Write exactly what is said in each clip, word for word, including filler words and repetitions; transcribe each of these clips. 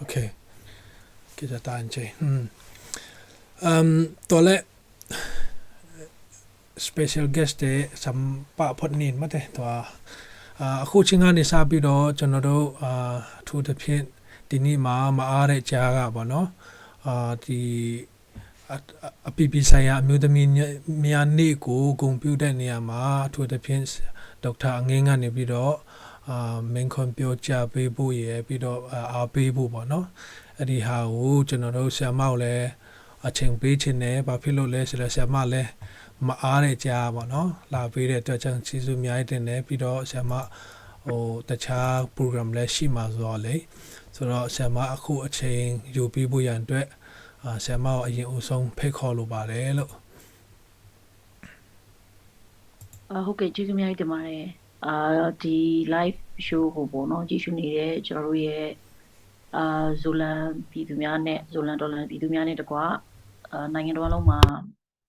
Okay. ကစ်တာ အင်္ကျီ။ อืม။ อืม ตัวและ special guest တွေ สัมภาษณ์ พอดนินมาเตะ ตัว อ่า အခုချိန်ကနေစပြီးတော့ ကျွန်တော်တို့ အာ အထူးသဖြင့် ဒီနေ့မှာ မအားတဲ့ကြားကပေါ့နော်။ အာ ဒီ အ အ အပြည်ပြည်ဆိုင်ရာ အမျိုးသမီးများနေ့ကို ဂုဏ်ပြုတဲ့နေရာမှာ အထူးသဖြင့် ဒေါက်တာ အငင်းကနေပြီးတော့ အာ မိန့်ခွန်းပြောကြားပေးဖို့ရယ် ပြီးတော့ အာ အားပေးဖို့ပေါ့နော်။ အဲ့ဒီဟာကို ကျွန်တော်တို့ ဆရာမကိုလည်း အချိန်ပေးချင်တယ်။ ဘာဖြစ်လို့လဲဆိုတော့ ဆရာမလည်း မအားတဲ့ကြားပေါ့နော်။ လာပေးတဲ့အတွက်ကြောင့် ကျေးဇူးအများကြီးတင်တယ်။ ပြီးတော့ ဆရာမ ဟို တခြား program လည်းရှိမှာဆိုတော့လေ။ ဆိုတော့ ဆရာမ အခုအချိန်ယူပေးဖို့ရန်အတွက် အာ ဆရာမကို အရင်ဦးဆုံး ဖိတ်ခေါ်လိုပါတယ်လို့။ အာ ဟုတ်ကဲ့၊ ကျေးဇူးအများကြီးတင်ပါတယ်။ အာ ဒီ live show ကိုပေါ့နော်၊ ကြည့်ရှုနေတဲ့ ကျွန်တော်တို့ရဲ့ အာ ဇိုလန်ပြည်သူများနဲ့ ဇိုလန်တော်လှန်ပြည်သူများနဲ့တကွ အာ နိုင်ငံတစ်ဝန်းလုံးမှာ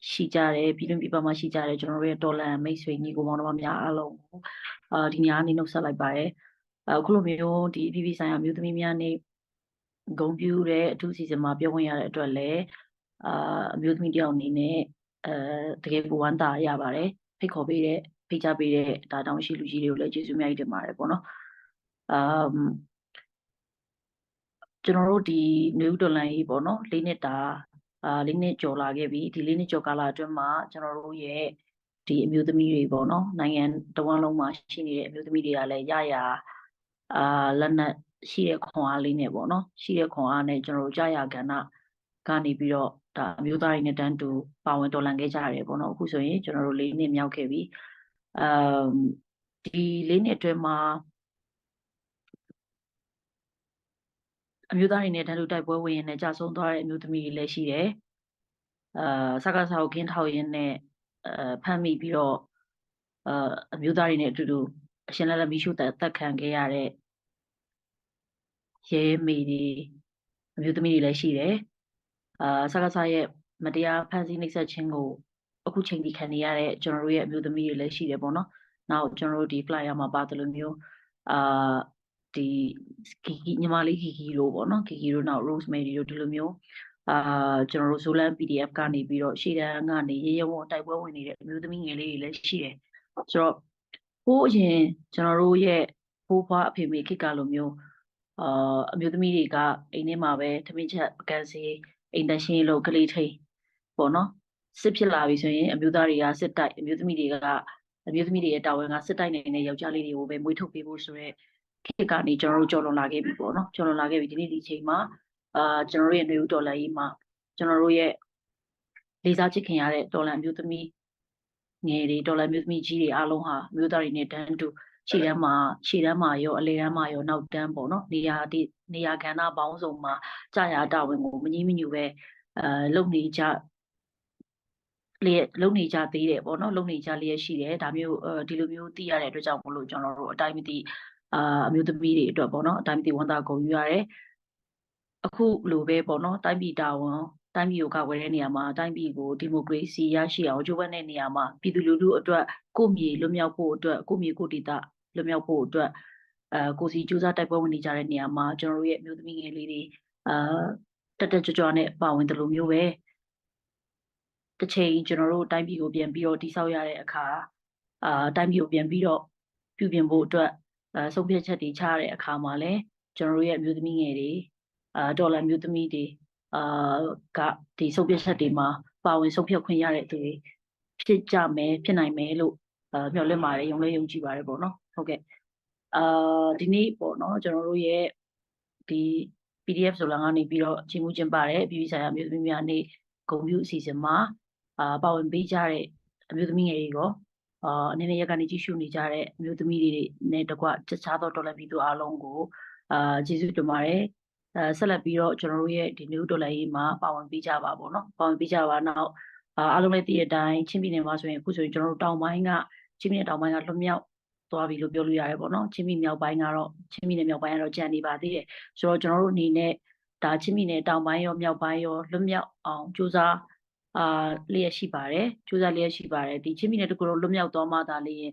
ရှိကြတဲ့၊ ပြည်တွင်းပြည်ပမှာရှိကြတဲ့ ကျွန်တော်တို့ရဲ့ တော်လှန်မိတ်ဆွေညီအစ်ကိုမောင်နှမများအားလုံးကို အာ ဒီညနေနှုတ်ဆက်လိုက်ပါတယ်။ အာ အခုလိုမျိုး ဒီ အပြည်ပြည်ဆိုင်ရာ အမျိုးသမီးများနေ့ ဂုဏ်ပြုတဲ့အထူးအစီအစဉ်မှာ ပြောခွင့်ရတဲ့အတွက်လည်း အာ အမျိုးသမီးတစ်ယောက်အနေနဲ့ အဲ၊ တကယ်ကို ဝမ်းသာရပါတယ်။ ဖိတ်ခေါ်ပေးတဲ့၊ ဖိတ်ကြားပေးတဲ့ ဒါ တာဝန်ရှိလူကြီးတွေကိုလည်း ကျေးဇူးအများကြီးတင်ပါတယ်ပေါ့နော်။ အာ၊ ကျွန်တော်တို့ ဒီနွေဦးတော်လှန်ရေးပေါ့နော်၊ လေးနှစ်တာ၊ အာ၊ လေးနှစ်ကျော်လာခဲ့ပြီ။ ဒီလေးနှစ်ကျော်ကာလအတွင်းမှာ ကျွန်တော်တို့ရဲ့ ဒီအမျိုးသမီးတွေပေါ့နော်၊ နိုင်ငံတစ်ဝန်းလုံးမှာရှိနေတဲ့အမျိုးသမီးတွေကလည်း ရရာ၊ အာ၊ လက်နက်ရှိတဲ့ခွန်အားလေးနဲ့ပေါ့နော်၊ ရှိတဲ့ခွန်အားနဲ့ ကျွန်တော်တို့ ကျရာကဏ္ဍကနေပြီးတော့ ဒါအမျိုးသားတွေနဲ့တန်းတူပါဝင်တော်လှန်ခဲ့ကြရတယ်ပေါ့နော်။ အခုဆိုရင် ကျွန်တော်တို့ လေးနှစ်မြောက်ခဲ့ပြီ။ အာ၊ ဒီလေးနှစ်အတွင်းမှာ အမျိုးသားတွေနဲ့တန်းတူ တိုက်ပွဲဝင်ရင်းနဲ့ ကျဆုံးသွားတဲ့အမျိုးသမီးတွေလည်းရှိတယ်။ အာ၊ စကစကို ကင်းထောက်ရင်းနဲ့၊ အာ၊ ဖမ်းမိပြီးတော့၊ အာ၊ အမျိုးသားတွေနဲ့အတူတူ အရှင်လတ်လတ် မီးရှို့သတ်၊ သတ်ခံခဲ့ရတဲ့ ရဲမေတွေ၊ အမျိုးသမီးတွေလည်းရှိတယ်။ အာ၊ စကစရဲ့ မတရားဖမ်းဆီးနှိပ်စက်ခြင်းကို အခုချိန်ထိခံနေရတဲ့ ကျွန်တော်တို့ရဲ့အမျိုးသမီးတွေလည်းရှိတယ်ပေါ့နော်။ နောက် ကျွန်တော်တို့ ဒီ flyer မှာပါသလိုမျိုး၊ အာ၊ ဒီ ကီကီ၊ ညီမလေး ကီကီတို့ပေါ့နော်၊ ကီကီတို့၊ နောက် Rosemary တို့၊ ဒီလိုမျိုး၊ အာ၊ ကျွန်တော်တို့ Zoland PDF ကနေပြီးတော့ ရှေ့တန်းကနေ ရဲရဲဝံ့ဝံ့ တိုက်ပွဲဝင်နေတဲ့အမျိုးသမီးငယ်လေးတွေလည်းရှိတယ်။ ဆိုတော့ ဟိုးအရင် ကျွန်တော်တို့ရဲ့ ဘိုးဘွားအဖေမေခေတ်ကလိုမျိုး၊ အာ၊ အမျိုးသမီးတွေက အိမ်ထဲမှာပဲ ထမင်းချက်၊ ပကံဆေး၊ အိမ်သန့်ရှင်းရေးလုပ်၊ ကလေးထိန်းပေါ့နော်။ စစ်ဖြစ်လာပြီဆိုရင် အမျိုးသားတွေက စစ်တိုက်၊ အမျိုးသမီးတွေက၊ အမျိုးသမီးတွေရဲ့တာဝန်က စစ်တိုက်နိုင်တဲ့ ယောက်ျားလေးတွေကိုပဲ မွေးထုတ်ပေးဖို့ဆိုတဲ့ ခေတ်ကနေ ကျွန်တော်တို့ ကျော်လွန်လာခဲ့ပြီပေါ့နော်။ ကျော်လွန်လာခဲ့ပြီ။ ဒီနေ့ဒီအချိန်မှာ၊ အာ၊ ကျွန်တော်တို့ရဲ့ နွေဦးတော်လှန်ရေးမှာ ကျွန်တော်တို့ရဲ့ လေးစားချစ်ခင်ရတဲ့ တော်လှန်အမျိုးသမီးငယ်တွေ၊ တော်လှန်အမျိုးသမီးကြီးတွေအားလုံးဟာ အမျိုးသားတွေနဲ့တန်းတူ ရှေ့တန်းမှာ၊ ရှေ့တန်းမှာရော၊ အလယ်တန်းမှာရော၊ နောက်တန်းပေါ့နော်၊ နေရာ၊ နေရာကဏ္ဍပေါင်းစုံမှာ ကျရာတာဝန်ကို မညည်းမညူပဲ၊ အာ၊ လုပ်နေကြ၊ လျက်၊ လုပ်နေကြသေးတယ်ပေါ့နော်။ လုပ်နေကြလျက်ရှိတယ်။ ဒါမျိုး၊ အာ၊ ဒီလိုမျိုးသိရတဲ့အတွက်ကြောင့်မို့လို့ ကျွန်တော်တို့ အတိုင်းမသိ၊ အာ၊ အမျိုးသမီးတွေအတွက်ပေါ့နော်၊ အတိုင်းမသိ ဝမ်းသာဂုဏ်ယူရတယ်။ အခုလိုပဲပေါ့နော်၊ တိုင်းပြည်တာဝန်၊ တိုင်းပြည်ကိုကာကွယ်တဲ့နေရာမှာ၊ တိုင်းပြည်ကို ဒီမိုကရေစီရရှိအောင် ကြိုးပမ်းတဲ့နေရာမှာ၊ ပြည်သူလူထုအတွက် ကိုယ့်မြေလွတ်မြောက်ဖို့အတွက်၊ ကိုယ့်မြေကိုယ့်ဒေသလွတ်မြောက်ဖို့အတွက်၊ အာ၊ ကိုယ်စီကြိုးစားတိုက်ပွဲဝင်နေကြတဲ့နေရာမှာ၊ ကျွန်တော်တို့ရဲ့အမျိုးသမီးငယ်လေးတွေ၊ အာ၊ တက်တက်ကြွကြွနဲ့ပါဝင်သလိုမျိုးပဲ၊ တစ်ချိန် ကျွန်တော်တို့တိုင်းပြည်ကိုပြန်ပြီးတော့တည်ဆောက်ရတဲ့အခါ၊ အာ၊ တိုင်းပြည်ကိုပြန်ပြီးတော့ပြုပြင်ဖို့အတွက်၊ အာ၊ ဆုံးဖြတ်ချက်တွေချရတဲ့အခါမှာလည်း၊ ကျွန်တော်တို့ရဲ့အမျိုးသမီးငယ်တွေ၊ အာ၊ တော်လှန်အမျိုးသမီးတွေ၊ အာ၊ က ဒီဆုံးဖြတ်ချက်တွေမှာ ပါဝင်ဆုံးဖြတ်ခွင့်ရတဲ့သူတွေဖြစ်ကြမယ်၊ ဖြစ်နိုင်မယ်လို့၊ အာ၊ မျှော်လင့်ပါတယ်။ ယုံလည်းယုံကြည်ပါတယ်ပေါ့နော်။ ဟုတ်ကဲ့။ အာ၊ ဒီနေ့ပေါ့နော်၊ ကျွန်တော်တို့ရဲ့ ဒီ PDF Zoland ကနေပြီးတော့ ချီးမွမ်းကျင်းပတဲ့ အပြည်ပြည်ဆိုင်ရာအမျိုးသမီးများနေ့ ဂုဏ်ပြုအစီအစဉ်မှာ၊ အာ၊ ပါဝင်ပေးကြတဲ့ အမျိုးသမီးငယ်တွေရော၊ အာ၊ အနည်းနဲ့အများကနေ ကြည့်ရှုနေကြတဲ့ အမျိုးသမီးတွေနဲ့တကွ တခြားသော တော်လှန်ပြည်သူအားလုံးကို၊ အာ၊ ကျေးဇူးတင်ပါတယ်။ အာ၊ ဆက်လက်ပြီးတော့ ကျွန်တော်တို့ရဲ့ ဒီနွေဦးတော်လှန်ရေးမှာ ပါဝင်ပေးကြပါပေါ့နော်။ ပါဝင်ပေးကြပါ။ နောက်၊ အာ၊ အားလုံးလည်းသိတဲ့အတိုင်း ချင်းပြည်နယ်မှာဆိုရင်၊ အခုဆိုရင် ကျွန်တော်တို့တောင်ပိုင်းက၊ ချင်းပြည်နယ်တောင်ပိုင်းက လွတ်မြောက်သွားပြီလို့ ပြောလို့ရတယ်ပေါ့နော်။ ချင်းပြည်မြောက်ပိုင်းကတော့၊ ချင်းပြည်နယ်မြောက်ပိုင်းကတော့ ကျန်နေပါသေးတယ်။ ဆိုတော့ ကျွန်တော်တို့အနေနဲ့ ဒါချင်းပြည်နယ်တောင်ပိုင်းရော၊ မြောက်ပိုင်းရော လွတ်မြောက်အောင် ကြိုးစား၊ အာ၊ လျက်ရှိပါတယ်။ ကြိုးစားလျက်ရှိပါတယ်။ ဒီချင်းပြည်နယ်တစ်ခုလုံး လွတ်မြောက်သွားမှသာလျှင်၊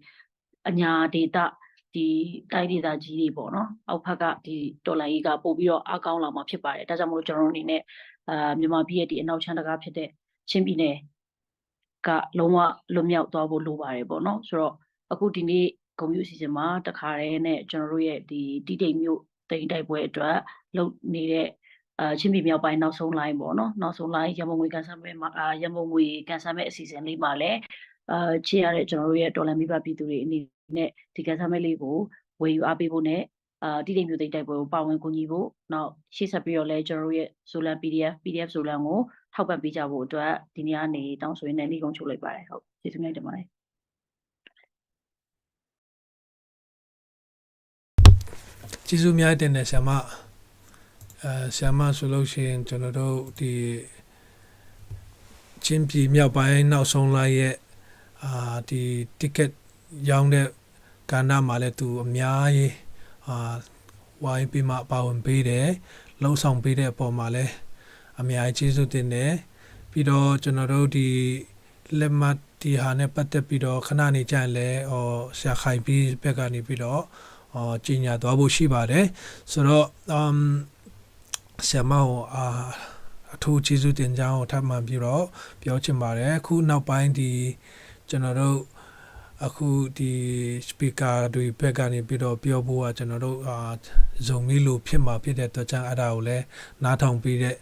အညာဒေသ၊ ဒီတိုင်းဒေသကြီးတွေပေါ့နော် အောက်ဘက်ကဒီတော်လှန်ရေးကပိုပြီးတော့အားကောင်းလာမှာဖြစ်ပါတယ်။ ဒါကြောင့်မို့လို့ကျွန်တော်တို့အနေနဲ့အာမြန်မာပြည်ရဲ့ဒီအနောက်ခြမ်းတကားဖြစ်တဲ့ချင်းပြည်နယ်ကလုံးဝလွတ်မြောက်သွားဖို့လိုပါတယ်ပေါ့နော်။ ဆိုတော့အခုဒီနေ့ဂုဏ်ပြုအစီအစဉ်မှာတခါတည်းနဲ့ကျွန်တော်တို့ရဲ့ဒီတီးတိန်မြို့သိမ်းတိုက်ပွဲအတွက်လုပ်နေတဲ့အာချင်းပြည်မြောက်ပိုင်းနောက်ဆုံးလိုင်းပေါ့နော်။ နောက်ဆုံးလိုင်းရန်ပုံငွေကန်ဆယ်မဲ့မှာအာရန်ပုံငွေကန်ဆယ်မဲ့အစီအစဉ်လေးမှာလည်းအာချင်းရတဲ့ကျွန်တော်တို့ရဲ့တော်လှန်မိဘပြည်သူတွေအနေနဲ့ဒီကန်ဆယ်မဲ့လေးကိုဝယ်ယူအားပေးဖို့နဲ့အာတီးတိန်မြို့သိမ်းတိုက်ပွဲကိုပါဝင်ကူညီဖို့နောက်ရှေ့ဆက်ပြီးတော့လည်းကျွန်တော်တို့ရဲ့ Zoland PDF PDF Zoland ကိုထောက်ပံ့ပေးကြဖို့အတွက်ဒီနေ့ကနေတောင်းဆိုရင်းနဲ့နှိုးဂုဏ်ချုပ်လိုက်ပါတယ်။ ဟုတ်ကျေးဇူးများတင်ပါတယ်။ ကျေးဇူးများတင်တယ်ဆရာမအဲဆရာမဆိုလို့ရှိရင်ကျွန်တော်တို့ဒီချင်းပြည်မြောက်ပိုင်းနောက်ဆုံးလမ်းရဲ့အာဒီ ticket ရောင်းတဲ့ကဏ္ဍမှာလည်းသူအများကြီးအာဝိုင်းပြီးမှပါဝင်ပေးတယ်လှုပ်ဆောင်ပေးတဲ့အပေါ်မှာလည်းအများကြီးကျေးဇူးတင်တယ်ပြီးတော့ကျွန်တော်တို့ဒီလက်မှတ်ဒီဟာနဲ့ပတ်သက်ပြီးတော့ခဏနေကြရင်လည်းအော်ဆရာခိုင်ပြီးဘက်ကနေပြီးတော့အော်ကြီးညာသွားဖို့ရှိပါတယ်ဆိုတော့အမ်ဆရာမကိုအာအထူးကျေးဇူးတင်ကြောင်းကိုထပ်မံပြီးတော့ပြောချင်ပါတယ်အခုနောက်ပိုင်းဒီကျွန်တော်တို့အခုဒီ speaker တွေဘက်ကနေပြီးတော့ပြောဖို့ကကျွန်တော်တို့အာ Zoom မီးလိုဖြစ်မှာဖြစ်တဲ့အတွက်ကြောင့်အဲ့ဒါကိုလည်းနားထောင်ပြီးတဲ့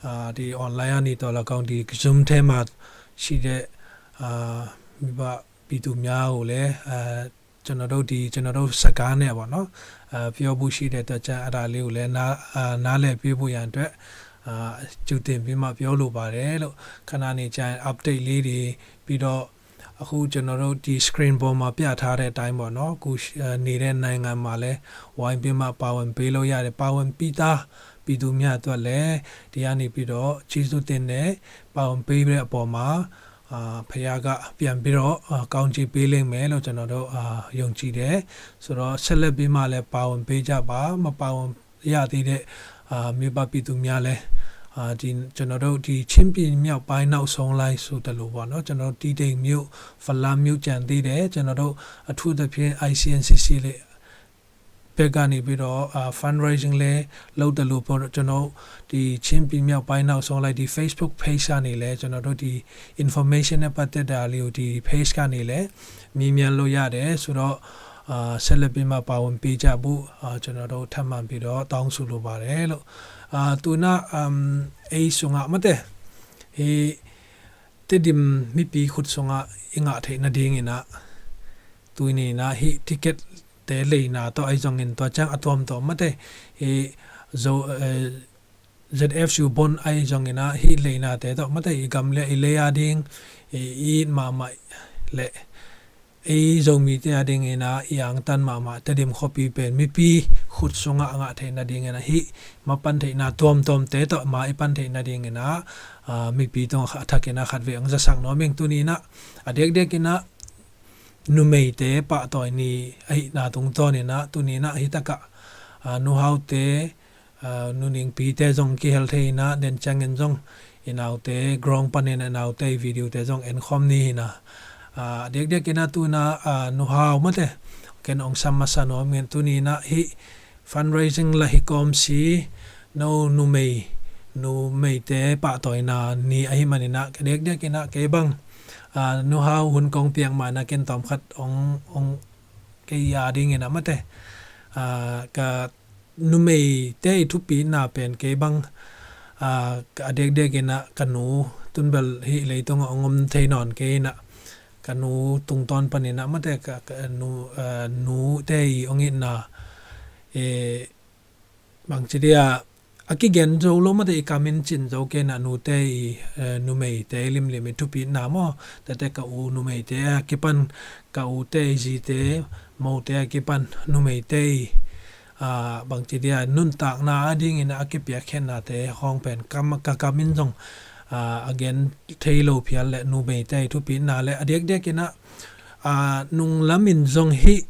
အာဒီ online ကနေတော့လကောင်းဒီ Zoom ထဲမှာရှိတဲ့အာမိဘပြည်သူများကိုလည်းအာကျွန်တော်တို့ဒီကျွန်တော်တို့စကားနဲ့ပေါ့နော်အာပြောဖို့ရှိတဲ့အတွက်ကြောင့်အဲ့ဒါလေးကိုလည်းနားအာနားလည်ပေးဖို့ရန်အတွက်အာကြိုတင်ပြီးမှပြောလိုပါတယ်လို့ခဏနေကျရင် update လေးတွေပြီးတော့အခုကျွန်တော်တို့ဒီ screen ပေါ်မှာပြထားတဲ့အတိုင်းပေါ့နော်အခုအာနေတဲ့နိုင်ငံမှာလည်းဝိုင်းပြီးမှပါဝင်ပေးလို့ရတယ်ပါဝင်ပြီးသားပြည်သူများအတွက်လည်းဒီကနေပြီးတော့ကျေးဇူးတင်တယ်ပါဝင်ပေးတဲ့အပေါ်မှာအာဖခင်ကပြန်ပြီးတော့အာကောင်းချီးပေးလိမ့်မယ်လို့ကျွန်တော်တို့အာယုံကြည်တယ်ဆိုတော့ဆက်လက်ပြီးမှလည်းပါဝင်ပေးကြပါမပါဝင်ရသေးတဲ့အာမြို့ပပြည်သူများလည်းအာဒီကျွန်တော်တို့ဒီချင်းပြည်မြောက်ပိုင်းနောက်ဆုံးလိုင်းဆိုတလို့ပေါ့နော်ကျွန်တော်တို့တီးတိမ်မြို့ဖလမ်းမြို့ကျန်သေးတယ်ကျွန်တော်တို့အထူးသဖြင့် ICNCC လေးဘက်ကနေပြီးတော့အာ fundraising လဲလုပ်တယ်လို့ပေါ့ကျွန်တော်ဒီချင်းပြည်မြောက်ပိုင်းနောက်ဆုံးလိုက်ဒီ Facebook page ကနေလဲကျွန်တော်တို့ဒီ information နဲ့ပတ်သက်တာလေးကိုဒီ page ကနေလဲမြင်မြန်လို့ရတယ်ဆိုတော့အာဆက်လက်ပြီးမှပါဝင်ပေးကြဖို့အာကျွန်တော်တို့ထပ်မံပြီးတော့တောင်းဆိုလိုပါတယ်လို့အာသူနာအမ်အေးဆုငါမတဲ့ဟေး Tedim mipi khut sungah i ngah theih nadingin ah tuni in ah hih ticket te leina tawh ahi zongin tua ciang a tuamtuam mate hih zo ZFU bon ahi zongin ah hih leinate tawh mate i gam le i lei a ding i it mahmah le ei Zomite a dingin ah i angtan mahmah Tedim khuapi pen mipi khut sungah a ngah theih nadingin ah hih mapan theihna tuamtuamte tawh ma i pan theih nadingin ah mipi tungah a thakin ah khatvei hong zasak nuam ing. Tuni in ah a diakdiakin ah numeite pahtawi ni ahihna tungtawnin ah tuni in ah hitakah nuhaute nuningpite zong kihel thei in ah den ciangin zong i naute ground panin a naute i videote zong enkhawm ni hi in ah a diakdiakin ah tuni in ah nuhau mate ken hong sam masa nuam ngen tuni in ah hih fundraising la hi kawm si no numei numeite pahtawina ni ahi manin ah ka diakdiakin ah kei bang nuhau hun kong piak mah in ah ken tawmkhat hong hong kei a dingin ah mate ka numeite i thupina pen kei bang a diakdiakin ah ka nu tunbel hih leitungah hong om thei nawn kei in ah ka nu tungtawn panin ah mate ka nute i hong itna bangci dia a kigen zo lo mate i kamin cin zo kei in ah nute i numeite limlim i thupina maw tate ka u numeite a kipan ka ute i zite mote a kipan numeite i bangci dia nuntakna a dingin a kipiakkhiatnate hawng pen ka kam in zong a gen thei lo phial le numeite i thupina le a diakdiakin ah nunglamin zong hih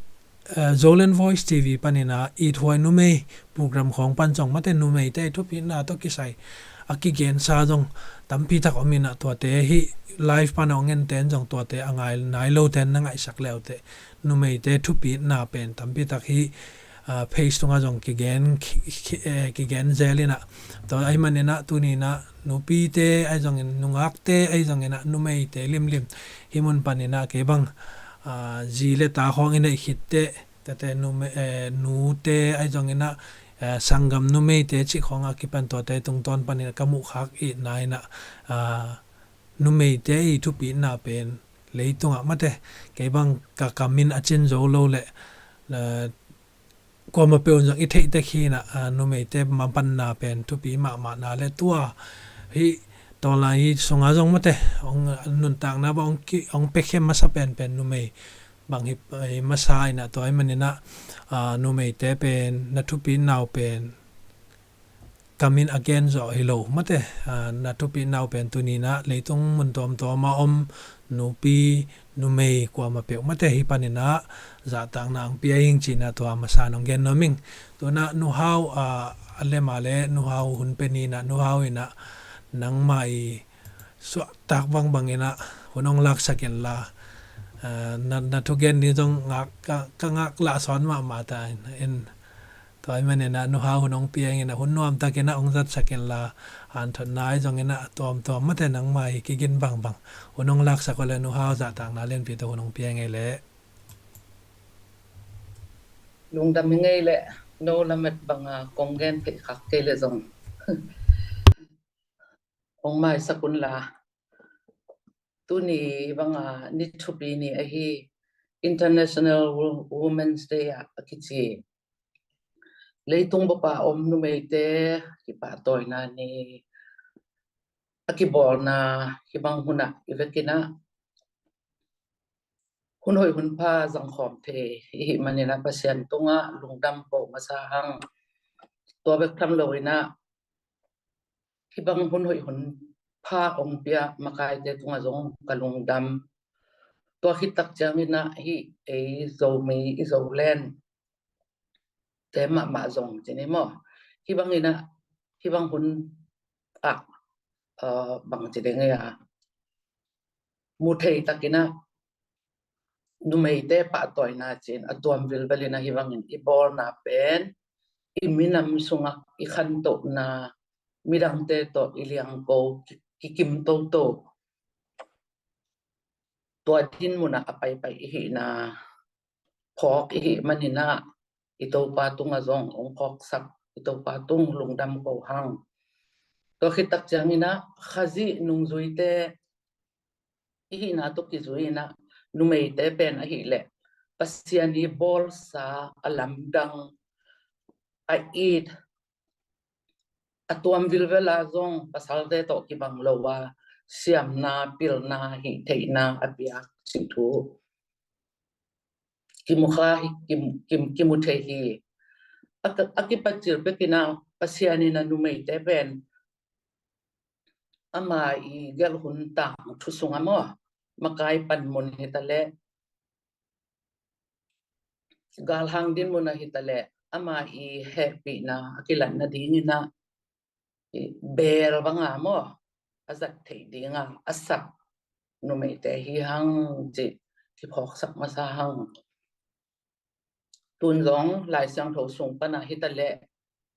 Zoland Voice TV panin ah ithuai numei program khawng pan zong mate numeite i thupina tawh kisai a kigensa zong tampi tak om inah, tuate hih live pana hong ente in zong tuate a ngai nai lote na ngaihsak leute, numeite thupitna pen tampi tak hih, ah, page tungah zong kigen, ki, ki, eh, kigen zel inah. Tua ahih maninah tuni inah nupite ahi zongin, nungakte ahi zonginah, numeite limlim hih mun paninah kei bang, ah, zi le ta khawng i neih khitteh, tete nume, eh, nute ahi zonginah, eh, sanggam numeite cih khawngah kipan tuate tungtawn panin ka muhkhak ihna inah, ah, numeite i thupitna pen leitungah mate, kei bang ka kam in a cin zo lo le, eh, kuamah peuh zong i theihtek hi inah, ah, numeite mapanna pen thupi mahmahna le tua hih tawlai sungah zong mate, hong nuntakna bang hong ki, hong piakhiam masa penpen numei bang hi, hi masa inah, tua ahih maninah, ah, numeite pen na thupitna uh pen kam in a gen zawh hi lo mate, ah, na thupitna uh pen tuni inah leitung mun tuamtuam a om nupi numei kuamah peuh mate hih paninah zahtakna hong pia ing ci inah tua masa nong gen nuam ing. Tu inah Nu Hau, ah, a lema le Nu Hau hun pe ni inah, Nu Hau inah nangmah i suahtak bangbang inah hun hong laksak inla, ah, na, na thugen ni zong ngak, ka, ka ngak lah sawn mahmah ta in, in. Tua ahih maninah Nu Hau hun hong pia ing inah, hun nuamtak inah hong zatsak inla, hanthotna ahi zonginah tuamtuam mate nangmah i kigin bangbang hun hong laksak uh le Nu Hau zahtakna lianpi tawh hun hong pia ing ei leh. Lungdam ing ei leh, no lamet banga kong gen theih khak kei le zong hong maisak unla. Tuni banga ni thupi ni ahi, International Wo-, Women's Day ah a kici. Leitung bupa om numeite kipahtawina ni a kibawlna hih bang hunah i vekinah hun hoih hun pha zangkhawm thei i hih maninah Pasian tungah lungdam ko masa hang. Tua bek tham loinah hih bang hun hoih hun pha hong pia makaite tungah zong ka lungdam. Tua khit tak cianginah hih ei Zomi, i Zoland te mahmah zong ci ni maw, hih banginah hih bang hun ah, ah, bang ci ding ei a, mu thei takinah numeite pahtawina ci-in a tuam vilvelinah hih bangin i bawlna pen i minam sungah i khantohna, midangte tawh i liangko ki, kikim toto, tua din munah a paipai i hihna phawk i hih maninah i Topa tungah zong hong phawksak, i Topa tung lungdam ko hang. Tua khit tak cianginah Khazih nungzuite i hihna tawh kizui inah numeite pen ahih leh Pasian i bawlsa a lamdang, a it, a tuam vilvela zong pasalte tawh kibang lo a siamna, pilna, hih theihna a piak cih thu kimu kha hi, kim, kim, kimu thei hi. A, a kipat cil pekinah Pasian inah numeite pen ama i gelh hun tangthu sungah maw, makai panmun hitaleh, galhang dinmun ah hitaleh, ama i hehpihna a kilatna dinginah i beel banga maw, a zat theih dinga a sak numeite hi hang cih kiphawksak masa hang. Tun zong Lai Siangtho sung panah hitaleh,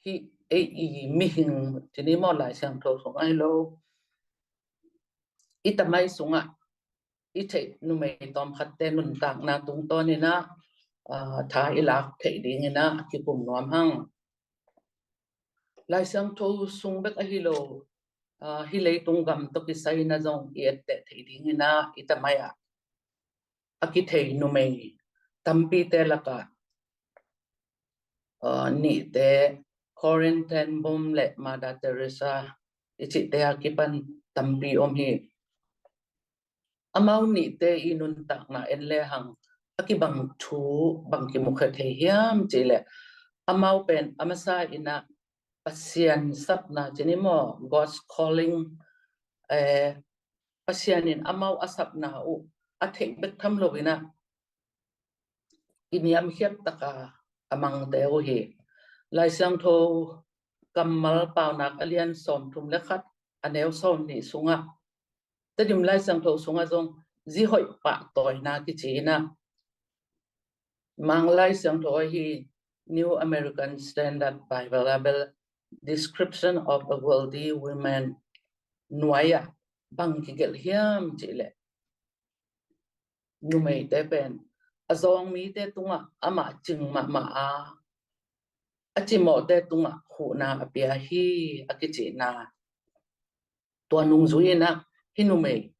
hih ei i mihing ci ni maw, Lai Siangtho sung ahi lo, i tamai sungah i theih numei tawmkhatte nuntakna tungtawninah, ah, tha i lak theih dinginah a kikum nuam hang. Lai Siangtho sung bek ahi lo, ah, hih leitung gam tawh kisaina zong i etteh theih dinginah i tamai ah a kithei numei tampite lakah, ah, nihte, Corrie ten Boom le Mother Teresa i cihte a kipan tampi om hi. Amau nihte i nuntakna en lehang a kibang thu bang kimukhia thei hiam cihleh, amau pen a masa inah Pasian sapna ci ni maw, God's calling, eh, Pasian in amau a sapna uh a theih bek tham loinah i niamkhiat taka a mangte uh hi. Lai Siangtho Kammal Paunak a lian sawmthum le khat, a neu sawmnih sungah, Tedim Lai Siangtho sungah zong zi hoih pahtawina kici in ah, Mang Lai Siangtho ahi New American Standard Bible ah bel Description of a Wealthy Woman nuai ah bang kigelh hiam cih leh, numeite pen a zawng mite tungah amah cing mahmah a, a cimawhte tungah huhna a pia hi, a kicihna. Tua nungzui in ah hih numei,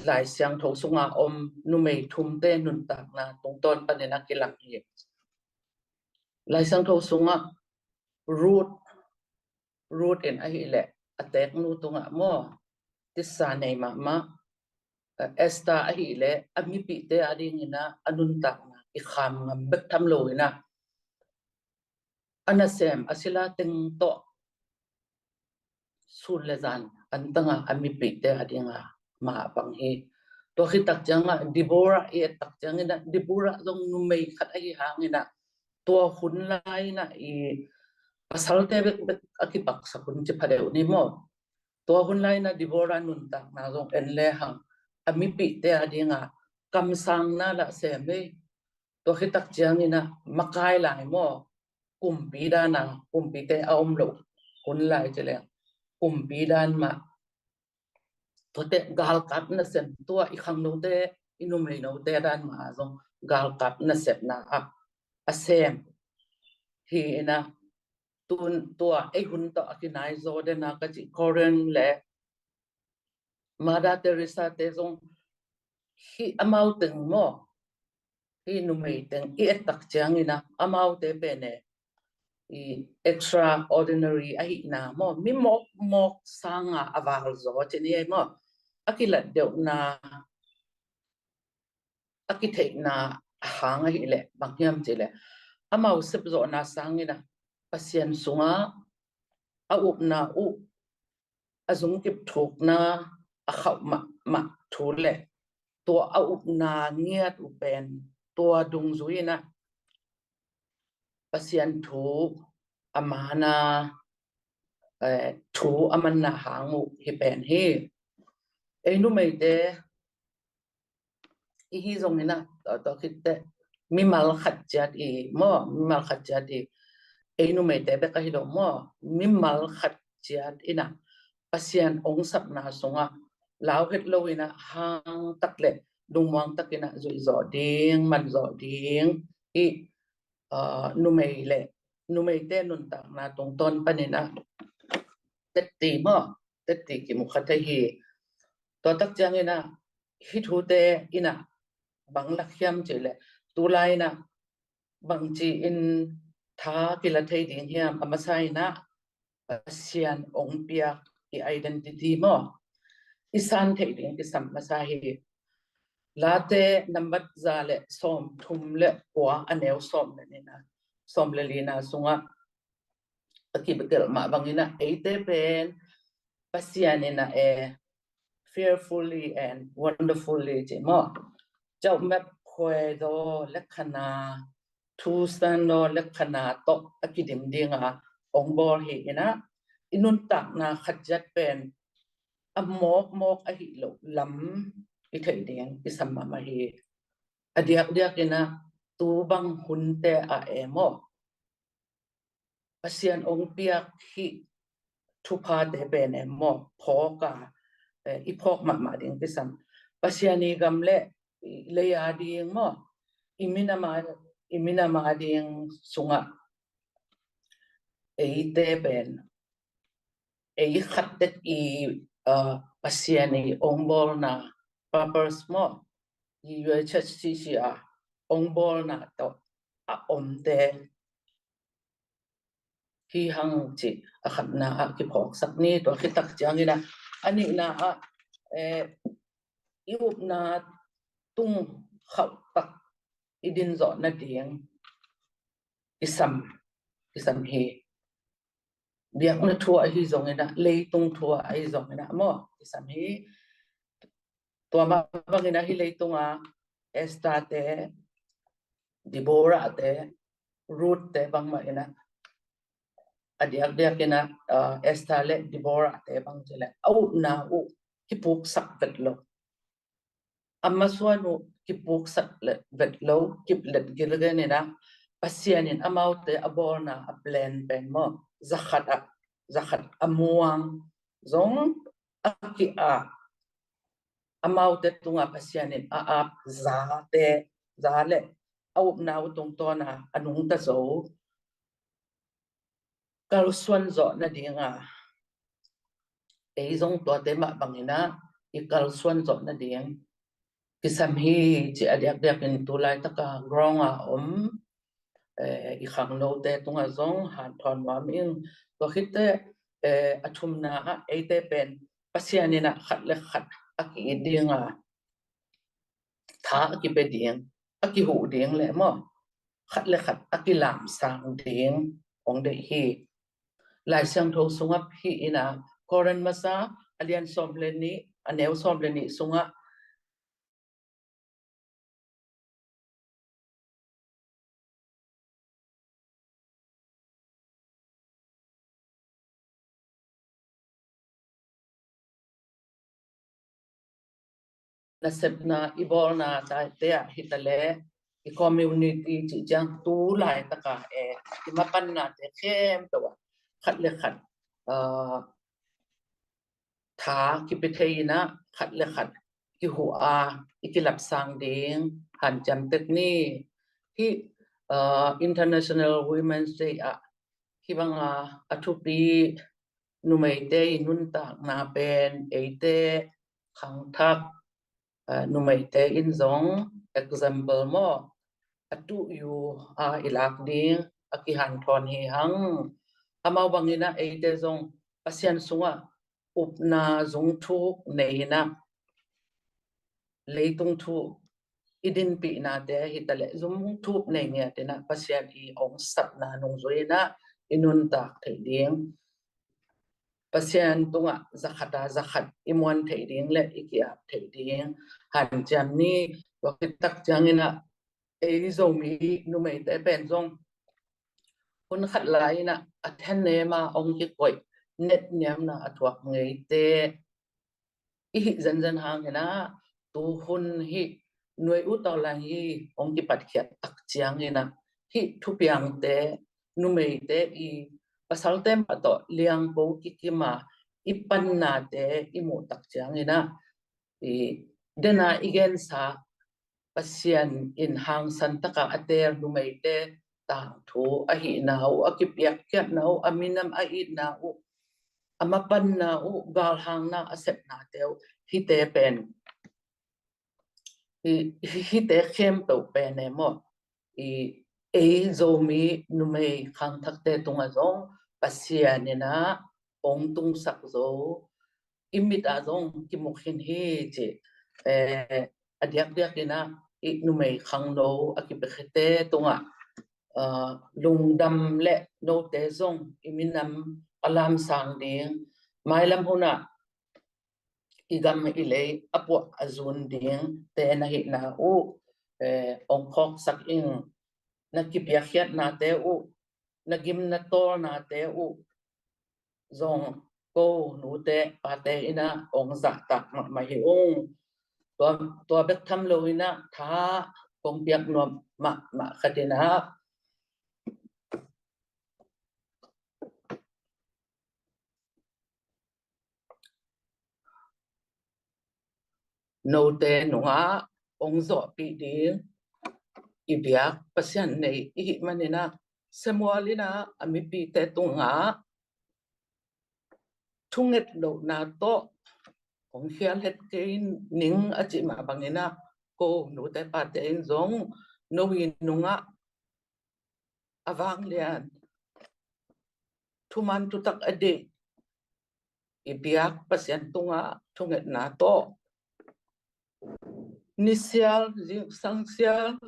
Lai Siangtho sunga om numei thumte nuntakna tungtawn panin a kilang hi. Lai Siangtho sungah Ruth, Ruth in ahih leh a teeknu tungah maw, tisa nei mahmah, Esther ahih leh a mipihte a dingin ah a nuntakna i kham ngam bek tham lo in ah, a nasem a sila teng tawh sun le zan an tangah a mipihte a dinga ma a pang hi. Tua khit tak ciangah Deborah i et tak ciangin ah, Deborah zong numei khat ahi hangin ah, tua hun lai in ah i pasalte bekbek a kipaksak hun ci pha deuh ni maw. Tua hun lai in ah Deborah nuntakna zong en le hang a mipihte a dinga kamsangna lah sem hi. Tua khit tak ciangin ah makai lai maw, kumpi dan a, kumpite a om loh hun lai ci leng, kumpi dan mah, tuate galkap nasep, tua i khangnote, i numeinote dan mah zong galkap nasepna ah a sem hi in ah, tun tua ei hun tawh a kinai zaw den a ka cih Corinth le Mother Teresa te zong hih amau teng maw, hih numei teng i et tak ciangin ah amaute pen e, i extraordinary ahihna maw, mi mawkmawk sanga a val zaw ci ni ei maw, a kilat deuhna, a kitheihna a hang ahih leh bang hiam cih leh, amau sepzawhna sangin ah Pasian sungah a upna uh, a zungkip thukna a khauh mahmah thu le tua a upna ngiat uh pen, tua dungzui in ah Pasian thu a mana, eh, thu a manna hang uh hi pen hi. Ei numeite i hi zongin ah, tua, tua khit teh mimal khat ciat i maw, mimal khat ciat i, ei numeite bek ahi lo maw, mimal khat ciat in ah Pasian ong sapna sungah lau het lo in ah hang tak le lungmuang takin ah zuih zawh ding, man zawh ding i, aa, numei le numeite nuntakna tungtawn panin ah tetti maw, tetti kimu kha thei hi. Tua tak ciangin ah hih thute in ah bang lak hiam cih leh, tulai in ah bangci in tha kila thei ding hiam, a masa in ah Pasian ong piak i identity maw, i san theih ding kisam masa hi. Late nambat za le sawmthum le kua, a neu sawm le nihna, sawm le lina sungah a kibetelh mah bangin ah eite pen Pasian in ah e, fearfully and wonderfully ci maw, cauhmep khuaidaw lekhana, thusandaw lekhana tawh a kidim dinga ong bawl hi in ah, i nuntakna khat ciat pen a mawkmawk ahi loh lam i theih ding kisam mahmah hi. A diakdiak in ah tu bang hunte ah e maw, Pasian ong piak hih thuphate pen e maw, phawk a, eh, i phawk mahmah ding kisam. Pasian i gam le i lei a ding maw, i minam a, i minam a ding sungah eite pen ei khat tek i, ah, Pasian i ong bawlna purpose maw, i U H C C a ong bawlna tawh a omte hi hang cih a khatna ah kiphawksak ni. Tua khit tak ciangin ah a nihna ah, eh, i upna tung khauh tak i din zawh nading kisam, kisam hi. Biakna thu ahi zongin ah, leitung thu ahi zongin ah maw, kisam hi. Tua mah bangin ah hih leitung a Esther te, Deborah te, Ruth te bangmah in ah a diakdiak in ah, aa, Esther le Deborah te bang ci leh a upna uh kipuksak vet lo. A masuan uh kipuksak le vet lo, kip let gilgen in ah, Pasian in amaute a bawlna a plan pen maw, zakhat ah, zakhat a muang zong a ki-ap, amaute tungah Pasian in a ap zate, za le a upna uh tungtawn a a nungta zo kalsuan zawh nading a, ei zong tuate mah bangin ah i kalsuan zawh nading kisam hi ci a diakdiak in tu laitak a ground a om, eh, i khangnote tungah zong hanthawn nuam ing. Tua khit teh, eh, a thumna ah eite pen Pasian in ah khat le khat a ki-it ding a, tha a kipia ding, a kihuh ding le maw, khat le khat a kilamsang ding hong deih hi. Lai Siangtho sungah hih in ah, Korin masa a lian sawm le nih, a neu sawm le nih sungah nasepna i bawlna tate ah hi ta leh, i community cih ciang tu laitak a, eh, i mapannate khempeuh ah khat le khat, ah, tha kipia thei in ah, khat le khat kihuh a i kilapsang ding hanciam tek ni. Hih, aa, International Women's Day ah hih bang a, a thupi numeite i nuntakna pen eite khangthak, aa, numeite in zong example maw, a tuh yu a i lak ding a kihanthawn hi hang. Amau bangin ah eite zong Pasian sungah upna zungthuk nei in ah, leitung thu i dinpihnate hi ta leh zungthuk nei ngiat in ah Pasian i ong sapna nungzui in ah i nuntak theih ding, Pasian tungah zakhat a zakhat i muan theih ding le i ki-ap theih ding hanciam ni. Tua khit tak ciangin ah ei Zomi numeite pen zong hun khat lai in ah a thanem a ong kikoih, netniamna a thuak ngeite i hih zenzen hangin ah, tu hun hih nuai uh tawh lai hi ong kipatkhiat tak ciangin ah, hih thupiangte, numeite i pasalte mah tawh liangko kikim a i pannate i muh tak ciangin ah, i dena i gensa Pasian in hangsan taka a teel numeite tangthu ahihna uh, a kipiakkhiatna uh, a minam a itna uh, a mapanna uh, galhangna a sepnate uh, hihte pen, hi, hi, hihte khempeuh pen e maw, i ei Zomi numei khangthakte tungah zong Pasian in ah ong tungsak zo, i mit ah zong kimukhin hi ci. Eh, a diakdiak in ah i numei khangno a kipiakhete tungah, ah, lungdam le note zong i minam a lamsang ding, mailam hun ah i gam i lei a puah a zun ding te na hihna uh, eh, ong khawksak ing. Na kipiakkhiatnate uh, na gimna tawlnate uh zong ko nute pate in ah ong zahtak mahmah hi ung. Tua, tua bek tham lo in ah tha kong piak nuam mahmah khat in ah, note nungah ong zawhpih ding i biak Pasian nei i hih manin ah, Samuel in ah a mipite tungah thunget lohna tawh kong khial het kei ning a cih mah bangin ah, ko nute pate in zong no i nungah a vanglian thuman thutak a deih i biak Pasian tungah thungetna tawh nisial, zingsang sial,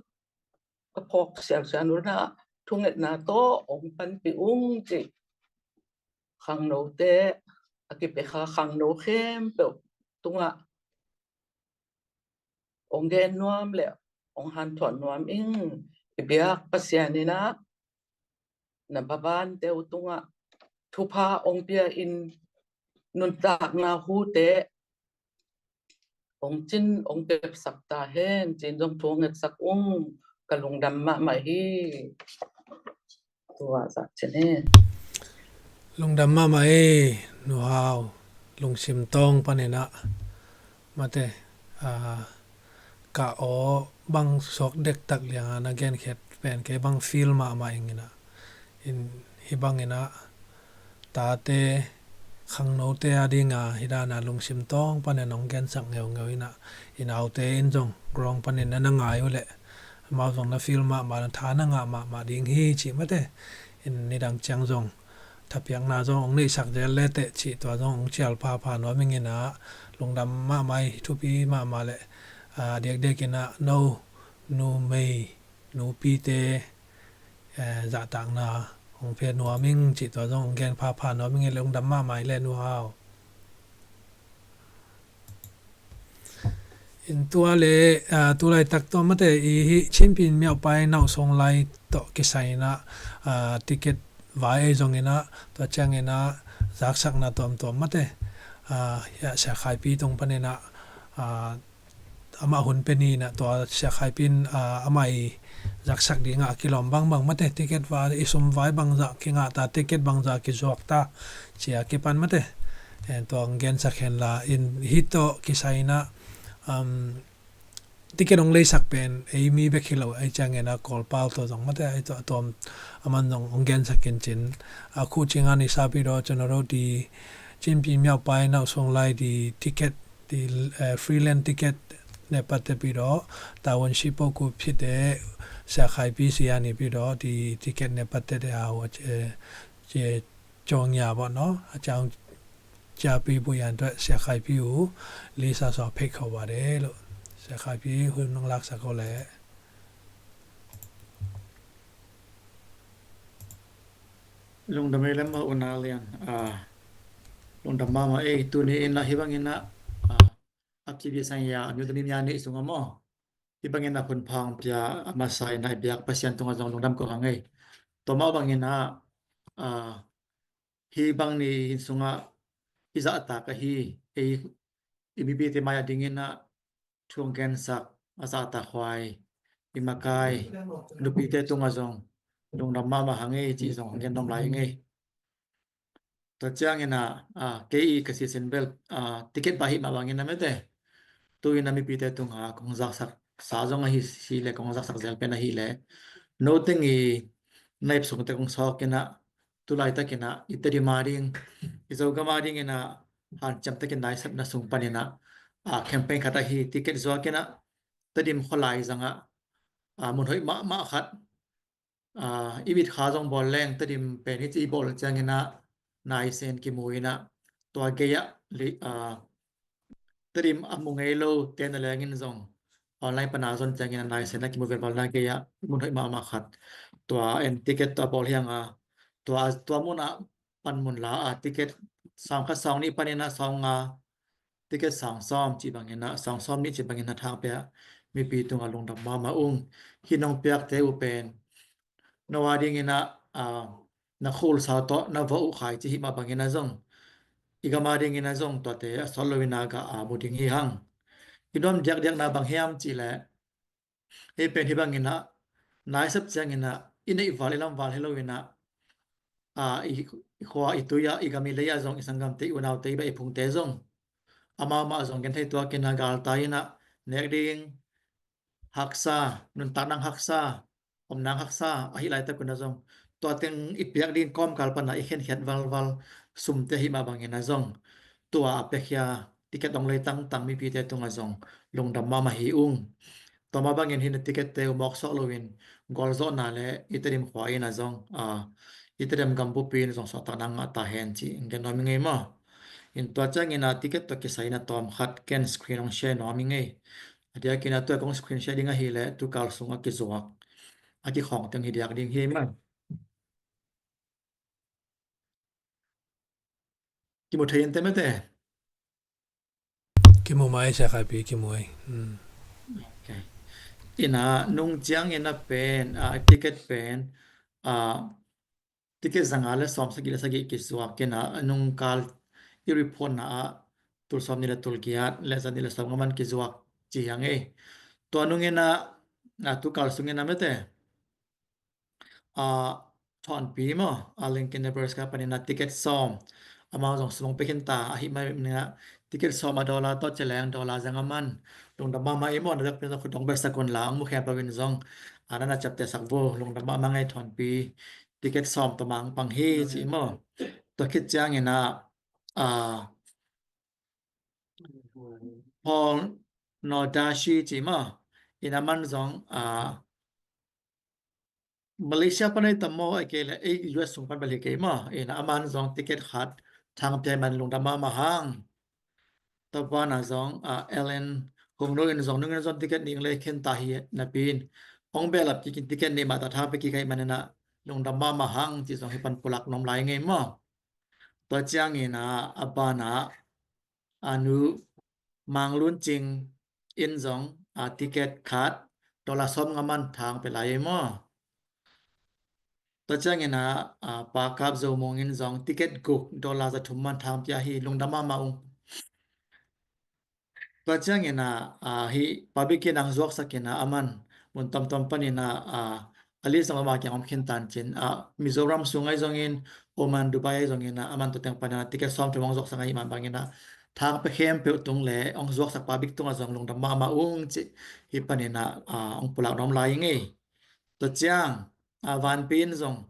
ka phawk sialsial un ah thungetna tawh ong panpih ung cih khangnote, a kipekha khangno khempeuh tungah ong gen nuam le ong hanthawn nuam ing. I biak Pasian in ah na babante uh tungah thupha ong pia in nuntakna hute ong cin ong pepsak ta hen, cin zong thu ong ngetsak ung, ka lungdam mahmah hi. Tua zah cin hi. Lungdam mahmah ei, Nu Hau, lungsim tawng paninah mate, a, ka aw bang suak dektak lianga na genkhiat pen kei bang feel mahmah inginah, in hih banginah tate khangnote a dinga hih dana lungsim tawng panin ong gensak ngeungeu inah, in aute in zong ground panin na na ngai uh leh amau zong na feel mahmah, na tha na ngah mahmah ding hi cih mate. In nidang ciang zong thapiakna zong ong neihsak zel leteh cih tua zong ong cial phapha nuam inginah, lungdam mahmah hi, thupi mahmah leh, a, diakdiakinah no numei nupite, eh, zahtakna ong pia nuam ing cih tua zong ong gen phapha nuam ing, lungdam mahmah hi leh Nu Hau. In tua le, ah, tulaitak tua mate i hih Chin Pyin Myaw Pay Naw Song Lai tawh kisai inah, ah, ticket vai ei zonginah tua cianginah zaksakna tuamtuam mate, ah, Sia Khai Pi tung paninah, ah, amah hun pia ni inah tua Sia Khai Pi in, ah, amah i zaksak dingah a kilawm bangbang mate, ticket vai i sum vai bangzah kingah ta, ticket bangzah kizuak ta, cia kipan mate. Eh, tua ong gensak henla in hih tawh kisai inah, um, ticket ong leisak pen ei mi bek hi lo, ei ciangin a Kawlpau tawh zong mate, ei tawh a tuam aman zong ong gensak in cin. A khu cinga ni sapi daw cun a roti Chin Pyin Myaw Pay Naw Song Lai di ticket di, eh, freelance ticket ne patte pi daw, tawon si po ku phite Sia Khai Pi sia ni pi daw di ticket ne patte de au, eh, cie cawng ya ba no, a cawng จะไปบุญยันด้วย เสียขายผิว Lisa สอบเพกเขาว่าเด้อ เสียขายผิว hun nong laksak ko le. Lungdam ei lem ma una lian. Ah, lungdam mahmah ei, tuni inah hih bang inah, ah, a kibi sang ya, a miu tami mia ni sung a maw. Hih bang inah hun phang pia a masa inah i biak Pasian tungah zong lungdam ko hang ei. Tua mah bang inah, ah, hih bang ni hin sungah i zahtak ahi, ei, i mipite mai-ah dinginah thu ong gensak a zahtak huai i makai nupite tungah zong lungdam mahmah hang ei cih zong ong gen dom lai ing ei. Tua cianginah, ah, kei i ka sisin bel, ah, ticket bah hih mah bangin a mete. Tu inah mipite tungah kong zaksak sa zong ahi si le, kong zaksak zel pen ahi le. No teng i naip sungte kong sawk inah, tu laitakinah i Tedim a ding, i Zogam a dinginah hanciam takin naisepna sung paninah, a, campaign khat ahi, ticket zuak inah Tedim khualai zangah, a, mun hoih mahmah khat, a, i mit kha zong bawl leng Tedim pen hi ci i bawl cianginah naisen kimu inah tua gei-ah li, a, Tedim a mu ngei lo te na lengin zong online pana zon ciangin a naisen a kimu velvalna gei-ah mun hoih mahmah khat. Tua en ticket tua bawl hianga tua, tua munah panmun la a ticket sawng khat sawng nih paninah sawng nga, ticket sawng sawm cih banginah, sawng sawm nih cih banginah thang pia mipi tungah lungdam mahmah ung. Hih nong piakte uh pen no a dinginah, a, na khul sau tawh na vawh uh khai ci hih mah banginah zong i gam a dinginah zong tuate a sawt loinah gah a mu ding hi hang. I nuam diakdiakna bang hiam cihleh, hih pen hih banginah naisep cianginah i neih val i lam val hi loinah, a, i, i khua i tui-ah, i gam i lei-ah zong i sanggamte, i unaute, i beh i phungte zong amau mah zong genthei tuakinah galtai inah nek ding haksa, nuntak nang haksa, om nang haksa ahi laitak unah zong tua teng i piak ding kawmkal panah i khenkhiat valval sumte ahi mah banginah zong tua a piakhia ticket ong lei tangtang mipite tungah zong lungdam mahmah hi ung. Tua mah bangin hih na ticket te uh mawk suak loin gualzawhna le i Tedim khua inah zong, a, i Tedim gam bupi in zong suahtakna ngah ta hen ci in gen nuam i ngei maw. In tua ciangin a ticket tawh kisai in a tawm khat ken screen ong share nuam i ngei. A diakin a tua kong screen share ding ahileh tukal sungah kizuak a kikhawng teng hi diak ding hi maw. Kimu thei in te mete. Kimu mai sia khai pi kimu ai. Hmm. Okay. Ina nung ciang ina pen, a, ticket pen, a, ticket zanga le sawm sagih le sagih kizuak in a, nungkal i report na ah tul sawm nih le tul giat le za nih le sawm nga man kizuak ci hi ing ei. Tua nung in a, a, tukal sung in a mete, a, Thawnpi maw, a, Lincoln, Nebraska panin a ticket sawm, amau zong sum hong pia khin ta, ahih manin a ticket sawm a dollar tawh ci leng dollar za nga man. Lungdam mahmah ei maw, na biakpiak zong khut hong bia sak un la, hong mu khempeuh in zong, a, na na ciapteh sak vo, lungdam mahmah ing ei. Thawnpi ticket sawm tawh mah hong pang hi ci maw. Tua khit ciangin a, a, Paul Nodashi ci maw, in a man zong, a, Malaysia pan ei tam maw, ahih kei leh ei U S sung pan bel hi kei maw, in a man zong ticket khat thang pia ahih man lungdam mahmah hang. Tua pan a zong, a, Ellen Hong No in zong nung in zong ticket nih le khin ta hi napi in, hong behlap kik in ticket nih mah tawh thang pia kik ahih manin a lungdam mahmah hang ci zong hih pan pulak nuam lai ing ei maw. Tua ciangin a, a ban ah, a, Nu Mang Lun Cing in zong, a, ticket khat dollar sawm nga man thang pia lai ei maw. Tua ciangin a, a, Pa Kap Zo Mung in zong ticket guk dollar za thum man thang pia hi, lungdam mahmah ung. Tua ciangin a, a, hih public in hong zuaksak in a, a man mun tomtom panin a, a, a list zong amah kiang om khin tan cin a, Mizoram sung ahi zongin, Oman, Dubai ahi zongin a, a man tua teng panin a ticket sawm thum hong zuaksak ahih mah bangin a, thang pia khempeuh tung le hong zuaksak public tungah zong lungdam mahmah ung ci, hih panin a, a, hong pulak nuam lai ing ei. Tua ciang, a, Vanpi in zong,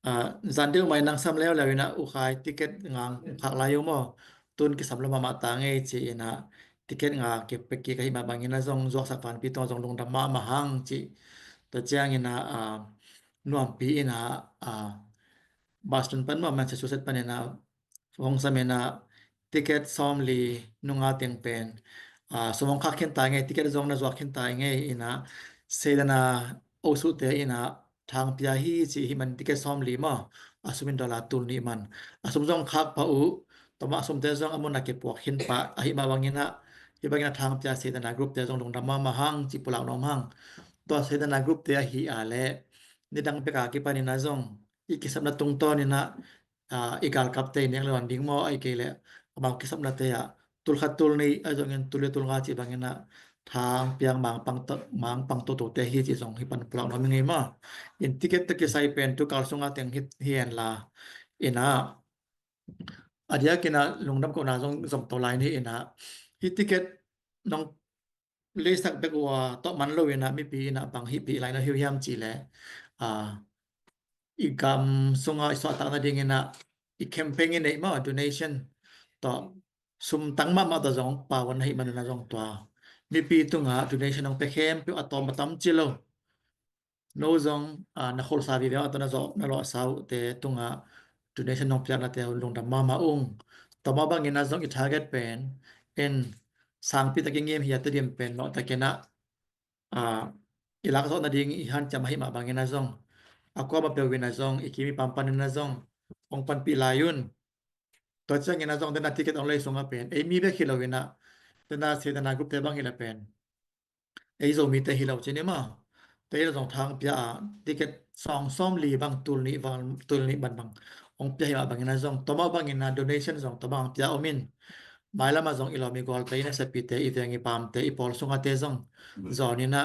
a, zan deuh mah in nang sam leuleu in a, U Khai, ticket nga hong khak lai uh maw, tun kisam lo mahmah ta ing ei ci in a, ticket nga kipia kik ahih mah bangin a zong zuaksak Vanpi tungah zong lungdam mahmah hang ci. Tua ciangin a, a, Nuampi in a, a, Boston pan maw, Massachusetts panin a, hong sam in a, ticket sawmli nunga teng pen, a, sum hong khak khin ta ing ei, ticket zong na zuak khin ta ing ei in a, Seidana Osuh te in a, thang pia hi ci, hih man ticket sawmli maw, a sum in dollar tul nih man. A sum zong khak pah uh, tua mah a sumte zong a mun a kipuak khin pah ahih mah bangin a, hih bangin a thang pia Seidana group te zong lungdam mahmah hang ci, pulak nuam hang. Tua Seidana group te ahih a leh, nidang pek a kipanin a zong, i kisapna tungtawn in a, a, i galkapte i nek le wan ding maw, ahih kei leh amau kisapnate ah tul khat tul nih ahi zongin tul li tul nga cih bangin a thang piang mangpang to, mangpang totote hi cih zong hih pan pulak nuam ing ei maw. In ticket tawh kisai pen tukal sungah teng hi, hi hen la. In a, a diakin a lungdam kohna zong zom to lai ni in a, hih ticket nong leisak bek uh a tawh man lo in a, mipi in a bang hihpih lai na hi uh hiam cih leh, a, i gam sungah i suahtak nadingin a, i campaign i neih mah donation tawh sum tang mahmah tawh zong pau a na hih manun a zong tua mipi tungah donation hong pia khempeuh a tawm a tam ci lo. No zong, a, na kholsa vive a tawh na zawh, na lawhsa uhte tungah donation nong piaknate uh lungdam mahmah ung. Tua mah bangin a zong i target pen, en, sangpi takin ngim hi a, Tedim pen lawh takin a, a, i lak zawh nading i hanciam ahih mah bangin a zong, a kuamah peuh in a zong i kim i pam panin a zong hong panpih lai un. Tua ciangin a zong dena ticket hong lei sungah pen ei mi bek hi lo in a, dena Seidana group te bang hi leh pen ei Zomite hi lo ci ni maw. Tua hi lo zong thang pia a, ticket sawng sawmli bang tul nih val, tul nih bang bang hong pia hi mah bangin a zong, tua mah bangin a donation zong tua bang pia om in. Mailam a zong i lawm i gualte, i nasepite, i veng i pamte, i pawl sungate zong zawn in a,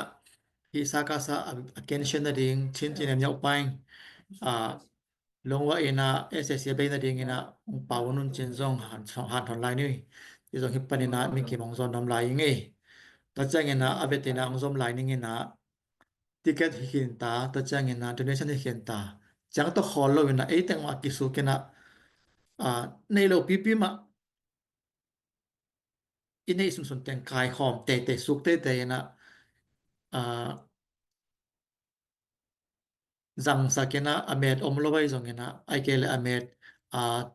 hih SACUSA a, a kensia nading Chin Chin em Yauh Paing, a, lungwa in a S A C a bei nadingin a hong pau un cin zong han, hanthawn lai ni. Hi zong hih panin a mi kim hong zawn nuam lai ing ei. Tua ciangin a a vetin a hong zom lai ning in a ticket hi khin ta, tua ciangin a donation hi khin ta. Ciang tawh khawl lo in a ei teng mah kisuk in a, a, nei lo pipi mah i neih sunsun teng kaikhawm teitei, suk teitei in a, a, zangsak in a, a met om lo ahi zongin a, ahih kei leh a met, a,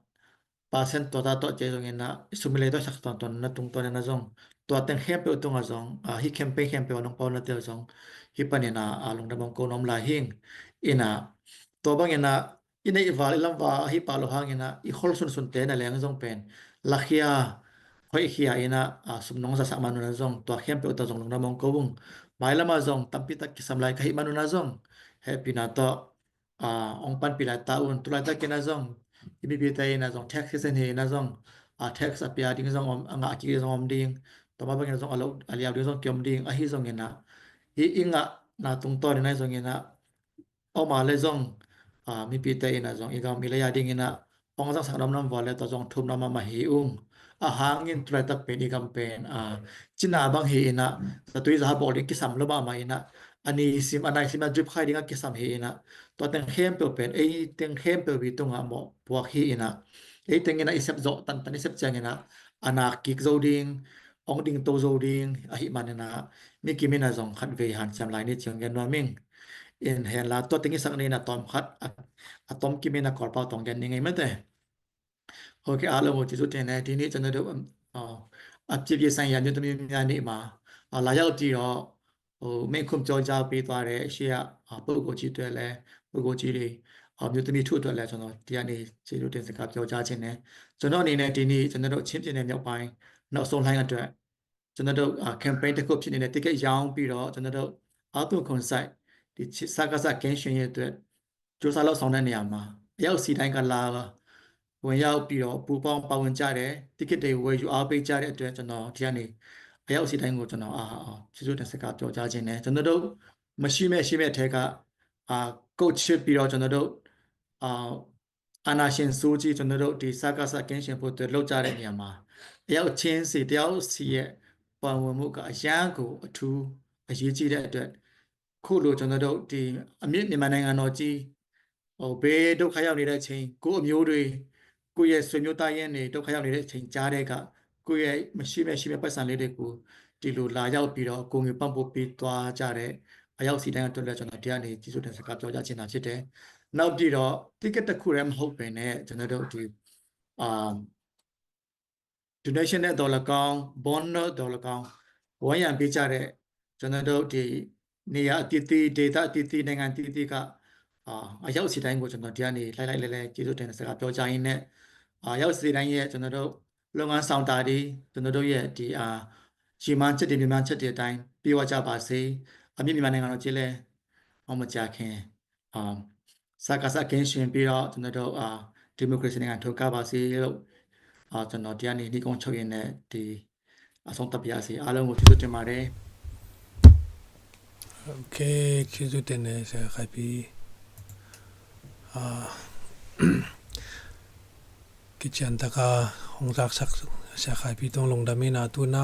percent tua ta tawh ci zongin a, sum i lei tawh sak tawntawn na tungtawn in a zong, tua teng khempeuh tungah zong, a, hih campaign khempeuh a nong pauna te uh zong hih panin a, a, lungdam hong ko nuam lai hi ing. In a, tua bangin a, i neih val, i lam val ahi pah lo hangin a, i khol sunsunte na leng zong pen lakhia, hoihkhia in a, a, sum nong zasak manun a zong, tua khempeuh tawh zong lungdam hong ko ung. Mailam a zong tampi tak kisam lai ka hih manun a zong, hehpihna tawh ah, hong panpih lai ta un. Tulaitak in ah zong i mipite in ah zong tax season hi in ah zong, ah, tax a pia ding zong om, a ngah kik ding zong om ding. Tua mah bangin ah zong a lo, a liau ding zong kiom ding. Ahi zongin ah hih i ngahna tungtawn in ah zongin ah, aw mah le zong, ah, mipite in ah zong i gam i lei a dingin ah hong zangsak nuam nuam vua le tua zong thum nuam mahmah hi ung. A hangin tulaitak pen i gam pen, ah, Cina bang hi in ah zatui zaha bawl ding kisam lo mahmah in ah, a nisim a naisim a drip khai ding a kisam hi in ah, tua teng khempeuh pen ei teng khempeuh i tungah mawhpuak hi in ah, ei teng in ah i sep zawh tantan i sep ciangin ah a nak kik zo ding, hong dingto zo ding ahih manin ah, mi kim in ah zong khatvei hanciam lai ni ci hong gen nuam ing. In hen la tua teng i sak ni in ah tawm khat a, a tom kim in ah Kawlpau tawh hong gen ni ngei mate. Ok, a lo mo ci zu te ne, ti ni chan na do, um, uh, a ci bi sang ya ni to mi mi ni ma, a la yau ti yo, uh, men khum cho ja pi tua re, shi ya, uh, pu go ci tu le, pu go ci li, uh, mi to mi thu tu le, chan no, ti ya ni, ci zu te sa ka cho ja ci ne. Chan no ni ne, ti ni, chan na do, chim ci ne, mi pai, no song lai nga tu. Chan na do, uh, campaign te khup ci ne, ne, ti ke yang pi ro, chan na do, a tu kon sai, ti ci sa ka sa ken shin ye tu. ကြိုးစားလုပ်ဆောင်တဲ့နေရာမှာ အယောက်စီတိုင်းကလာ ဝင်ရောက်ပြီးတော့ ပူးပေါင်းပါဝင်ကြတယ်။ တိကက်တွေဝယ်ယူအားပေးကြတဲ့အတွက် ကျွန်တော်ဒီကနေ အယောက်စီတိုင်းကို ကျွန်တော် အာ အာ ကျေးဇူးတင်စကားပြောကြားခြင်းနဲ့ ကျွန်တော်တို့ မရှိမဲ့ရှိမဲ့ထဲက အာ ကိုယ့်ချစ်ပြီးတော့ ကျွန်တော်တို့ အာ အာဏာရှင်ဆိုးကြီး ကျွန်တော်တို့ ဒီ စကစ ကင်းရှင်ဖို့အတွက် လုပ်ကြတဲ့နေရာမှာ အယောက်ချင်းစီ တစ်ယောက်စီရဲ့ ပါဝင်မှုက အရမ်းကို အထူး အရေးကြီးတဲ့အတွက် ခုလို ကျွန်တော်တို့ ဒီ အမြင့် မြန်မာနိုင်ငံတော်ကြီး ဟို ဘေးဒုက္ခရောက်နေတဲ့အချိန် ကိုယ့်အမျိုးတွေ ကိုယ့်ရဲ့ဆွေမျိုးသားရင်းတွေ ဒုက္ခရောက်နေတဲ့အချိန် ကြားတဲ့အခါ ကိုယ့်ရဲ့မရှိမဲ့ရှိမဲ့ပိုက်ဆံလေးတွေကို ဒီလိုလာရောက်ပြီးတော့ ကူညီပံ့ပိုးပေးသွားကြတဲ့ အယောက်စီတိုင်းအတွက်လည်း ကျွန်တော် ဒီကနေ ကျေးဇူးတင်စကားပြောကြားချင်တာဖြစ်တယ်။ နောက်ပြီးတော့ တိကက်တစ်ခုတည်းမဟုတ်ဘဲနဲ့ ကျွန်တော်တို့ ဒီ အာ donation နဲ့သော်လည်းကောင်း bond နဲ့သော်လည်းကောင်း ဝန်းရံပေးကြတဲ့ ကျွန်တော်တို့ ဒီနေရာအသီးသီး ဒေသအသီးသီး နိုင်ငံအသီးသီးက အာ အယောက်စီတိုင်းကို ကျွန်တော် ဒီကနေ လှိုက်လှိုက်လှဲလှဲ ကျေးဇူးတင်တဲ့စကားပြောကြားရင်းနဲ့ အာ အယောက်စီတိုင်းရဲ့ ကျွန်တော်တို့ လုပ်ငန်းဆောင်တာတွေ ကျွန်တော်တို့ရဲ့ ဒီ အာ ရည်မှန်းချက်တွေ မျှော်မှန်းချက်တွေအတိုင်း ပြည့်ဝကြပါစေ။ အမြင့်မြန်မာနိုင်ငံတော်ကြီးလည်း အောင်မကြာခင် အာ စကစ ကင်းရှင်းပြီးတော့ ကျွန်တော်တို့ အာ ဒီမိုကရေစီနိုင်ငံ ထွန်းကားပါစေလို့ အာ ကျွန်တော် ဒီကနေ နှိပ်ကွပ်ချုပ်ရင်းနဲ့ ဒီ အဆုံးသတ်ပါရစေ။ အားလုံးကို ကျေးဇူးတင်ပါတယ်။ Okay, ကျေးဇူးတင်တယ် ဆရာခိုင်ဖီ။ အာ ကချင်တကာ ဟောင်းသီးစက် ဆရာခိုင်ဖီ တုန်း လုံဒမီနာ သူနာ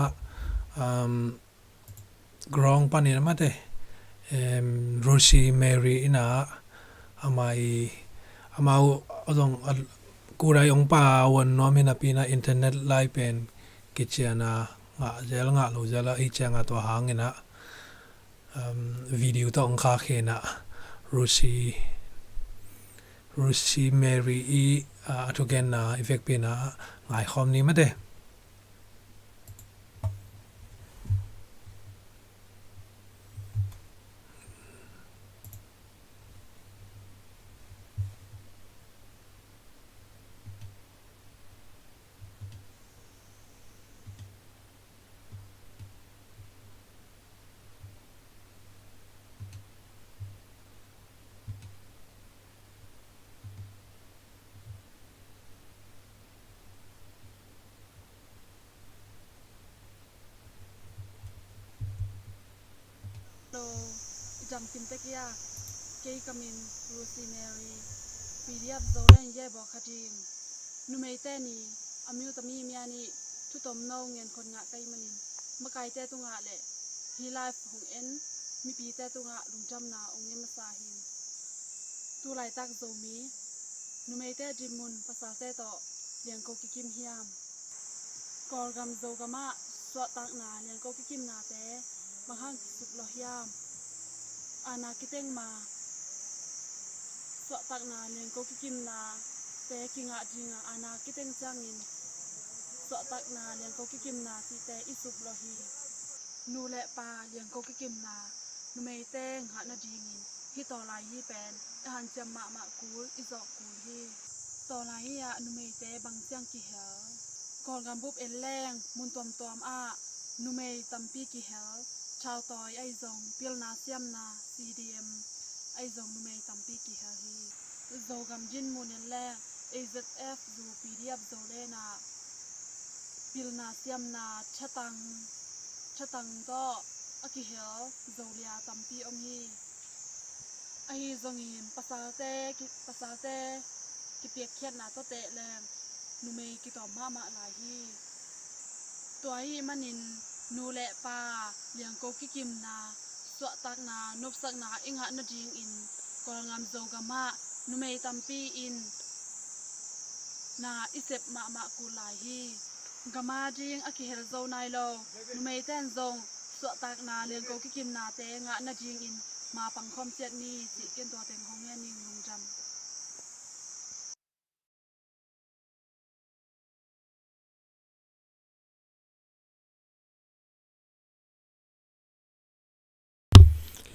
အမ် ground ပန်နေမတ်တေ အမ် Rosemary အင်း အမအီ အမအီ အဇွန် ကိုယ်တိုင် အောင်ပါဝင်နွမ်း မင်းအပီနာ internet လိုင်းပင် ကချင်နာ ငါ ဇဲလ် ငါ လို ဇဲလ် အီ ချင် ငါ တွား ဟန် ငင် နာ အမ် video တွား အခါ ခဲ နာ Rosie Rosemary အီ အ အထုကဲနာ effect ပင် နာ ငါ ဟိုင်း နီ မတ်တေ Hello, i dam kim tek hia? Kei ka min Rosemary, P D F Zoland Yebaw khat ing. Numeite ni, a miu tami mia ni, thutom no ngen khon ngah kei manin, makaite tungah le hi live hong en mipite tungah lungdamna hong ngen masa hi. Tu laitak Zomi numeite dinmun pasalte tawh liangko kikim hiam? Kawlgam Zogamah suahtakna liangko kikimnate bang hang kisuk lawh hiam? Aana kiteng ma suahtakna liangko kikimnate kingah dinga aana kiteng ciangin suahtakna liangko kikimna cihte i suk lawh hi. Nu le pa liangko kikimna numeite ngah nadingin hih tawlai hi pen i hanciam mahmah kul, i zawh kul hi. Tawlai hi ah numeite bang ciang kihel? Kawlgam bup en leng mun tuamtuam ah numei tampi kihel. Thautawi ahi zong pilna siamna, C D M, Ahi zong numei tampi kihel hi. Zogam dinmun in leng A Z F zu P D F Zoland ah pilna siamna thatang, thatang tawh a kihel Zolia tampi om hi. Ahi zongin pasalte, ki-, pasalte kipiakkhiatna tawhteh leng numei kitawm mahmah lai hi. Tua ahih manin nu le pa liangko kikimna, suahtakna, nopsakna i ngah nadingin Kawlgam Zogam ah numei tampi in na i sep mahmah kul lai hi. Gam ading a kihel zo nai lo numeite in zong suahtakna, liangko kikimnate ngah nadingin ma pangkhawm ciat ni, cih ken tua teng hong ngen ning. Lungdam.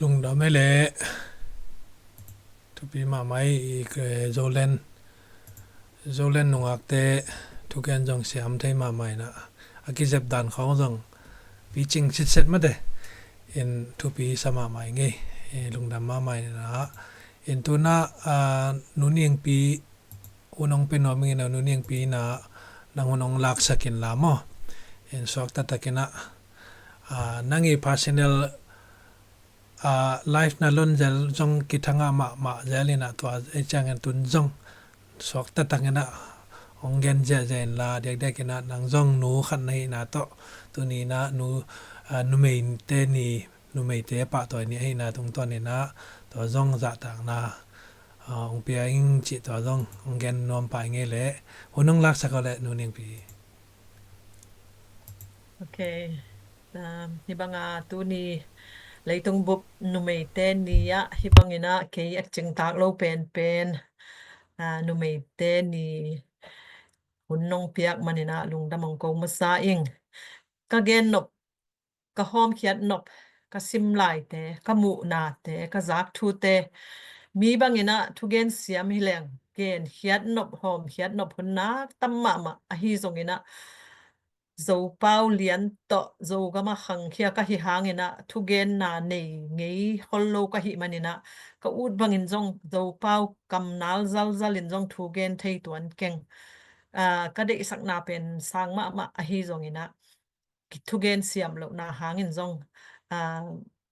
Lungdam e le. Thupi mahmah i, i, Zoland, Zoland nungakte thugen zong siam thei mahmah inah, a kizep dan khawng zong picing sitset mate. In thupi sa mahmah i ngei. I lungdam mahmah inah. In tunah, a, Nu Ningpi, hun hong pia nuam ing inah, Nu Ningpi inah nang hun hong laksak inla maw. In suakta takinah, a, nang i personal, a, life na lon zel zong kithangah mahmah zel inah tua ei ciangin tun zong suakta takinah hong gen ziahziah inla, diakdiak inah nang zong nu khat na hihna tawh tuni inah nu, a, numeite ni, numeite pahtawi ni ahihna tungtawn inah tua zong zahtakna, a, hong pia ing cih tua zong hong gen nuam pah i ngei le. Hun hong laksak aw le Nu Ningpi. Ok. Um, hih banga tuni leitung bup numeite ni ah hih bang inah kei a cingtak lo penpen, a, numeite ni hun nong piak man inah lungdam hong ko masa ing. Ka gen nop, ka hawmkhiat nop, ka sim laite, ka muhnate, ka zak thute, mi bang inah thugen siam hi leng genkhiat nop, hawmkhiat nop hun nak tam mahmah. Ahi zong inah Zopau lian tawh Zogam ah khangkhia ka hih hang inah thugenna nei ngei khol lo ka hih man inah ka ut bangin zong Zopau kamnal zalzal in zong thugen thei tuan keng. A, ka deihsakna pen sang mahmah ahi zong inah kithugen siam lohna hangin zong, a,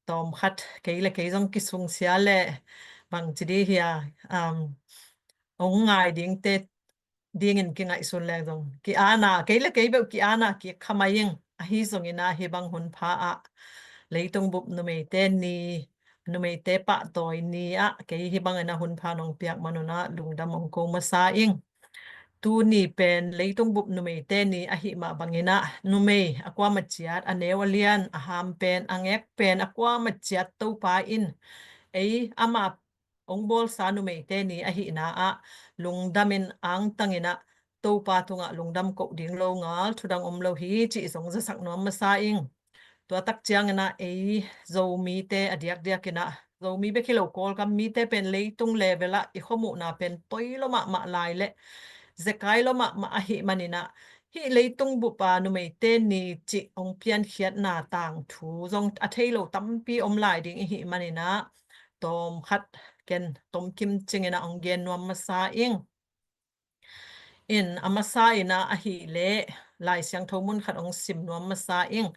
tawmkhat kei le kei zong kisungsia le bangci dih hia, um, hong ngai dingte dingin kingaihsun leng zong ki-ana, kei le kei beuh ki-ana kik khamai ing. Ahi zong inah hih bang hun pha ah leitung bup numeite ni, numeite pahtawi ni ah kei hih bang inah hun pha nong piak man un ah lungdam hong ko masa ing. Tuni pen leitung bup numeite ni ahih mah bang inah numei a kuama ciat, a neu a lian, a ham pen, a ngek pen, a kuama ciat Topa in ei ama hong bawlsa numeite ni ahihna ah lungdam in angtang inah Topa tungah lungdam koh ding lo ngal thudang om lo hi cih zong zasak nuam masa ing. Tua tak ciang inah ei Zomite a diakdiak inah, Zomi bek hi lo Kawlgam mite pen leitung level ah i khuamuhna pen toi lo mahmah lai le zekai lo mahmah ahih man inah hih leitung bup a numeite ni cih hong piankhiatna tangthu zong a thei lo tampi om lai ding i hih man inah tawmkhat ken tomkim cing inah hong gen nuam masa ing. In a masa inah ahih leh Lai Siangtho mun khat hong sim nuam masa ing.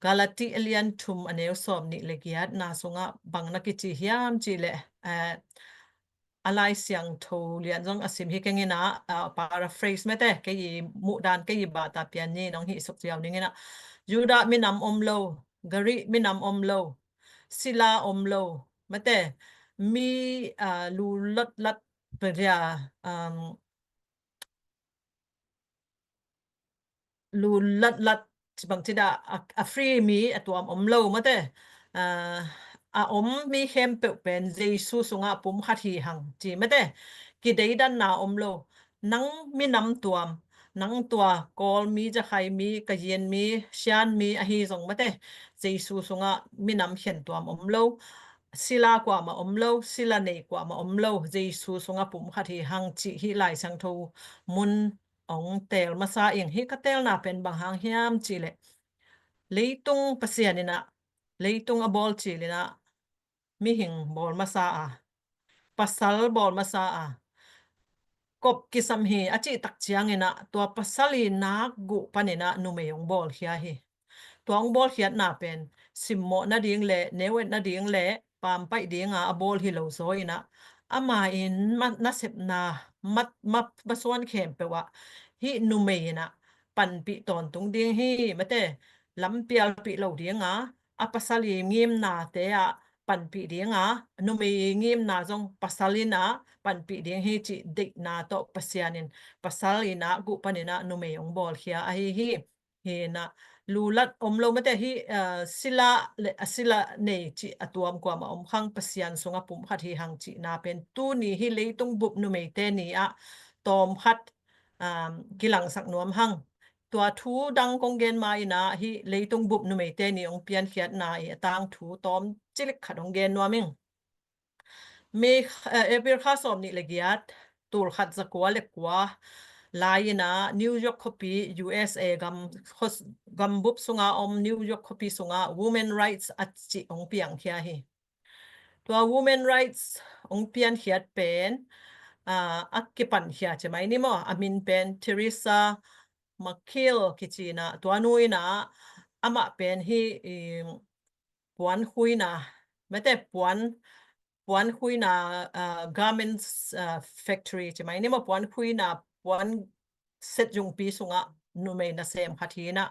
Galati a lian thum a neu sawm nih le giatna sungah bang na kici hiam cih leh, eh, a Lai Siangtho lian zong a sim hi keng inah, ah, paraphrase mate, kei i muhdan, kei i bata pian ni nong hih suk ziau ning inah, Judah minam om lo, Greek minam om lo, sila om lo, mate, mi, ah, lu lotlat, um, lu latlat, bangci dah, a, a free mi a tuam om lo mate. A, a om mi khempeuh pen Jesu sungah pum khat hi hang ci mate. Kideidanna om lo. Nang minam tuam, nang tua Kawl mi, Jakhai mi, Kayin mi, Shan mi ahi zong mate, Jesu sungah minam khen tuam om lo. Sila kuamah om lo, sila nei kuamah om lo, Jesu sungah pum khat hi hang cih hih Lai Siangtho mun hong teel masa ing. Hih ka teelna pen bang hang hiam cih leh leitung Pasian inah, leitung a bawl cil inah mihing bawl masa a, pasal bawl masa a, kop kisam hi a cih tak ciangin ah tua pasal i nak guh panin ah numei hong bawlkhia hi. Tua hong bawlkhiatna pen simmawh nading le neu-et nading le pampaih dinga a bawl hi lo zaw in ah ama in ma-, nasepna ma-, ma-, masuan khempeuh ah hih numei in ah panpih tawntung ding hi, mate, lampialpih lo dinga a pasal i ngimnate ah panpih dinga, numei i ngimna zong pasal in ah panpih ding hi cih deihna tawh Pasian in pasal i nak guh panin ah numei hong bawlkhia ahi hi. Hi in ah lulat om lo, mate, hi, ah, sila le a sila nei cih a tuam kuamah om khang, Pasian sungah pumkhat hi hang cihna pen tuni hi leitung bup numeite ni ah tawmkhat, um, kilangsak nuam hang. Tua thu dang kong gen ma in ah hih leitung bup numeite ni hong piankhiatna i a tangthu tawm cilik khat hong gen nuam ing. May, eh, April kha sawm nih le giat, tul khat za kua le kua lai in ah New York khuapi, U S A gam, khos-, gambup sunga om New York khuapi sunga women rights a cih hong piangkhia hi. Tua women rights hong piankhiat pen, ah, a kipankhia ci mai ni maw, a min pen Teresa McGill kici in ah, tua nu in ah amah pen hi, i, puankhuina, mate, puan, puankhuina, ah, garments, ah, factory ci mai ni maw, puankhuina, puan set zungpi sungah numei nasem khat hi in ah,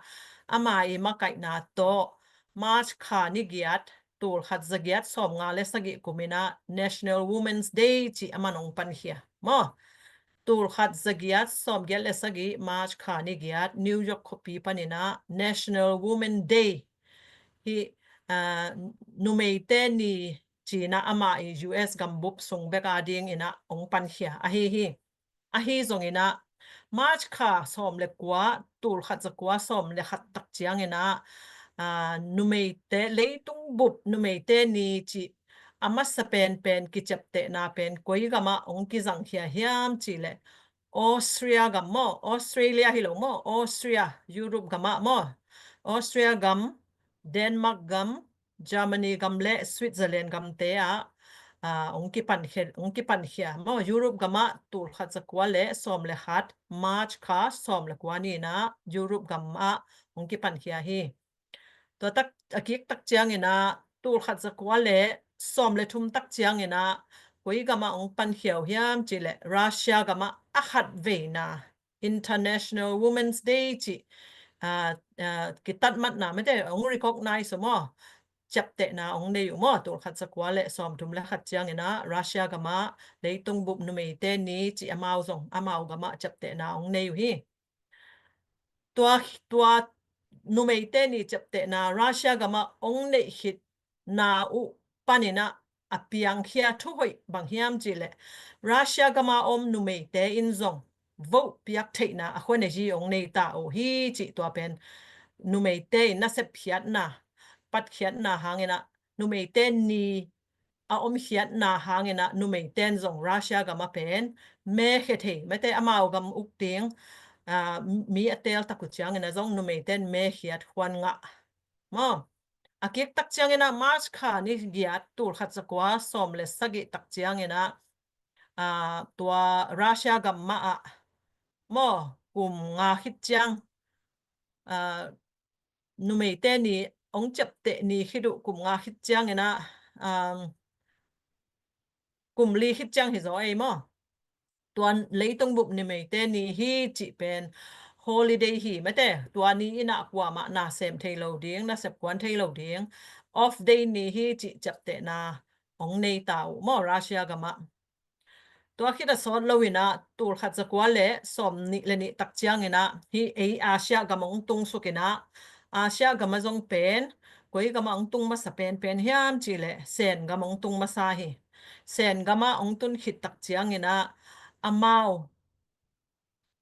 ama i makaihna tawh March kha ni giat, tul khat za giat sawm nga le sagih kum in ah National Women's Day cih aman hong pankhia maw. Tul khat za giat sawm giat le sagih, March kha ni giat, New York khuapi panin ah National Women Day hi, ah, numeite ni ci in ah ama i U S gambup sung bek a ding in ah hong pankhia ahi hi. Ahi zong in ah March kha sawm le kua, tul khat za kua sawm le khat tak ciangin ah, ah, numeite, leitung bup numeite ni cih a masa penpen kiciaptehna pen koi gamah hong kizangkhia hiam cih leh Austria gam maw, Australia hi lo maw, Austria, Europe gamah maw, Austria gam, Denmark gam, Germany gam le Switzerland gamte ah, ah, hong kipankhia, hong kipankhia maw, Europe gamah tul khat za kua le sawm le khat, March kha sawm le kua ni in ah Europe gamah hong kipankhia hi. Tua tak, a kik tak ciangin ah tul khat za kua le sawm le thum tak ciangin ah koi gamah hong pankhia uh hiam cih leh Russia gamah a khat veina International Women's Day cih, ah, ah, kitatmatna, mate, hong recognize uh maw, ciaptehna hong nei uh maw, tul khat za kua le sawm thum le khat ciangin ah Russia gamah leitung bup numeite ni cih amau zong amau gamah ciaptehna hong nei uh hi. Tua, tua numeite ni ciaptehna Russia gamah hong neih khitna uh panin ah a piangkhia thuhoih bang hiam cih leh Russia gama om numeite in zong vote piak theihna a khua ne hi hong nei ta uh hi cih tua pen numeite in nasep khiatna, patkhiatna hangin ah numeite ni a omkhiatna hangin ah numeite in zong Russia gama pen mekhia thei, mate, amau gam uk ding, ah, mi a teel tak uh ciangin ah zong numeite in mekhiat khuan ngah maw. A kik tak ciangin ah March kha ni giat, tul khat za kua sawm le sagih tak ciangin ah, ah, tua Russia gam mah ah maw, kum nga khit ciang, ah, numeite ni hong ciapteh ni khit uh, kum nga khit ciangin ah, um, kum li khit ciang hi zaw ei maw. Tua leitung bup numeite ni hi cih pen holiday hi, mate, tua ni in ah kuamah na sem thei lo ding, nasep kuan thei lo ding, off day ni hi cih ciaptehna hong nei ta uh maw, Russia gamah. Tua khit a sawt lo in ah tul khat za kua le sawm nih le nih tak ciangin ah hih ei Asia gam hong tung suk in ah, Asia gam ah zong pen koi gam ah hong tung masa penpen hiam cih leh Sen gam hong tung masa hi. Sen gam ah hong tun khit tak ciangin ah amau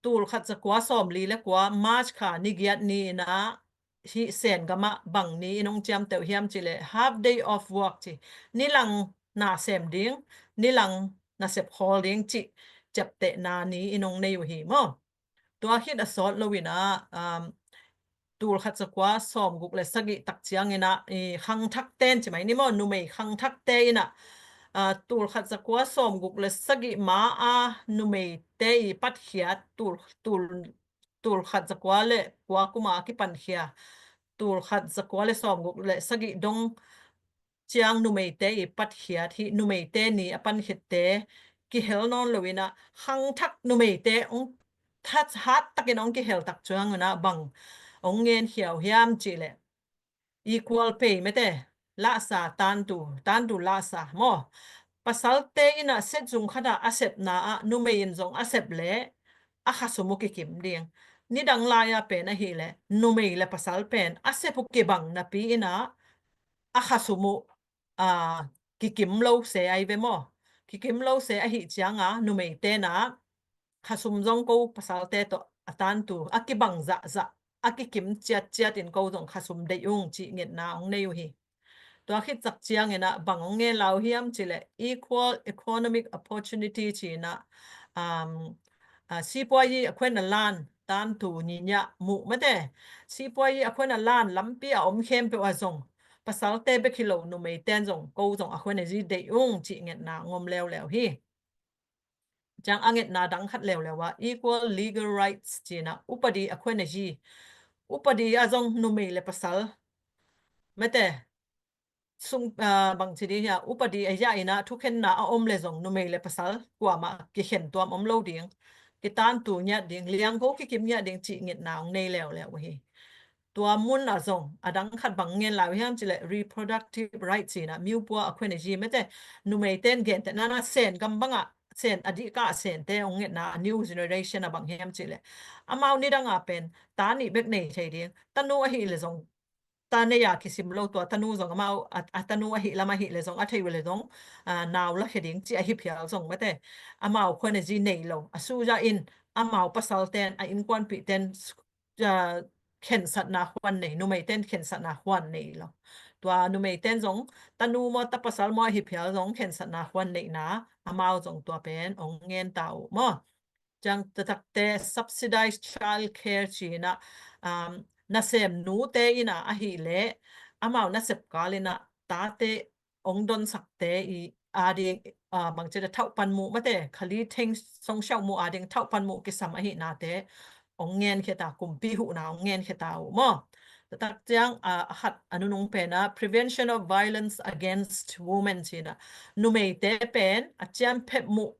tul khat za kua sawm li le kua, March kha ni giat ni in ah hih Sen gam ah bang ni in hong ciamteh uh hiam cih leh half day of work ci, nilang na sem ding, nilang nasep khawl ding cih ciaptehna ni in hong nei uh hi maw. Tua khit a sawt lo in ah, um, tulkhat zakua sawmguk le sagih tak ciangin ah, i khangthakte in ci mai ni maw, numei khangthakte in ah, aa, tulkhat zakua sawmguk le sagih ma a numeite i patkhiat tul, tul, tulkhat zakua le kua kum a kipankhia, tulkhat zakua le sawmguk le sagih dong ciang numeite i patkhiat hi, numeite ni a pankhiatte kihel nawn lo in ah, khangthak numeite hong that hat takin hong kihel tak ciangin ah bang hong ngenkhia uh hiam cih leh, equal pay mete, lahsa tantu, tantu lahsa maw. Pasalte in ah set zung khat ah a sepna ah numei in zong a sep leh a khasum uh kikim ding. Nidang lai ah pen ahih leh numei le pasal pen a sep uh kibang napi in ah a khasum uh, aa, kikim lo se ai ve maw. Kikim lo se ahih ciang a numeite in ah khasum zong ko pasalte tawh a tantu a kibang zahzah, a kikim ciatciat in ko zong khasum deih ung cih ngetna hong nei uh hi. Tua khit tak ciangin ah bang hong ngen lai uh hiam cih leh equal economic opportunity ci in ah, um, aa, sipuayi a khuan a lan tantu nyinya muh mete, sipuayi a khuan a lan lampi a om khempeuh ah zong pasalte bek hi lo numeite in zong ko zong a khuan a zi deih ung cih ngetna hong om leuleu hi. Ciang a ngetna dang khat leuleu ah equal legal rights ci in ah upadi a khuan a zi, upadi ah zong numei le pasal mete sung, aa, bangci dih hia, upadi a yah in ah thukhenna a om le zong numei le pasal kuamah kikhen tuam om lo ding, kitantu ngiat ding, liangko kikim ngiat ding cih ngetna hong nei leuleu uh hi. Tua mun ah zong a dang khat bang ngen lai uh hiam cih leh reproductive rights ci in ah miupua a khuan a zi mete, numeite in gentehna in ah Sen gam bang ah Sen a dih kah Sente hong ngetna a new generation ah bang hiam cih leh amau nidang ah pen ta nih bek nei thei ding, tanu ahih leh zong ta nei a kisim lo, tua tanu zong amau a, a tanu ahih lam ahih leh zong a thei uh leh zong, aa, nau lakhia ding cih ahi phial zong mete, amau khuan a zi nei lo, a suya in amau pasalte in a innkuanpihte in, aa, khensatna khuan nei, numeite in khensatna khuan nei lo. Tua numeite in zong tanu maw ta pasal maw ahi phial zong khensatna khuan neihna amau zong tua pen hong ngen ta uh maw. Ciang taktakte subsidized child care ci in ah, um, nasem nute in ah ahih leh amau nasep kal in ah tate hong donsakte i ading, ah, bangci dih thauh panmuh mete, khali theng song siauh muh ading thauh panmuh kisam ahihnate hong ngenkhia ta, kumpi huhna hong ngenkhia ta uh maw. Taktak ciang, ah, a khat a nunung pen ah prevention of violence against women ci in ah numeite pen a ciamphep muh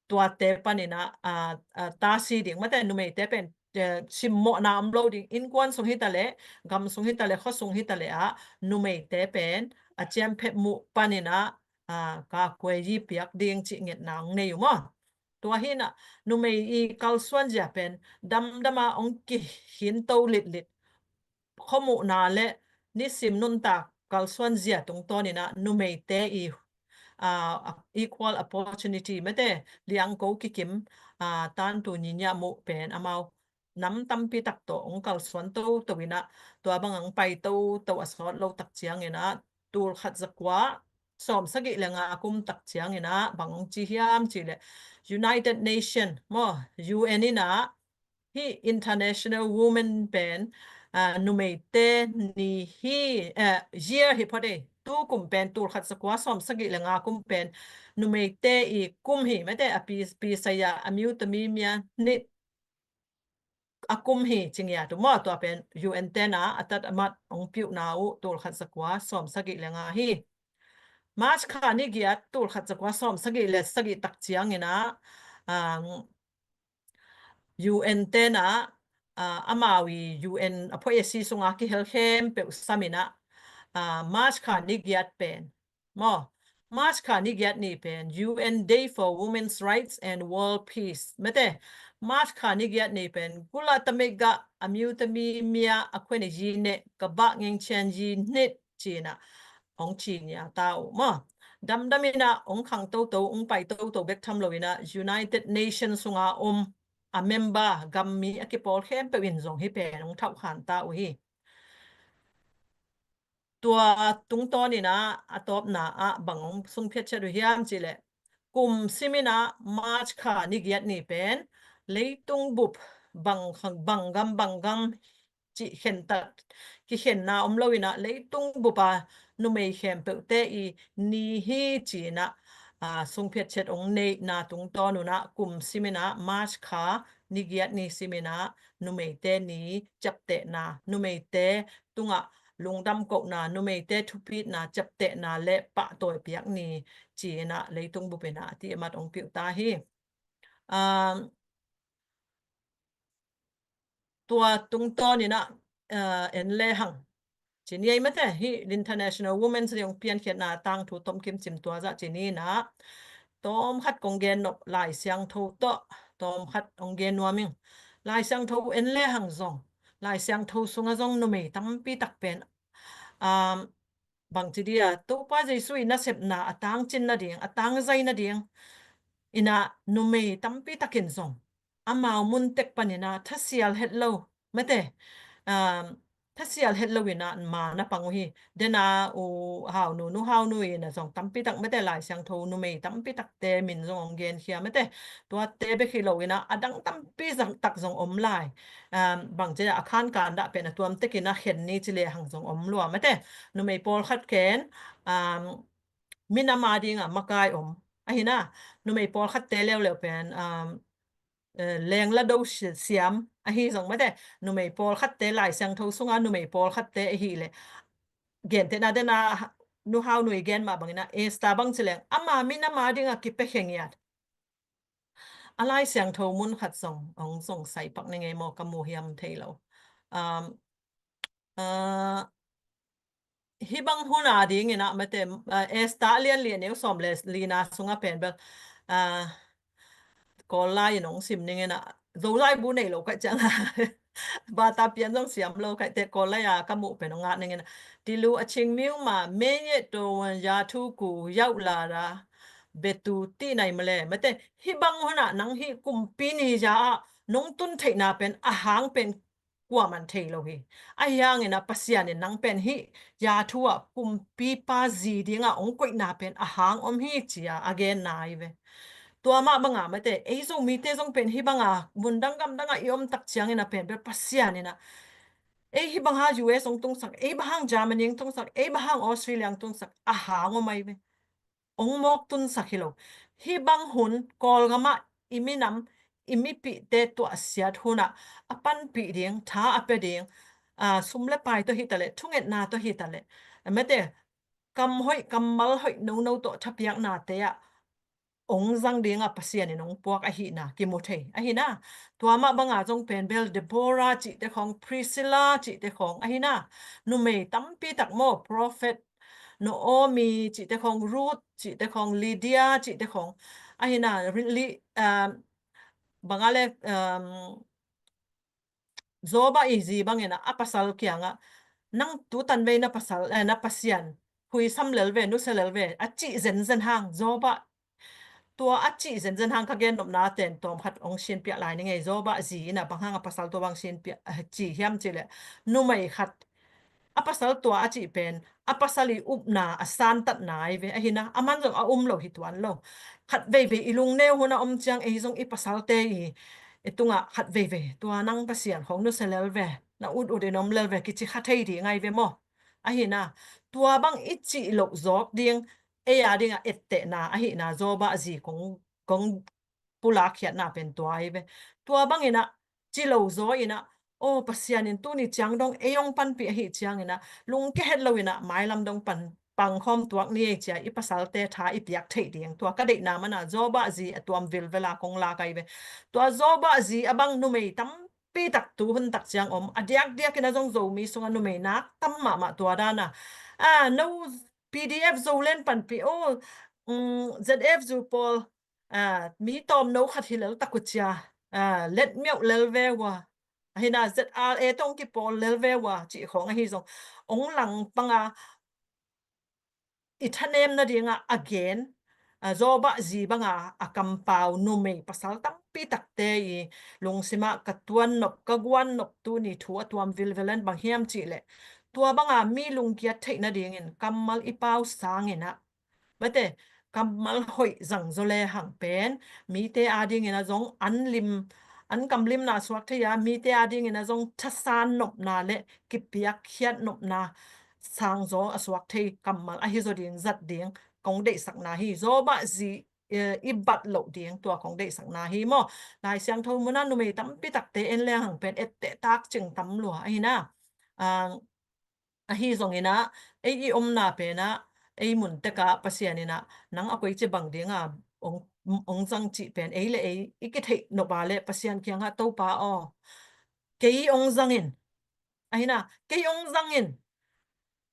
tuate panin ah, aa, aa, tasi ding mate, numeite pen, eh, simmawhna om lo ding, innkuan sung hitaleh, gam sung hitaleh, khua sung hitaleh ah numeite pen a ciamphep muh panin ah, aa, kakuai yi piak ding cih ngetna hong nei uh maw. Tua hi in ah numei i kalsuan zia pen damdam ah hong kikhinto litlit, khuamuhna le nisim nuntak kalsuan zia tungtawn in ah numeite i, aa, equal opportunity mate, liangko kikim, aa, tantu nyinya muh pen amau nam tampi tak tawh hong kalsuan toto in ah, tua bang hong pai toto a sawt lo tak ciangin ah, tul khat za kua sawm sagih le nga kum tak ciangin ah bang hong ci hiam cih leh, United Nation maw, U N in ah hih International Women pen, aa, numeite ni hi, eh, year hi phot ei. Tu kum pen tul khat za kua sawm sagih le nga kum pen numeite i kum hi mate, a pi, pi saya a miu tami mia nit a kum hi ci ngiat uh maw. Tua pen U N te in ah a tat a mat hong piuhna uh tul khat za kua sawm sagih le nga hi. March kha ni giat tul khat za kua sawm sagih le sagih tak ciangin ah, um, U N te in ah, ah, amau i U N a phoih a si sungah kihel khempeuh sam in ah, ah, March kha ni giat pen maw, March kha ni giat ni pen U N Day for Women's Rights and World Peace mate. March kha ni giat ni pen gula tamega a miu tami mia a khuan a yi ne ka bah ngeng chian yi nit ci in ah hong ci nia ta uh maw. Damdam in ah hong khang toto, hong pai toto bek tham lo in ah United Nations sungah om a member gam mi a kipawl khempeuh in zong hih pen hong thauhkhan ta uh hi. Tua tungtawn in ah a tawpna ah bang hong sungphiat ciat uh hiam cih leh, kum sim in ah March kha ni giat ni pen leitung bup bang, bang gam bang gam cih khentat, kikhenna om lo inah leitung bupa numei khempeuhte i ni hi ci-inah, a, sungphiat chet ong neihna tungtawn unah kum siminah March kha ni giat ni siminah numeite ni ciaptehna, numeite tungah lungdam kohna, numeite thupitna, ciaptehna le pahtawi piak ni ci-inah leitung bupinah a ti amat ong piuh ta hi. Um, tua tungtawn inah, uh, en lehang ci ni ei mate, hi International Women's Day ong piankhiatna tangthu tomkim cim tua zah ci ni inah tawmkhat kong gen nop, Lai Siangtho tawh tawmkhat ong gen nuam ing. Lai Siangtho en lehang zong, Lai Siangtho sungah zong numei tampi tak pen, um, bangci dia, Topa Jesu i nasepna a tangcin nading, a tangzai nading inah numei tampi takin zong amau muntek paninah thasial het lo mate, um, thasial het lo inah ma na pang uh hi. Dena u Haunu, Nu Haunu inah zong tampi tak mate, Lai Siangtho numei tampi takte min zong ong genkhia mate. Tuate bek hi lo inah a dang tampi zang tak zong om lai. Um, bangci a khankan dah pen a tuamtek inah khen ni ci lehang zong om lua mate. Numei pawlkhat ken, um, minam a dingah makai om. Ahi na, numei pawlkhatte leuleu pen, um, eh, lengla do si-, siam ahi zong mate, numei pawlkhatte, Lai Siangtho sunga numei pawlkhatte ahi leh, gentehna dena Nu Hau Nu i gen mah bangin ah, Esther bang ci leng ama minam a dingah kipia khe ngiat. A Lai Siangtho mun khat zong ong zong sai pak ning ei maw, ka mu hiam thei lo. Um, uh, hih bang hun a dingin ah mate, uh, Esther a lian li a neu sawm le lina sungah pen bel, uh, Kawl lai in ong sim ning in ah, Zolai bu nei lo kaih ciang a bata pian zong siam lo kaih teh, Kawl lai a ka muh pen ong at ning in ah, ဒီလိုအချိန်မျိုးမှာ မင်းရဲ့တော်ဝင်ရာထူးကို ရောက်လာတာ ဘယ်သူသိနိုင်မလဲ mate, hih bang hun ah nang hih kumpi ni ja ah nong tun theihna pen a hang pen kuaman thei lo hi. Ahi hangin ah Pasian in nang pen hih ya thu ah kumpipa zi dingah ong koihna pen a hang om hi ci-a a genna ahi ve. Tua mah banga mate, ei Zomite zong pen hih banga mundang gamdang ah i om tak ciangin ah pen bel Pasian in ah ei hih bang hang U S ong tungsak, ei bang hang Germany ong tungsak, ei bang hang Australia ong tungsak a hang om ahi ve. Ong mawk tunsak hi lo. Hih bang hun Kawlgam ah i minam, i mipihte tuahsiat hun ah a panpih ding, tha a pia ding, a, sum le pai tawh hi ta leh, thungetna tawh hi ta leh, a mate, kam hoih, kammal hoih nono tawh thapiaknate ah ong zang dingah Pasian in ong puak ahihna kimu thei ahi na. Tua mah banga zong pen bel Deborah cihte khawng, Priscilla cihte khawng ahi na. Numei tampi tak maw, Prophet Naomi cihte khawng, Ruth cihte khawng, Lydia cihte khawng ahi na. Li, um, banga le, um, Job ah i zi bangin ah a pasal kiangah, nang tu tanvei na pasal, eh, na Pasian huisam lel ve, nusia lel ve a cih zenzen hang, Job ah tua a cih zenzen hang ka gen nopna ten tawmkhat ong sinpiah lai ning ei. Job ah zi in ah bang hang a pasal tua bang sinpiah, eh, ci hiam cih leh, numei khat a pasal tua a cih pen a pasal i upna a santatna ahi ve. Ahi na, aman zong a um lo hi tuan lo. Khat veivei i lungneu hun a om ciang ei zong i pasalte i, i tungah khat veivei tua nang Pasian khawng nusia lel ve, na ut ut in om lel ve kici kha thei ding ahi ve maw. Ahi na, tua bang i cih loh zawk ding, ei a dingah ettehna ahi na, Job ah zi kong, kong pulak khiatna pen tua ahi ve. Tua bangin ah ci lo zaw in ah, aw, Pasian in tuni ciang dong ei ong panpih ahi ciangin ah lungkia het lo in ah mailam dong pan pangkhawm tuak ni ei ci-a i pasalte tha i piak theih ding, tua ka deihna man ah Job ah zi a tuam vilvel a kong lak ahi ve. Tua Job ah zi a bang numei tampi tak tu hun tak ciang om, a diakdiak in ah zong Zomi sungah numei nak tam mahmah tua dan ah, a, no P D F Zoland panpih, aw, um, Z F Zu pawl, a, mi tawmno khat hi lel tak uh ci-a, a, let miauh lel ve ua, ahi na, Z R A tawh ong kipawl lel ve ua cih khawng ahi zong, ong lang panga i thanem nadingah a gen, a, Job ah zi banga a kampau numei pasal tampi takte i lungsim ah ka tuan nop, ka guan nop tuni thu a tuam vilvel en bang hiam cih leh, tua banga mi lungkiat theih nadingin kammal i pau sangin ah, mate, kammal hoih zang zaw le hang pen mite a dingin ah zong an lim, an kamlimna a suak thei a, mite adingin a zong thasan nopna le kipiakkhiat nopna sangzaw a suak thei kammal ahi zaw ding zat ding kong deihsakna hi. Zawbah zi, eh, i bat loh ding tua kong deihsakna hi maw. Lai Siangtho munah numei tampi takte en leng hang pen etteh tak cing tam lua ahi na. Ah, ahi zongin ah, ei i omna pen ah, ei mun tek ah Pasian in ah, nang a koici bang ding a ong, ong zang cih pen ei le ei i kitheih nop a le Pasian kiangah, Topa aw, kei ong zang in, ahi na, kei ong zang in,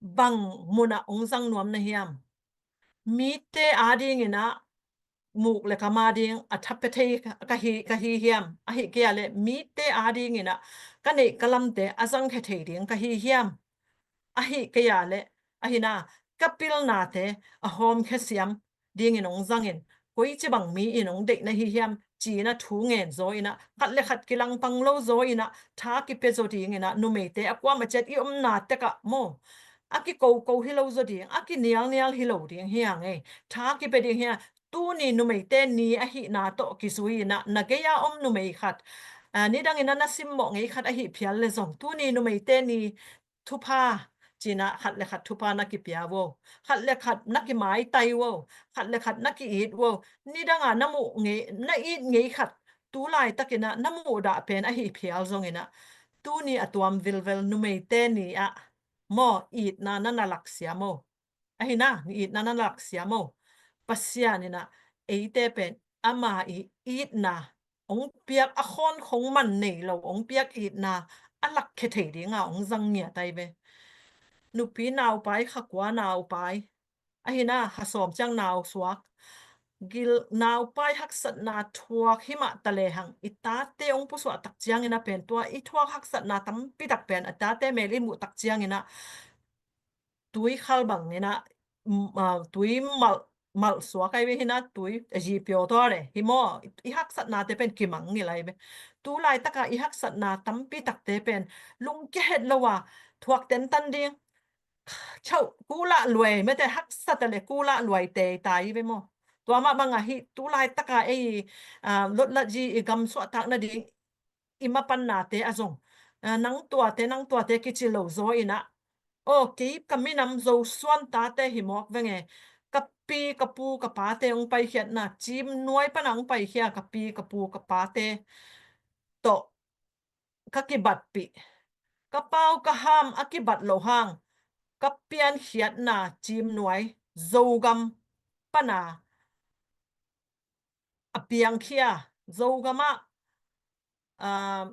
bang mun ah ong zang nuam na hiam? Mite adingin ah muk le kam ading a tha pia thei ka hi, ka hi hiam? Ahih kei a le mite adingin ah ka neih ka lamte a zangkhia thei ding ka hi hiam? Ahih kei a le, ahi na, ka pilnate a hawmkhia siam dingin ong zang in, koici bang mi in ong deih na hi hiam, ci-in ah thu ngen zaw in ah, khat le khat kilangpang lo zaw in ah, tha kipia zaw dingin ah, numeite a kuamah ciat i omna tek ah maw, a kikoko hi lo zaw ding, a kinialnial hi lo ding hi hang ei. Tha kipia ding hi a, tuni numeite ni ahihna tawh kizui in ah, na gei a om numei khat, ah, nidangin ah na simmawh ngei khat ahih phial le zong, tuni numeite ni thupha, ci-in ah khat le khat thupha na kipia vo, khat le khat na kimaitai vo, khat le khat na ki-it vo, nidang a na muh ngei, na it ngei khat, tu laitakin ah na muhdah pen ahih phial zongin ah, tuni a tuam vilvel numeite ni ah maw, itna na na lak siam o. Ahi na, itna na na lak siam o. Pasian in ah eite pen ama i itna ong piak, a khawnkhong man nei lo ong piak itna a lakkhia thei ding a ong zang ngiat ai ve. Nupi naupai, kha kua naupai, ahi na, kha sawm ciang nau suak, gil naupai haksatna thuak hi mah ta le hang, i tate ong pusuah tak ciangin ah pen, tua i thuak haksatna tampi tak pen a tate mel i muh tak ciangin ah tui khal bangin ah, mm, ah, tui malh, malh suak ai ve hi na, tui, eh, zi pio tawh le hi maw, i haksatnate pen kimang ngilh ai ve. Tu laitak a i haksatna tampi takte pen lungkia het lo a thuak tentan ding. Chau, kulah luai, mete haksa ta le kulah luai tei tai ve maw. Tua mah bang a hi, tu laitak a ei, ah, lotlat zi i gam suahtak nading i mapannate a zong, ah, nang tuate, nang tuate kici lo zaw in ah, aw, kei ka minam Zo suan tate hi mawk veng e, ka pi, ka pu, ka pate ong paikhiatna, Ciim nuai pan a ong paikhia ka pi, ka pu, ka pate tawh ka kibatpih, ka pau, ka ham a kibat loh hang, ka piankhiatna Ciim nuai, Zogam pan a a piangkhia, Zogam ah, ah,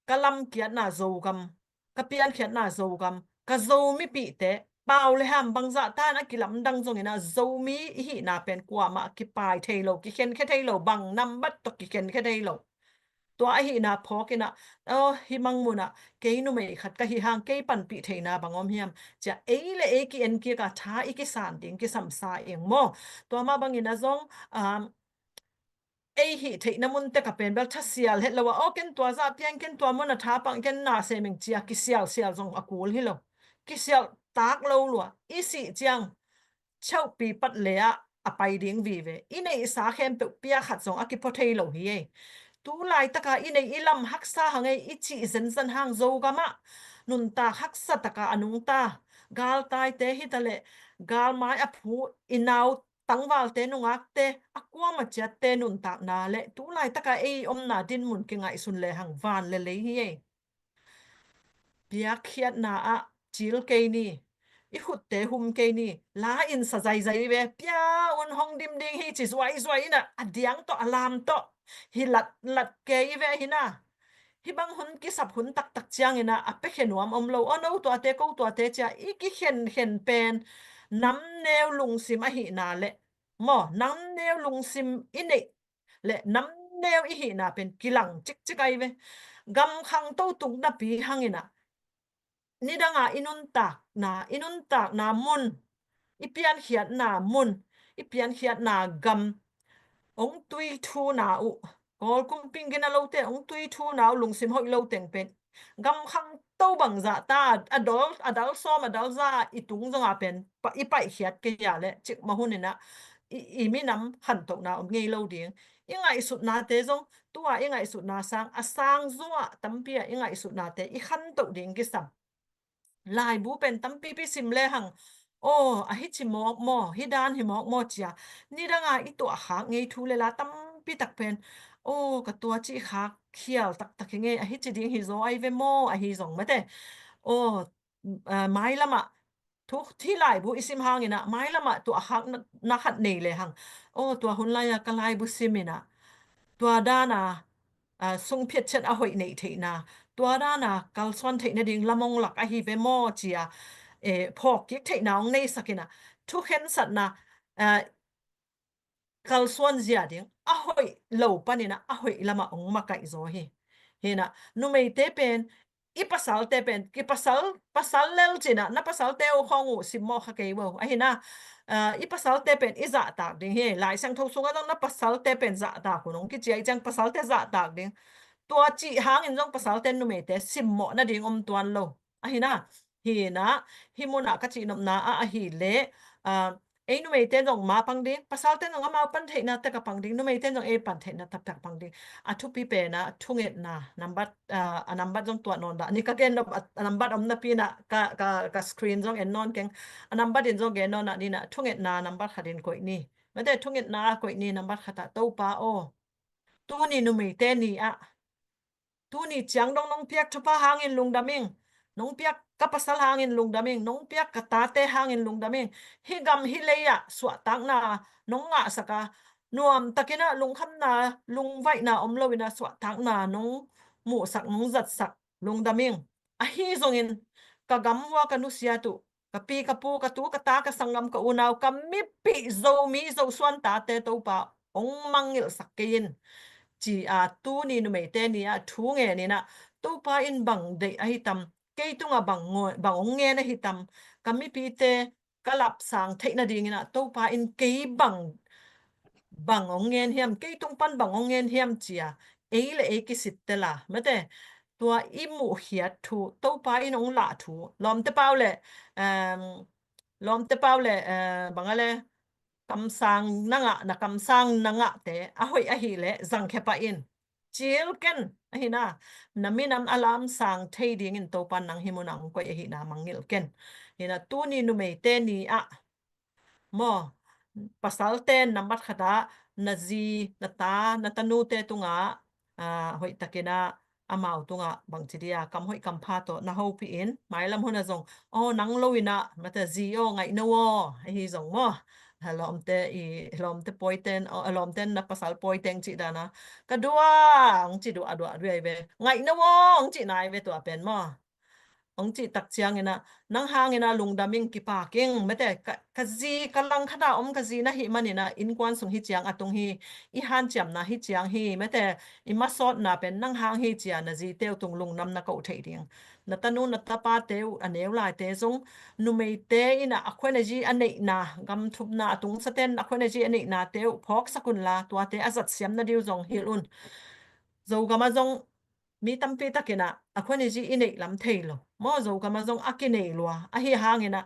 ka lamkiatna Zogam, ka piankhiatna Zogam, ka Zo mipihte, pau le ham bangzah tan a kilamdang zongin ah, Zomi i hihna pen kuamah kipai thei lo, kikhenkhia thei lo, bang nambat tawh kikhenkhia thei lo. Tua ahihna phawk in ah, aw, hih mang mun ah kei numei khat ka hi hang, kei panpih theihna bang om hiam? Ci a ei le ei ki-en kik a, tha i kisan ding kisam sa ing maw. Tua mah bangin ah zong, um, ei hih theihna mun tek a pen bel thasial het lo a, aw, ken tua zah piang, ken tua mun a tha pang, ken na sem ing, ci a kisialsial zong a kul hi lo. Kisial tak lo lua, i sih ciang chauhpi pat le ah a pai ding vive. I neihsa khempeuh pia khat zong a kipua thei lo hi ei. Tu laitak a i neih i lam haksa hang ei, i cih zenzen hang, Zogam ah nuntak haksa tak a a nungta galtaite hi ta le, galmai a phu i nau tangvalte, nungakte, a kuamah ciatte nuntakna le tu laitak a ei omna dinmun kingaihsun le hang, van le lei hi ei. Piakkhiatna ah cil kei ni, i khutte hum kei ni, la in sa zaizai ve, pia un, hong dim ding hi, ci zuaizuai in ah, a diang tawh, a lam tawh hi latlat kei ve hi na. Hih bang hun kisap hun taktak ciangin ah a piakhia nuam om lo. Aw, no tuate, ko tuate, ci a i kikhenkhen pen namneu lungsim ahihna le maw, namneu lungsim i neih le namneu i hihna pen kilang cikcik ai ve. Gam khangto tung napi hangin ah, nidang a i nuntakna, i nuntakna mun, i piankhiatna mun, i piankhiatna gam ong tui thuna uh, Kawl kumping gina lote ong tui thuna uh, lungsim hoih lo teng pen gam khangto bangzah ta, a dal, a dal sawm, a dal za i tung zong a pen pa, i paihkhiat kei a le, cikmah hun in ah i, i minam khantohna om ngei lo ding. I ngaihsutnate zong tua i ngaihsutna sang a sang zaw ah tampi ah i ngaihsutnate i khantoh ding kisam. Laibu pen tampipi sim lehang, aw, a hici mawk maw, hi dan hi mawk maw cia, nidanga i tuahkhak ngei thu le la tampi tak pen, aw, ka tua cihkhak khial taktak hi ngei, a hici ding hi zaw ai ve maw, ahi zong mate, aw, a, mailamah thu, thi laibu i sim hanginah mailamah tuahkhak na, na khat nei lehang, aw, tua hun lai-a ka laibu siminah tua dana, a, sungphiatchiat a hoih neih theihna, tua dana kalsuan theih nading lamong lak ahi ve maw cia, e, phawk kik theihna hong neisakinah thukhensatna, a, kalsuan zia ding a hoih lo paninah a hoih lamah hong makaih zaw hi. Hinah numeite pen, i pasalte pen, i pasal, pasal lel cinah na pasalte uh khawng uh simmawh kha kei uh ahinah, a, i pasalte pen i zahtak ding hi. Lai Siangtho sungah zong na pasalte pen zahtak hun hong kici ahih ciang pasalte zahtak ding. Tua cih hangin zong pasalte numeite simmawh nading om tuan lo ahinah. Hinah, hih munah ka cihnopna ah ahileh, a, ei numeite zong ma pang ding, pasalte zong amau pan theihna tek a pang ding, numeite zong ei pan theihna tek a pang ding. A thupi penah thungetna nambat, a, a nambat zong tuah nawn dah ni ka gen nop, a, a nambat om napi inah ka, ka, ka screen zong en nawn keng. A nambat in zong gen nawn ah ninah thungetna nambat khat in koih ni. Mate thungetna koih ni nambat khat ah Topa aw, tuni numeite ni ah tuni ciang dong nong piak thupha hangin lungdam ing. Nong piak ka pasal hangin lungdam ing. Nong piak ka tate hangin lungdam ing. Hih gam hih lei-ah suahtakna nong ngahsak a, nuamtakinah lungkhamna, lungvaihna om loinah suahtakna nong muhsak, nong zatsak lungdam ing. Ahi zongin ka gam uh a ka nusiat uh, ka pi ka pu, ka tu ka ta, ka sanggam, ka unau, ka mipih Zomi Zosuan tate Topa hong mangngilhsak kei in, ci-a tuni numeite ni-ah thu ngeninah Topa in bang deih ahi tam, kei tungah bang, bang hong ngen ahi tam, ka mipite ka lapsang theih nadinginah Topa in kei bang, bang hong ngen hiam, kei tung pan bang hong ngen hiam cia ei le ei kisittel a mate, tua i muhkhiat thu, Topa in hong lah thu, lawmte pau le, em, lawmte pau le, eh, bang a le, kamsang na ngah, na kamsang na ngahte a hoih ahileh zangkhia pah in. Cil ken ahinah, na minam a lamsang thei dingin Topa nang hih munah hong koih ahihna mangngilh ken. Hinah tuni numeite ni-ah maw, pasalten nambat khatah na zi, na ta, na tanute tungah, a, hoihtakinah amau tungah bangci dia kam hoih kam pha tawh na hopih in, mailam hunah zong, aw, nang loinah mate zi aw, ngaihno aw, ahi zong maw, a lawmte i, lawmte pawiten, aw, a lawmten na pasal pawiteng cih dana, ka dua, hong ci dua, dua, dua ai ve, ngaihno aw, hong cih nai ve tua pen maw. Hong cih tak cianginah, nang hanginah lungdam ing, kipak ing, mate, ka, ka zi, ka langkhata om ka zi na hih maninah, innkuan sung hih ciang a tung hi, i hanciamna hih ciang hi, mate, i masawtna pen nang hang hi cia na zite uh tung lungdam na koh theih ding. Na tanu, na tapate uh a neu laite zong, numeite inah a khua na zi a neihna, gamthupna a tungsaten a khua na zi a neihnate uh phawksak unla, tuate a zatsiam na diu zong hilh un. Zogamah zong, mi tampi takinah a khua na zi i neih lam thei lo. Maw Zogamah zong a kinei lua. Ahi hanginah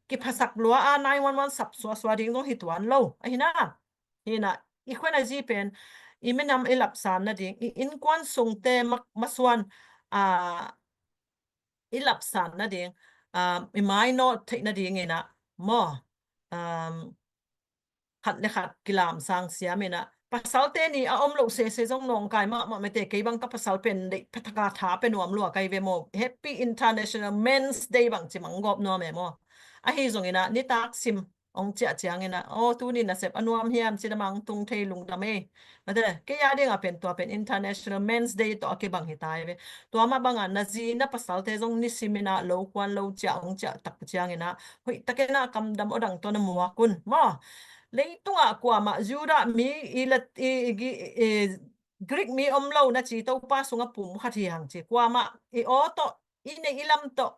kiphasak lua a nine one one sap suasua ding zong hi tuan lo. Ahinah, hinah, i khua na zi pen, i minam i lapsan nading, i innkuan sungte ma, masuan, a, i lapsan nading, a, i mainawt theih nadinginah, maw, a, khat le khat kilamsang siaminah, pasalte ni a om loh sese zong nawngkai mahmah mate, kei bang ka pasal pen deih phataka tha pe nuam lua kai ve maw, Happy International Men's Day bang ci mang gawp nuam e maw. Ahi zonginah nitak sim hong ciah cianginah, aw, tuni nasep a nuam hiam ci damang tung thei lungdam e. Mate, kei a dingah pen tua pen International Men's Day tawh a kibang hi tai ve. Tua mah bangah na zi na pasalte zong nisiminah lo kuan lo ciah hong ciah tak cianginah hoihtakinah kamdam awdang tawh na muak un maw. Leitungah kuamah Judah mi i, i, i, i Greek mi om lo na ci, Topa sungah pum khat hi hang ci, kuamah i aw tawh, i neih i lam tawh,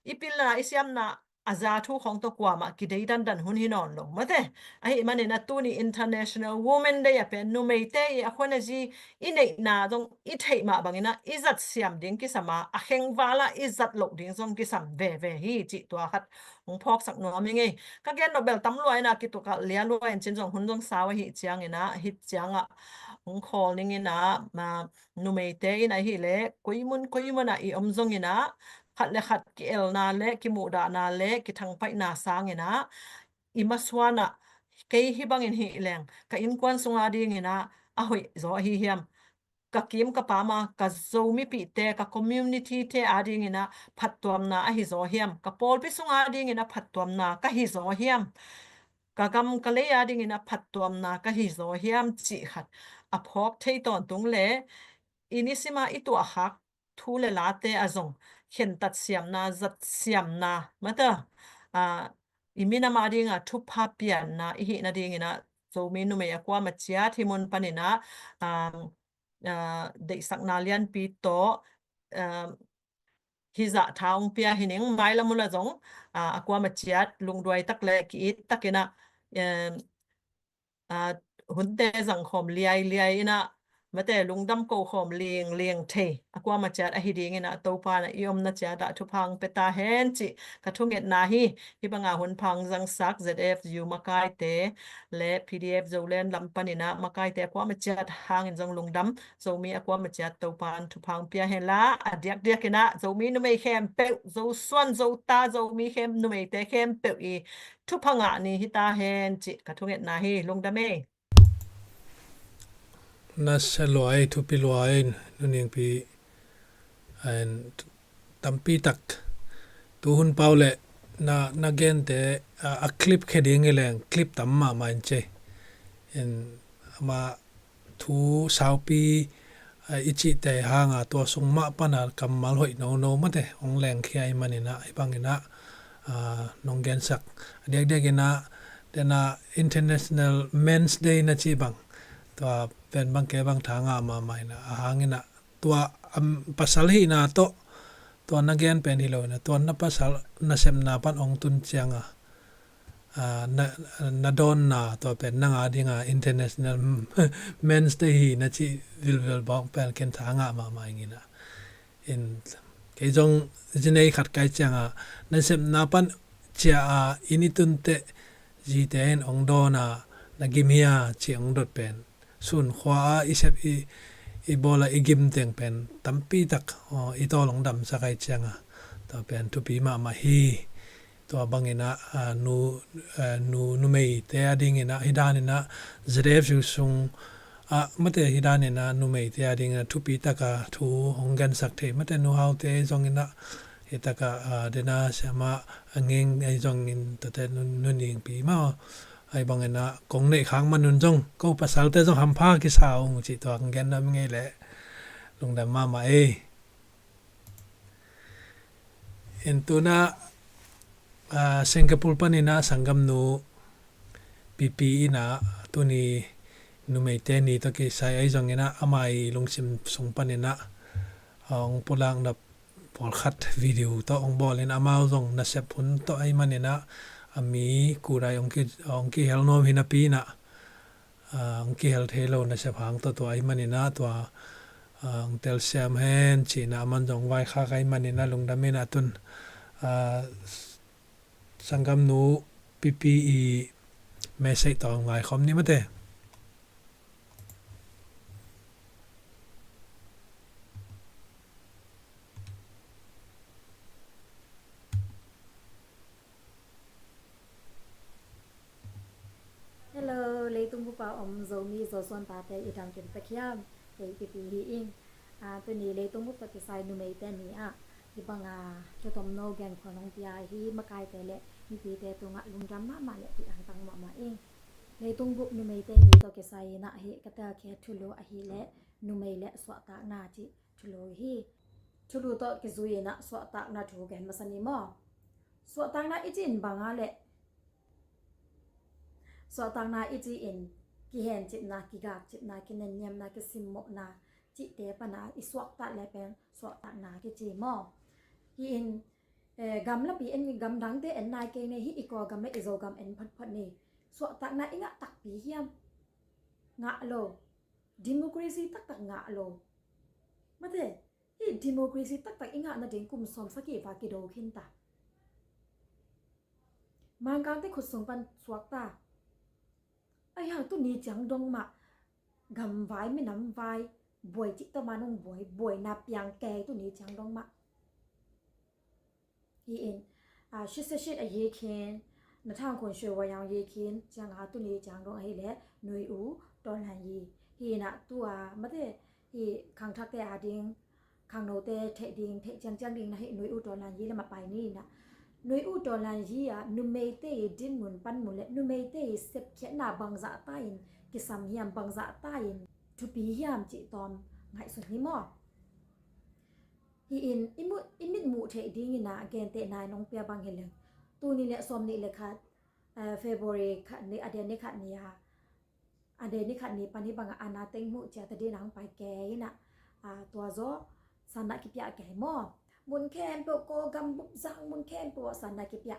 i pilna i siamna a za thu khawng tawh kuamah kidei dandan hun hi nawn lo mate. Ahih manin a tuni International Women Day ah pen numeite i a khuan a zi i neihna zong i theih mah bangin a i zat siam ding kisam a, a khengval ah i zat loh ding zong kisam veve hi cih tua khat hong phawksak nuam ing ei. Ka gen nop bel tam lua in a kituak a lia lua in cin zong hun zong sau ahih ciangin a hih ciangah hong khawl ning in a, ma, numeite in ahih leh koi mun koi mun ah i om zongin a khat le khat ki-elna le kimuhdahna le kithangpaihna sangin a i masuan ah kei hih bangin hih leng ka innkuan sung a dingin a a hoih zaw ahi hiam? Ka kim ka pam a ka Zomipihte, ka community te a dingin a phattuamna ahi zaw hiam? Ka pawlpi sung a dingin a phattuamna ka hi zaw hiam? Ka gam ka lei a dingin a phattuamna ka hi zaw hiam cih khat a phawk thei tawntung le i nisim a i tuahkhak thu le late a zong khentat siamna, zat siamna mata, a, i minam a ding a thupha pianna i hih nadingin a Zomi numei a kuama ciat hih mun panin a, a, a, deihsakna lianpi tawh, a, hih zah tha hong pia hi ning. Mailam uh la zong, a, a kuama ciat lungduai tak le ki-it takin a, em, a, hunte zang khawm liailiai in a, mate lungdam ko khawm lingling thei a kuama ciat ahi dingin a Topa in a i omna ciat ah thupha hong pia ta hen cih ka thungetna hi. Hih banga hun pha hong zangsak Z F U makaite le P D F Zoland lam panin a makaite a kuama ciat hangin zong lungdam. Zomi a kuama ciat Topa in thupha hong pia hen la, a diakdiakin a Zomi numei khempeuh, Zosuan, Zota, Zomi khem, numeite khempeuh i thupha ngah ni hi ta hen cih ka thungetna hi. Lungdam ei. Na sia lua ei, thupi lua ei, Nu Ningpi, en, tampi tak. Tu hun pau le na, na gente, a, a clip khe ding hi leng, clip tam mahmah in cei. En, ama thu saupi, a, i cihte hanga tua sung mah pana kammal hoih nono mate hong lengkhia i manin a, i bangin a, a, nong gensak. A diakdiakin a, den a International Men's Day na cih bang, tua pen bang ke bang tha ngah mahmah in a, a hangin a, tua, am, pasal hihna tawh, tua na gen pen hi lo in a, tua na pasal nasepna pan hong tun ciang a, a, na, na dawnna tua pen nang a ding a International Men's Day hi na cih vilvel bawk pen ken tha ngah mahmah ing in a. In, kei zong zi nei khat kai ciang a, nasepna pan cia a inn i tun teh zite in hong dawn a, na gim hia ci hong dot pen, sun khua a i sep i, i bawl a i gim teng pen tampi tak, aw, i tawl hong damsak ai ciang a, tua pen thupi mahmah hi. Tua bangin a, a, nu, a, nu, numeite a dingin a, hi danin a Z F U sung a, mate hi danin a numeite a dingin a thupi taka thu hong gensak thei, mate Nu Haute zongin a, hi taka, a, dena siama a ngeng ai zongin tate Nu, Nu Ningpi maw, ai bangin a kong neih khak man un zong ko pasalte zong hampha kisa ung cih tua kong gen nuam ngei leh lungdam mahmah ei. In tuna, a, Singapore panin a sanggamnu Pipi in a tuni numeite ni tawh kisai ai zongin a ama i lungsim sung panin a, a, hong pulakna pawlkhat video tawh hong bawlin amau zong nasep hun tawh ai manin a, a mi kudai hong ki, hong kihel nuam hi napi in a, a, hong kihel thei lo nasep hang tawh tua ahih manin a tua, a, hong telsiam hen cih na a man zong vaikhak ahih manin a lungdam in a tun, a, sanggamnu Pipi i message tawh hong ngaikhawm ni mate. Hello, leitung bup a om Zomi Zosuan tate i dam kim tek hiam? Kei Pipi hi ing. A, tuni leitung bup tawh kisai numeite ni ah hih banga thutomno genkhawm hong pia hi makaite le mipite tungah lungdam mahmah le kihantang mahmah ing. Leitung bup numeite ni tawh kisai in ah hih ka telkhiat thulu ahih leh numei le suahtakna cih thulu hi. Thulu tawh kizui in ah suahtakna thu gen masa ni maw? Suahtakna i cih in bang a leh, suahtakna i cih in kihencipna, kigakcipna, kinenniamna, kisimmawhna cihte pan a i suaktak le pen suahtakna kici maw? Hi in Eh, gamlapi en, gamdangte en nai kei ni, hih i Kawlgam le i Zogam en photphot ni. Suahtakna i ngah takpi hiam? Ngah lo. Democracy taktak ngah lo. Mate, hih democracy taktak i ngah nading kum sawm sagih va kido khin ta. Mangkangte khut sung pan suak ta. Ahi hang tuni ciang dong mah gamvai, minamvai buai cih tawh mah nong buai, buaina piang kei tuni ciang dong mah. Hi in, a, shit se shit a yi khin, na thang khun shwe wa yang yi khin, ciang a tuni ciang dong ahi le, nui u, ton han yi. Hi na tua, mate, hi khangthakte a ding, khangnote theh ding, theh ciangciang ding na hi nui u ton lan yi le ma pai ni na. Nui u ton lan yi a, numeite i din mun pan mun le, numeite i sepkhiatna bangzah ta in kisam hiam, bangzah ta in thupi hiam cih tawm ngaihsun hi maw? Hi in, i mu-, i mit muh theih ding in a, gentehna in hong pia bang hi leng. Tuni le sawm nih le khat, eh, February khat ni, a dia ni khat ni a, a dia ni khat ni pan hi bang a, ana teng muh cia ta din a hong pai kei in a, a, tua zaw sanna kipia kei maw? Mun khempeuh, Kawlgam bup zang mun khempeuh ah sanna kipia.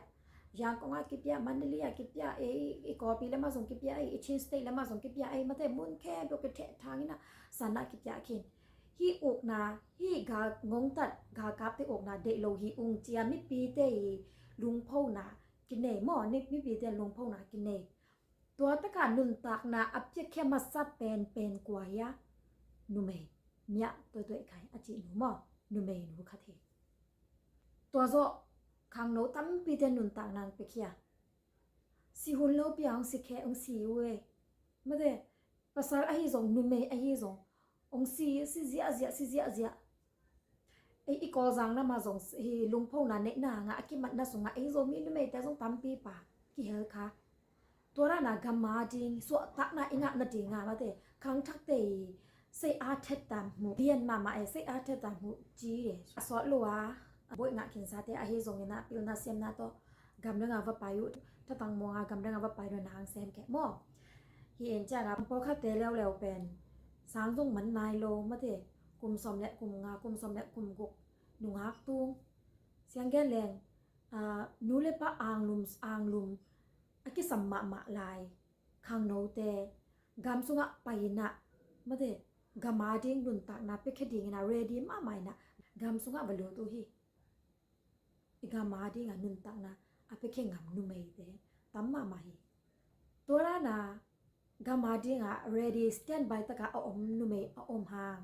Yangon a kipia, Mandalay a kipia, ei, i Kawlpi lam ah zong kipia, ei, i Chin State lam ah zong kipia, ei, mate mun khempeuh kitheh thang in a sanna kipia khin. Hih ukna, hih gal ngongtat, galkapte ukna deih lo hi ung cia mipite i lungphona kinei maw, ni, mipite lungphona kinei. Tua taka nuntakna a piakhia masa penpen kua hia? Numei. Miah tuaituai khai a cih nu maw? Numei nu khat hi. Tua zawh khangno tampite nuntakna ang piakhia. Si hun lo pia ang si khe ang si uh e. Mate, pasal ahi zong, numei ahi zong, hong si, si ziahziah, si ziahziah. Ei, i Kawlzang lam ah zong hi lungphona neihna ngah a kimatna sungah ei Zomi numeite zong tampi pa kihel kha. Tua dana gam a ding suahtakna i ngah nading a, mate, khangthakte i sei a thet tam hmuh, lian mahmah e, sei a thet tam hmuh ci e. A sawt lo a, a boih ngah khinsate ahi zongin a pilna siamna tawh gam dang a va pai uh, thatang muang a gam dang a va pai uh na hang sem keh maw? Hi en ciang a pawlkhatte leuleu pen sang zong man nai lo, mate, kum sawm le kum nga, kum sawm le kum guk nungak tung. Siang gen leng, a, nu le pa anglum, anglum a kisam mahmah lai khangnote gam sungah pai in a, mate, gam a ding nuntakna piakhia dingin a ready mahmah in a gam sungah va lut uh hi. I gam a ding a nuntakna a piakhia ngam numeite tam mahmah hi. Tua dana gam a ding a ready, standby taka a om numei a om hang,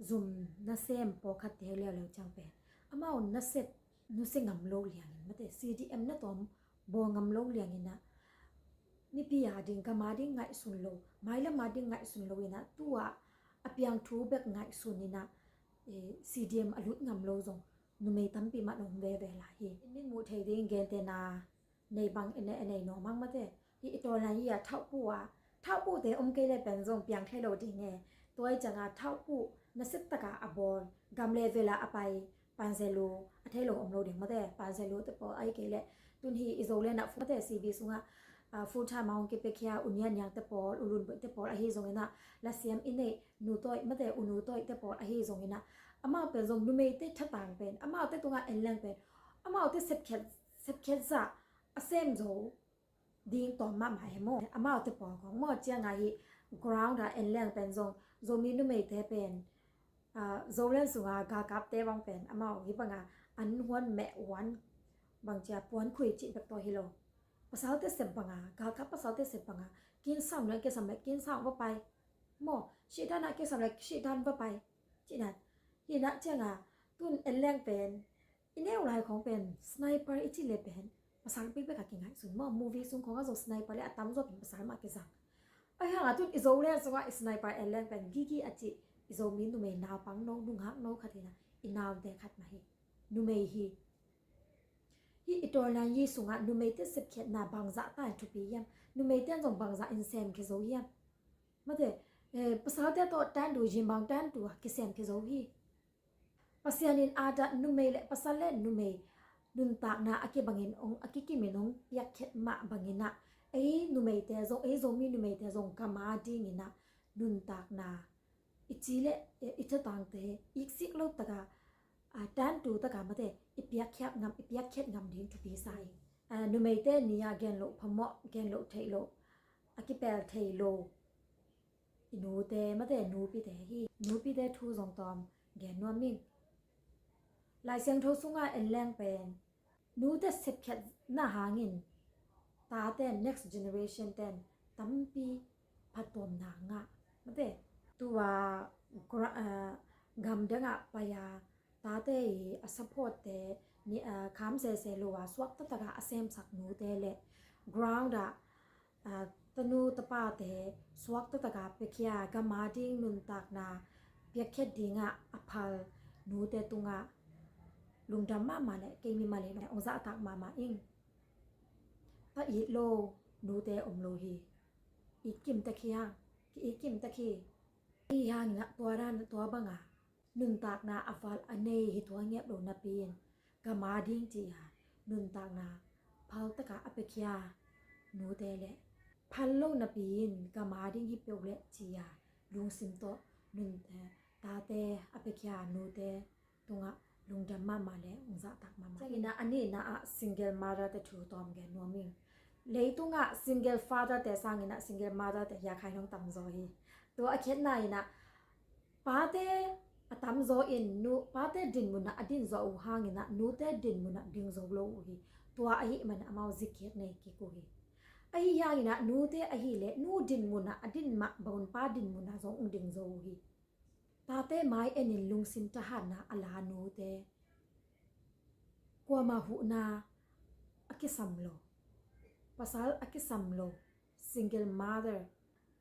zum nasem pawlkhatte leuleu ciang pen amau nasep nusia ngam lo liangin, mate, C D M na tawm bawl ngam lo liangin a, mipi a ding, gam a ding ngaihsun lo, mailam a ding ngaihsun lo in a, tu a a piang thu bek ngaihsun in a, eh, C D M a lut ngam lo zong numei tampi mah om veve lai hi. I mit muh thei ding gentehna nei bang, i nei, i nei nuam hang, mate. Hi i tawlnai hi a thauhpu a, thauhpute om kei le pen zong piang thei lo ding e. Tua i ciang a thauhpu nasep taka a bawl, gam le vela a pai, panzelu a thei lo om lo ding, mate. Panzelu te pawl ahi kei le, tun hi i Zoland ah fu, mate, C B sungah, a, full time a hong kipiakhia u Nian Niang te pawl, u Lun Boih te pawl ahi zongin a, lasiam i neih nu Tawih, mate, u Nu Tawih te pawl ahi zongin a, amau pen zong numeite thatang pen, amaute tungah en leng pen, amaute sepkhiat, sepkhiat zah a sem zo ding tawm mahmah hi maw? Amaute pawl khong maw, ciang a hi ground a en leng pen zong Zomi numeite pen, a, Zoland sunga galkapte bang pen amau hi banga an huan meh huan, bang cia puan khui cih bek tawh hi lo. Pasalte sep banga, galkap pasalte sep banga, kinsang le kisam le kinsang va pai maw, sihdan a kisam le sihdan va pai. Cihna hi na ciang a, tun en leng pen i neu lai khong pen sniper i cih le pen pasal bikbek a kingaihsun maw, movie sung khong a zong sniper le a tamzaw pen pasal mah kizang. Ahi hang a tun i Zoland sungah i sniper en leng pen gigi a cih i Zomi numei naupang no, nungak no khat hi na, i naute khat mah hi. Numei hi. Hi i tawlnai yi sungah numeite sepkhiatna bangzah ta in thupi hiam? Numeite zong bangzah in sem khia zo hiam? Mate, eh, pasalte tawh tantu, zimbang tantu a kisem khia zo hi. Pasian in adah numei le pasal le numei nuntakna a kibangin hong, a kikimin hong piakkhiat mah bangin ah, ei numeite zong, ei Zomi numeite zong gam a dingin ah nuntakna i ci le, eh, i thatangte iksik lo taka a, tantu taka mate i piakkhiat ngam, i piakkhiat ngam ding thupi sa hi. A, numeite ni-a gen loh phamawh, gen loh theih loh, a kipel thei lo i nute mate nupite hi. Nupite thu zong tawm gen nuam ing. Lai Siangtho sungah en leng pen nute sepkhiatna hangin tate, next generation ten tampi phattuamna ngah mate. Tua gra-, a, gamdangah pai-a tate i a supportte ni, a, kham sese lo a suak taktakah a semsak nute le ground ah, a, tanu tapate suak taktakah piakhia gam a ding nuntakna piakkhiat dingah a phal nute tungah lungdam mahmah le kei mimal in ong zahtak mahmah ing. Pa it lo nute om lo hi. It kim tek hi hang, ki it kim tek hi. Ahi hangin ah tua dan tua banga nuntakna a val a nei hi tua ngiat lo napi in gam a ding ci-a nuntakna phal taka a piakhia nute le phal lo napi in gam a ding hi peuh le ci-a lungsim tawh nun, eh, tate a piakhia nute tungah lungdam mahmah le ong zahtak mahmah. Ciangin ah a nihna ah single mother te thu tawm gen nuam ing. Leitungah single father te sangin ah single mother te hiah khain hong tamzaw hi. Tua a khiatna in ah pate a tamzaw in nu, pate dinmun ah a dinzaw uh hangin ah nute dinmun ah dingzo lo uh hi. Tua ahih man amau zikhiat nei kik uh hi. Ahi hangin ah nute ahih leh nu dinmun ah a din mah bangun pa dinmun ah zong ong dingzo uh hi. Tate mai enin lungsim thahatna a la nute, kuamah huhna a kisam lo, pasal a kisam lo, single mother,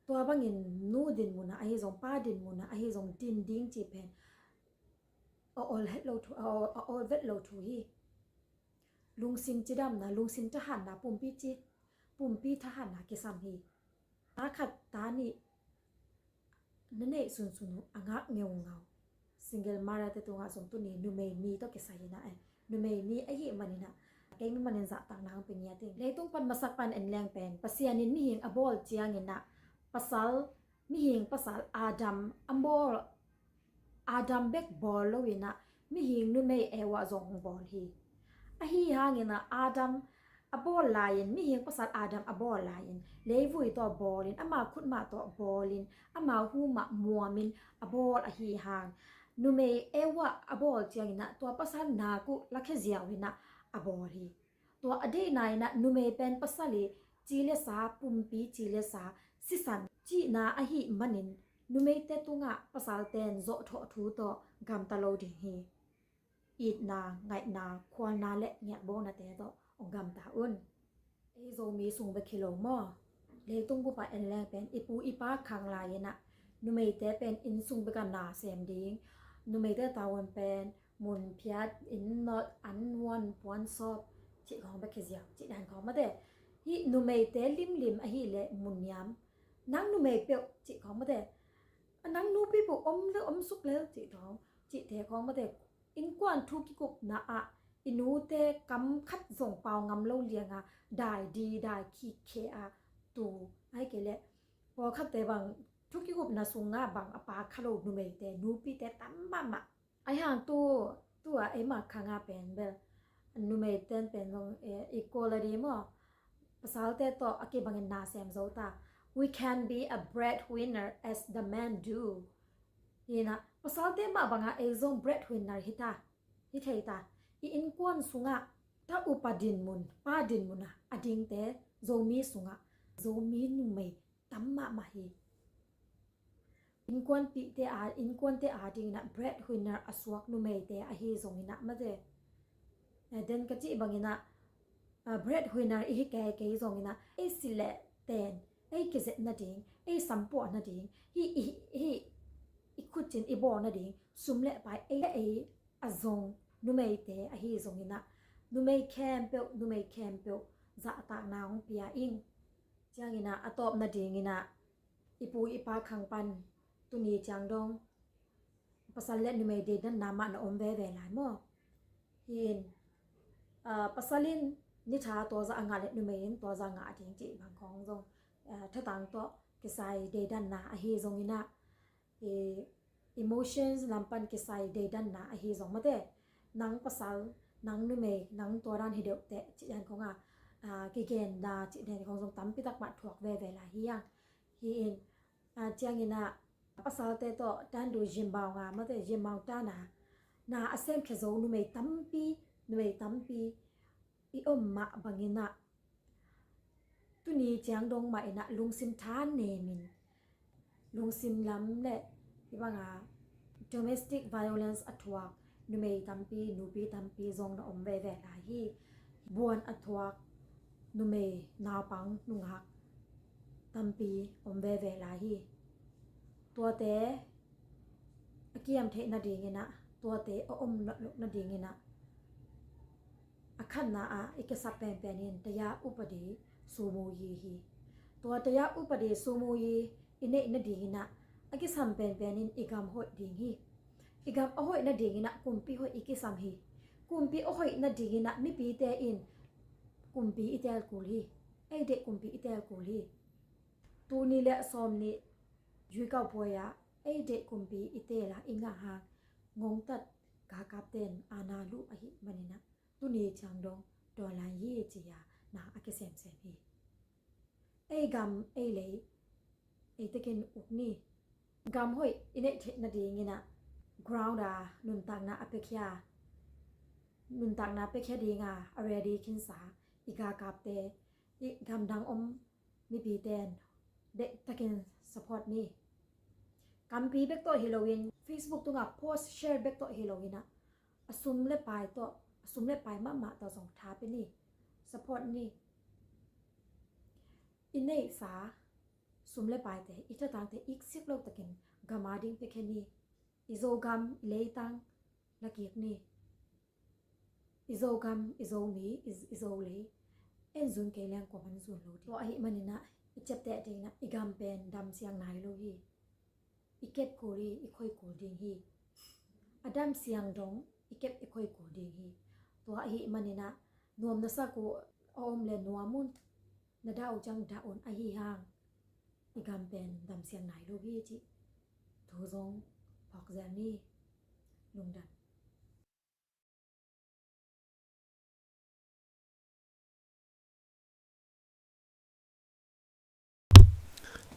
tua bangin nu dinmun ah ahi zong pa dinmun ah ahi zong din ding ci pen a awl het lo thu, a awl, a awl vet lo thu hi. Lungsim cidamna, lungsim thahatna, pumpi ci, pumpi thahatna kisam hi. Ta khat ta nih na neih sunsun uh a ngak ngeungau. Single mother te tungah zong tuni numei ni tawh kisai in ah, eh, numei ni ahih manin ah kei mimal in zahtakna hong pia ngiat ing. Leitung pan masak pan en leng pen Pasian in mihing a bawl ciangin ah pasal, mihing pasal Adam a bawl, Adam bek bawl lo in ah mihing numei Eva zong hong bawl hi. Ahi hangin ah Adam a bawl lai-in, mihing pasal Adam a bawl lai-in, leivui tawh bawlin, ama khutmah tawh bawlin, ama humah muamin a bawl ahi hang, numei Eva a bawl ciangin ah tua pasal nak uh lakhia ziau in ah a bawl hi. Tua a deihna in ah numei pen pasal i ci le sa, pumpi ci le sa, sisan cihna ahih manin numeite tungah pasalten zawhthawh thu tawh gamta lo ding hi. Itna, ngaihna, khualna le ngiatbawlnate tawh hong gamta un. Ei Zomi sung bek hi lo maw? Leitung bup ah en leng pen i pu i pa khang lai-in ah numeite pen inn sung bek ah na sem ding, numeite tavuan pen mun phiat, inn nolh, an huan, puan sawp cih khawng bek hi ziau, cih dan khawng mate. Hih numeite limlim ahih leh mun niam, nang numei peuh cih khawng mate. A nang nupi peuh om lel, om suk lel cih khawng, cihte khawng mate. Innkuan thu kikupna ah i nute kam khat zong pau ngam lo lianga dai di, dai khikkhe a tu, ahih kei leh pawlkhatte bang thu kikupna sunga bang a pau kha lo numeite, nupite tam mahmah. Ahi hang tu, tu a eima khanga pen bel numeiten pen zong, eh, equality maw, pasalte tawh a kibangin na sem zo ta. We can be a breadwinner as the men do. Hi in ah pasalte mah banga ei zong breadwinner hi ta, hi thei ta. I innkuan sungah ta upa dinmun, pa dinmun ah a dingte Zomi sungah Zomi numei tam mahmah hi. Innkuanpihte a, innkuante a dingin ah breadwinner a suak numeite ahi zongin ah mate. Eh, den ka cih bangin ah, ah, breadwinner i hi kei kei zongin ah ei sileh ten, ei kizet nading, ei sampuah nading, hih, hih, hih i khutcin i bawl nading sum le pai ei, ei a zong numeite ahi zongin ah numei khempeuh, numei khempeuh zahtakna hong pia ing. Ciangin ah a tawp nadingin ah i pu i pa khang pan tuni ciang dong pasal le numei deidanna mah na om veve lai maw? Hi in, ah, pasal in nitha tawza a ngah le numei in tawza a ngah ding cih bang khawng zong, ah, thatang tawh kisai deidanna ahi zongin ah, i emotions lam pan kisai deidanna ahi zong mate. nang pasal, nang numei, nang tua dan hi deuh teh cih dan khong a, a, kigenna cih dan khong zong tampi tak mah thuak veve lai hi hang. Hi in, a, ciangin ah pasalte tawh dan du zimbao nga mate zimbao dan a, na a sem khia zo numei tampi, numei tampi i om mah bangin ah tuni ciang dong mah in ah lungsim tha nemin, lungsim lam le hi banga domestic violence a thuak numei tampi, nupi tampi zong na om veve lai hi. Buan a thuak numei, naupang, nungak tampi om veve lai hi. Tuate a kiam theih nadingin ah, tuate a om loh nadingin ah, a khatna ah i kisap penpen in taya upadi sumu yi hi. Tua taya upadi sumu yi i neih nadingin ah, a kisam penpen in i gam hoih ding hi. I gam a hoih nadingin ah kumpi hoih i kisam hi. Kumpi a hoih nadingin ah mipite in kumpi i tel kul hi. Ei deih kumpi i tel kul hi. Tuni le sawm nih Juikau puai ah ei deih kumpi i tel a i ngah hang ngongtat galkapten a na luh ahih manin ah tuni ciang dong dawn lai hi ci a na a kisemsem hi. Ei gam ei lei ei tekin uk ni. Gam hoih i neih theih nadingin ah ground a nuntakna a piakhia, nuntakna piakhia dinga a ready khinsa i galkapte, i gamdang om mipiten deihtakin support ni. Kampi bek tawh hi loin Facebook tungah post share bek tawh hi loin ah a sum le pai tawh, a sum le pai mahmah tawh zong tha pe ni, support ni. I neihsa sum le paite, i thatangte iksik lo takin gam a ding piakhia ni. I Zogam, i leitang lakik ni. I Zogam, i Zomi, i, i Zolei en zun kei leng kuaman zun lo ding. Tua ahih manin ah i ciapteh dingin ah i gam pen dam siang nai lo hi. I kep kul hi, i khoi kul ding hi. A dam siang dong i kep i khoi kul ding hi. Tua ahih manin ah nuam na sak uh a om le nuam un, na dah uh ciang dah un, ahi hang i gam pen dam siang nai lo hi cih thu zong phawk zel ni. Lungdam.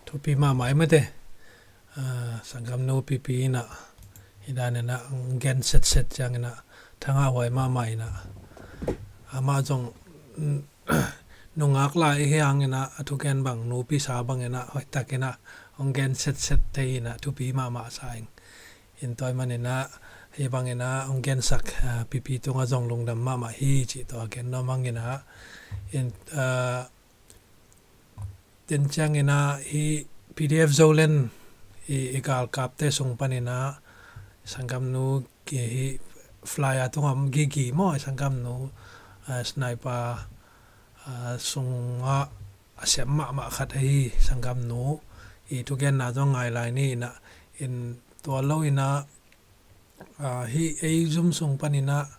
Thupi mahmah i mate. Ah, sanggamnu Pipi in ah hi dan in ah gen setset ciangin ah thangah huai mahmah in ah, amah zong nungak lai hi hangin ah a thugen bang nupi sa bangin ah hoihtakin ah hong gen setset thei in ah thupi mahmah sa ing. In tua ahih manin ah hih bangin ah hong gensak, ah, Pipi tungah zong lungdam mahmah hi cih tua gen nuam hangin ah, in, ah, den ciangin ah hih P D F Zoland i, i galkapte sung panin ah sanggamnu ki hih flyer tungah om Gigi maw, sanggamnu, ah, sniper, ah, sungah a siam mahmah khat ahi sanggamnu i thugenna zong ngai lai ni in ah, in tua lo in ah, ah, hih ei zum sung panin ah,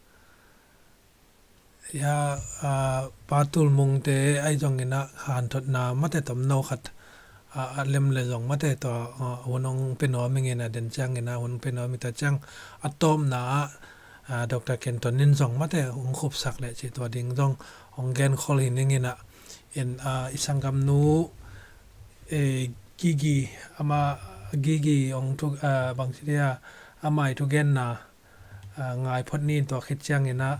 ya, ah, Pa Tul Mungte ahi zongin ah hanthotna mate tomno khat, ah, a lem le zong mate tua, ah, hun hong pia nuam ing in ah den ciangin ah hun pia nuam ing, tua ciang a tawpna ah, ah, Doctor Kenton in zong mate hong khupsak le cih tua ding zong hong genkhol hi ning in ah, in, ah, i sanggamnu, eh, Gigi, ama Gigi hong thu, ah, bangci dia, ama i thugenna, ah, ngai phot ni in tua khit ciangin ah,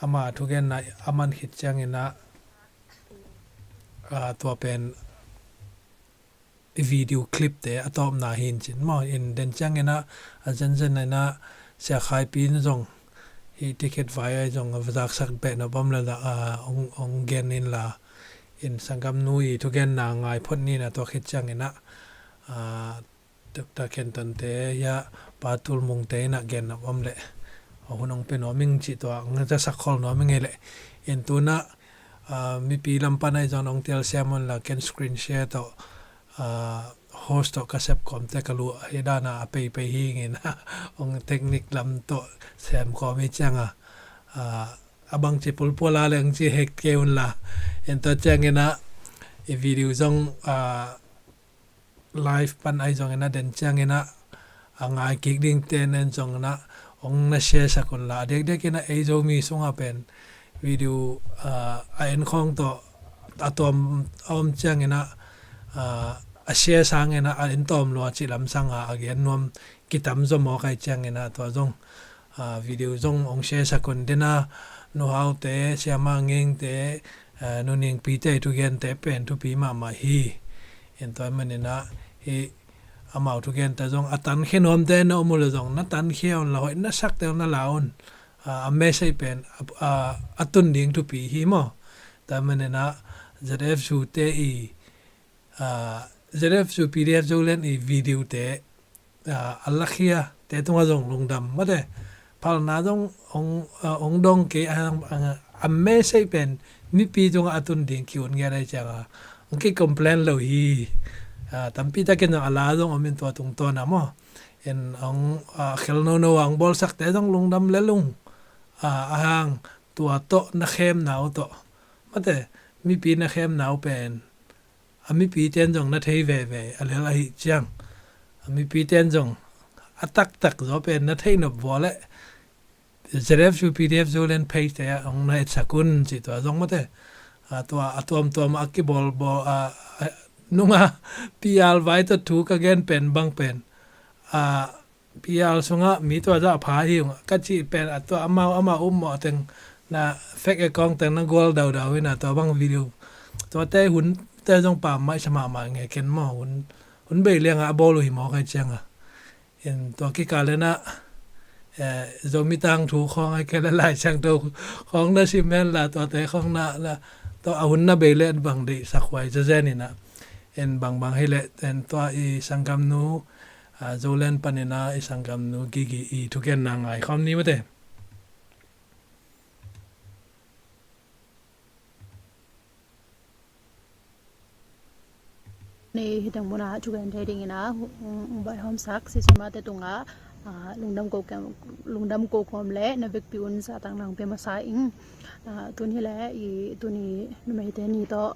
ama thugenna a man khit ciangin ah, ah, tua pen i video clip te a tawpna hi in cin maw, in den ciangin ah a zenzen in ah Sia Khaipi in zong hih ticket vai ah zong a va zaksak beh nop om le la, ah, hong, hong gen in la, in sanggamnu i thugenna ngai phot ni in ah tua khit ciangin ah, ah, Doctor Kenton te, ya, Pa Tul Mungte in ah gen nop om leh, a hun hong pia nuam ing cih tua hong zasak khol nuam ing ei leh. In tu in ah, ah, mipi lam pan ahi zong hong telsiam un la, ken screen share tawh, ah, host tawh ka sep kawmte ka luah hi dan a, a peipei hi ing in ah, hong technique lam tawh sem kawm hi ciang a, ah, a bangci pulpul a leng ci hek kei un la. In tua ciangin ah i video zong, ah, live pan ahi zongin ah den ciangin ah a ngai kik dingte nen zongin ah hong na share sak un la. A diakdiak in ah ei Zomi sungah pen video, ah, a en khawng tawh a tuam a om ciangin ah, ah, a share sangin ah a en tawm lua cih lam sangah a gen nuam kitam zaw mawk ahih ciangin ah tua zong, ah, video zong hong share sak un. Dena Nu Hau te, Siama Nging te, ah, Nu Ning Pi te thugente pen thupi mahmah hi. En tua manin ah hih amau thugente zong a tankhia nuamte na om uh leh zong na tankhia un la, hoih na sakte uh na la un. Ah, a message pen a, a, a tun ding thupi hi maw. Tua manin ah Z F U te i, ah, Z F U P D F Zoland i video te, ah, a lakhia te tungah zong lungdam mate. Phalna zong hong, ah, hong dong kei a, a, a message pen mipi tungah a tun ding ki-un ngiat ahih ciangin hong ki-complain lo hi. Ah, tampi takin zong a la zong om in tua tungtawn ah maw. En hong, ah, khel nono a hong bawlsakte zong lungdam le lung. Ah, a hang tua tawh na khemna uh tawh mate, mipi na khemna uh pen a mipite in zong na thei veve a lel ahih ciang, a mipite in zong a taktak zaw pen na theih nop vua leh Z F U P D F Zoland page te ah hong na etsak un ci tua zong mate. Ah, tua a tuamtuam a kibawl bawl, ah, ah, nunga P R vai tawh thu ka gen pen bang pen, ah, P R sungah mi tua zah pha hi ung ka cih pen, a tua amau, amau um mawh teng na fake account teng na gual daudau in ah tua bang video, tuate hunte zong pammaih sa mahmah nge ken maw, hun, hun bei liangah a bawl uh hi mawk ahih ciangin. En tua kikal in ah, eh, Zomi Tangthu khawng ahih kei leh Lai Siangtho khawng na sim hen la, tuate khawng na, na, tua a hun na bei leh bang deihsak huai zazen in ah. En bangbang hi leh, en tua i sanggamnu, ah, Zoland panin ah i sanggamnu Gigi i thugenna ngai khawm ni mate. Ni hi teng mun ah thugen thei dingin ah, um, um, baihawmsak sisima te tungah, ah, lungdam ko kem, lungdam ko khawm le na vekpi un zahtakna hong pia masa ing. Ah, tun hi leh i tuni numeite ni tawh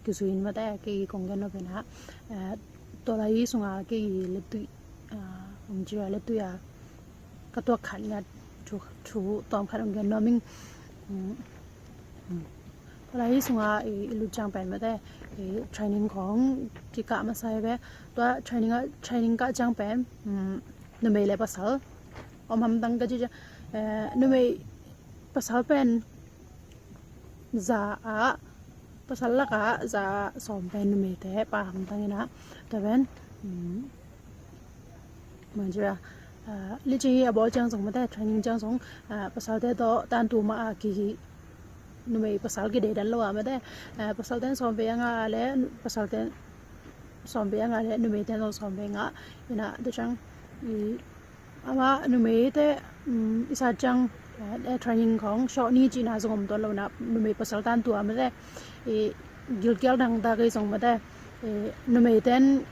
kizui in mate, kei kong gen nop in ah, ah, tua lai sunga kei lettui, ah, um, cia lettui a ka tuak khat ngiat thu, thu tawm khat hong gen nuam ing. Um, um. Tua lai sunga i, i lut ciang pen mate, i training khawng kikah masa hi ve. Tua training ah, training kah ciang pen, um, numei le pasal om hamtang ka ci ciang, eh, numei pasal pen za ah, pasal lakah za ah sawm pen numeite pha hamtang in ah. Tua pen, um, Manjira, ah, licing hi a bawl ciang zong mate, training ciang zong, ah, pasalte tawh tantu mah a kihi, numei pasal kideidan lo a mate, ah, pasalte sawm ve a ngah le, pasalte sawm ve a ngah le, numeite zong sawm ve a ngah in ah, tua ciang, i, amah numeite, um, i sat ciang, eh, training khawng short ni cihna zong om tuan lo in ah, numei pasal tantu a mate, i, gilkial dangtak hi zong mate, i, numeite in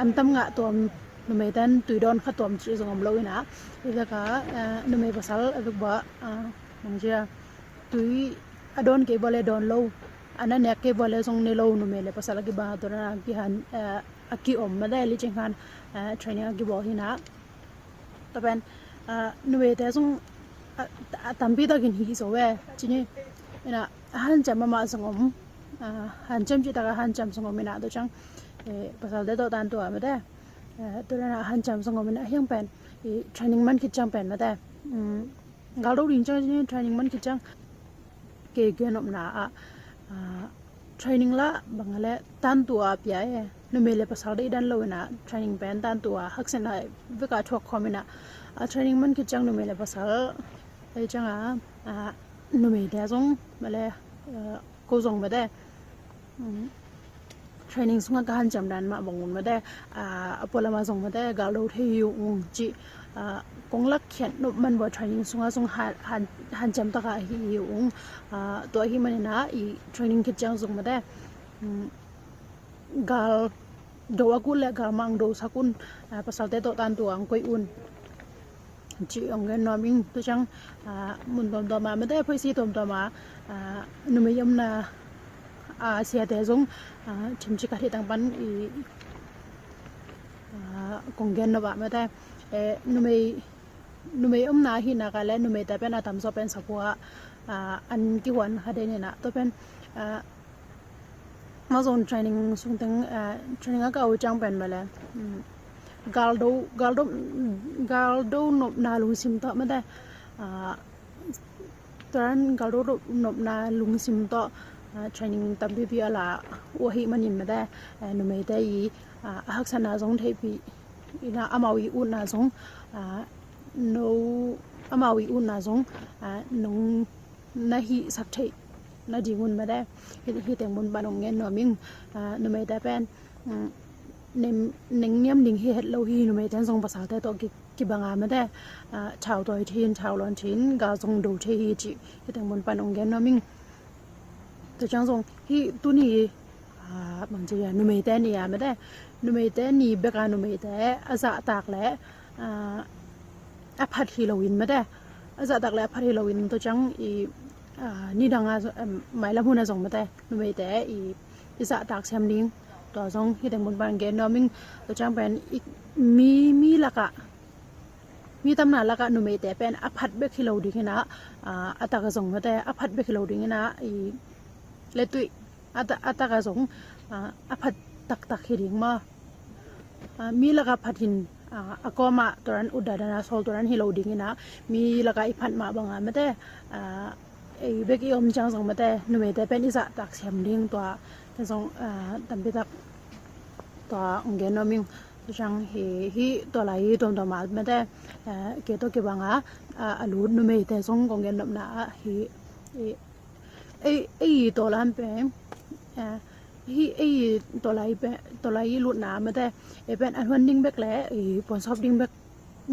an tam ngah tuam, numeite in tui dawn kha tuam cih zong om lo in ah, i vek a, eh, numei pasal a vek bua, ah, mangzia tui a dawn kei bua le dawn lo, a na nek kei bua le zong ne lo, numei le pasal a kibang a tua dan a kihan, eh, a kiom mate, licing khan, eh, training a kibawl hi in ah. Tua pen, ah, numeite zong, ah, a tampi takin hi zo ve, ci ni. In ah, a hanciam mahmah zong om, ah, hanciam cihtak a hanciam zong om in ah, tua ciang, eh, pasalte tawh tantu a mate, eh, tua dan a hanciam zong om in ah, hiang pen, i training man khit ciang pen mate, um, gal do ding ciang, training man khit ciang, kei gen nopna ah, ah, training lah bang a le tantu a pia e, numei le pasal deidan lo in ah, training pen tantu a haksatna vek a thuak khawm in ah, ah, training man khit ciang numei le pasal, ei ciang a, ah, numeite zong male, ah, ko zong mate, um, training sungah ka hanciam dan mah bang un mate, ah, a pualam ah zong mate, gal do thei hi ung cih, ah, kong lakkhiat nop man bua training sungah zong han, han, hanciam tak a hi hi ung, ah, tua ahih manin ah i training khit ciang zong mate, um, gal do a kul le gal mah ang do sak un, ah, pasalte tawh tantu ang koih un. Ci ong gen nuam ing, tua ciang, ah, mun tuamtuam ah mate, phoisi tuamtuam ah, ah, numei omna, ah, siate zong, ah, thim ci ka thih tang pan i, ah, kong gen nop ah mate, eh, numei Numei omna ahih nak leh numeite pen a tamzaw pen sakhua ah an kihuan kha den in ah, tua pen ah, amau zong training sung teng, ah, training a ka uh ciang pen mah leh, um, galdo, galdo, galdo nopna lungsim tawh mate, ah, tua dan galdo nopna lungsim tawh, ah, training tampipi a la uh ahih manin mate, ah, numeite i, ah, a haksatna zong theihpih in ah, amau i utna zong, ah, no, amau i utna zong, ah, nong na hihsak theih nadingun mate, hih, hih teng mun pan hong gen nuam ing. Ah, numeite pen, um, neng, neng niam ding hi het lo hi, numeite zong pasalte tawh ki, kibang a mate, ah, thau tawi thei in, thau lawn thei in, gal zong do thei hi cih hih teng mun pan hong gen nuam ing. Tua ciang zong hih tuni, ah, bangci a, numeite ni a mate, numeite ni bek a numeite a zahtak leh, ah, a phat hi loin mate, a zahtak leh a phat hi loin tua ciang i, ah, nidang a, em, mailam hun a zong mate, numeite i, i zahtak siam ding, tua zong hih teng mun pan gen nuam ing. Tua ciang pen i, mi, mi lakah, mi tamna lakah numeite pen a phat bek hi lo ding in ah, ah, a tak a zong mate, a phat bek hi lo ding in ah, i, letuih a ta-, a tak a zong, ah, a phat taktak hi ding maw. Ah, mi lakah phat in, ah, a kawmah tua dan ut dandan a sawl tua dan hi lo ding in ah, mi lakah i phat mah bang a mate, ah, ei bek i om ciang zong mate, numeite pen i zahtak siam ding, tua te zong, ah, tampi tak tua hong gen nuam ing. Tua ciang hih, hih tua lai i tuamtuam a mate, ah, kei tawh kibang a, ah, a lut numeite zong kong gen nopna ah hih, i, ei, ei tawlan pen, ah, hih ei tawlai pen, tawlai i lutna mate, ei pen a huan ding bek leh i puansawp ding bek,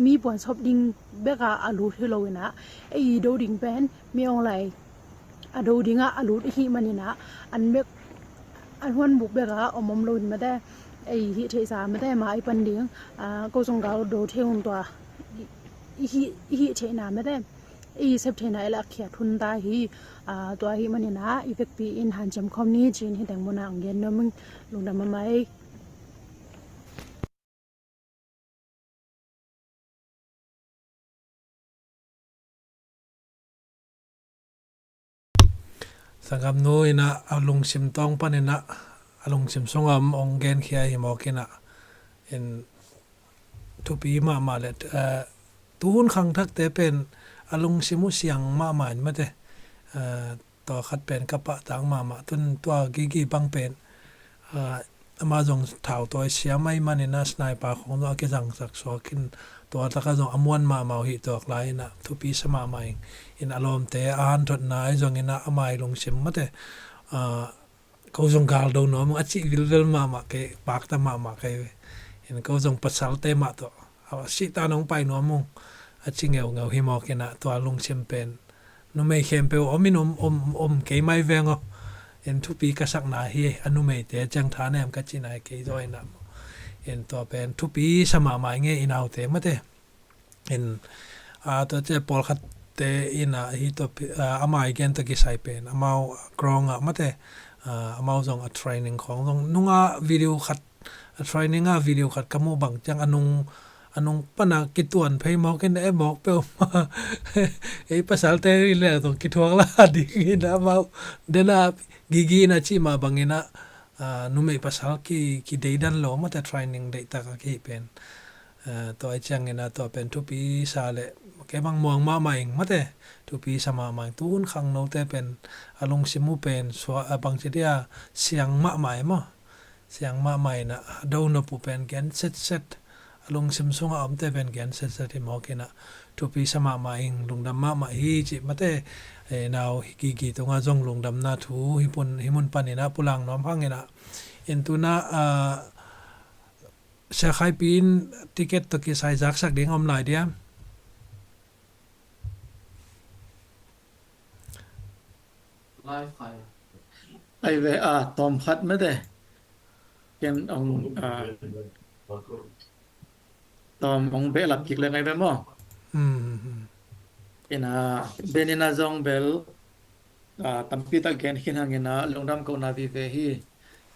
mi puansawp ding bek a a lut hi lo in ah, ei do ding pen mi hong lai a do ding ah a lut i hih manin ah, an bek, a huan buk bek a om om lo in mate, ei hih theihsa mate, ma i pan ding, ah, ko zong gal do thei un tua i, i hih, i hih theihna mate, i sep theihna i lakkhiat hun ta hi, ah, tua ahih manin ah i vekpi in hanciam khawm ni ci-in hih teng mun ah hong gen nuam ing. Lungdam mahmah ei. Sanggamnu in ah a lungsim tawng panin ah, a lungsim sungah om hong genkhia hi mawk in ah, in thupi mahmah leh, eh, tuhun khangthakte pen a lungsim uh siang mahmah in mate, eh, tua khat pen ka pahtak mahmah. Tun tua Gigi bang pen, ah, amah zong thau tawi siam ahih manin ah sniper khawng zong a kizangsak suak in, tua takah zong a muan mahmah uh hi tuak lai in ah thupi sa mahmah ing. In a lawmte a hanthotna ahi zongin ah amah i lungsim mate, ah, ko zong gal do nuam ung a cih vilvel mahmah kei, pakta mahmah kei ve. In ko zong pasalte mah tawh a sihtan hong pai nuam ung a ci ngeungeu hi mawk in ah, tua lungsim pen numei khempeuh om in om, om, om kei mai veng aw. In thupi ka sakna hi, a numeite ciang thanem ka cihna hi kei zaw in ah. In tua pen thupi sa mahmah ing e, i naute mate. In, ah, tua ciang pawlkhatte in ah, hih tua pi-, ah, amah i gen tawh kisai pen amau ground ah mate, ah, amau zong a training khawng zong nungah video khat, a training ah video khat ka muh bang ciang a nung, a nung pan a kituan phei mawk in, eh, mawk peuhmah. Ei pasalte i leh zong kithuak la ding in amau den a Gigi in a cih mah bangin ah, ah, numei pasal ki, kideidan lo mate, training deihtak a kihih pen. Eh, tua ahih ciangin ah tua pen thupi sa leh kei bang muang mahmah ing mate, thupi sa mahmah ing. Tuhun khangnote pen a lungsim uh pen sua, a bangci dia, siang mahmah e maw. Siang mahmah in ah a do nop uh pen gen setset, a lungsim sungah omte pen gen setset hi mawk in ah, thupi sa mahmah ing, lungdam mahmah hi cih mate, eh, nau Gigi tungah zong lungdamna thu hih pun, hih mun panin ah pulak nuam hang in ah. In tun ah, ah, Sia Khaipi in ticket tawh kisai zaksak ding om lai diam? Ai ve, a, tawm khat mate. Ken ong, a, tawm ong behlap kik leng ai ve maw? Hmm, hmm, hmm. Ina, Ben ina zong bel, a, tampi tak gen khin hang ina, lungdam kohna vive hi.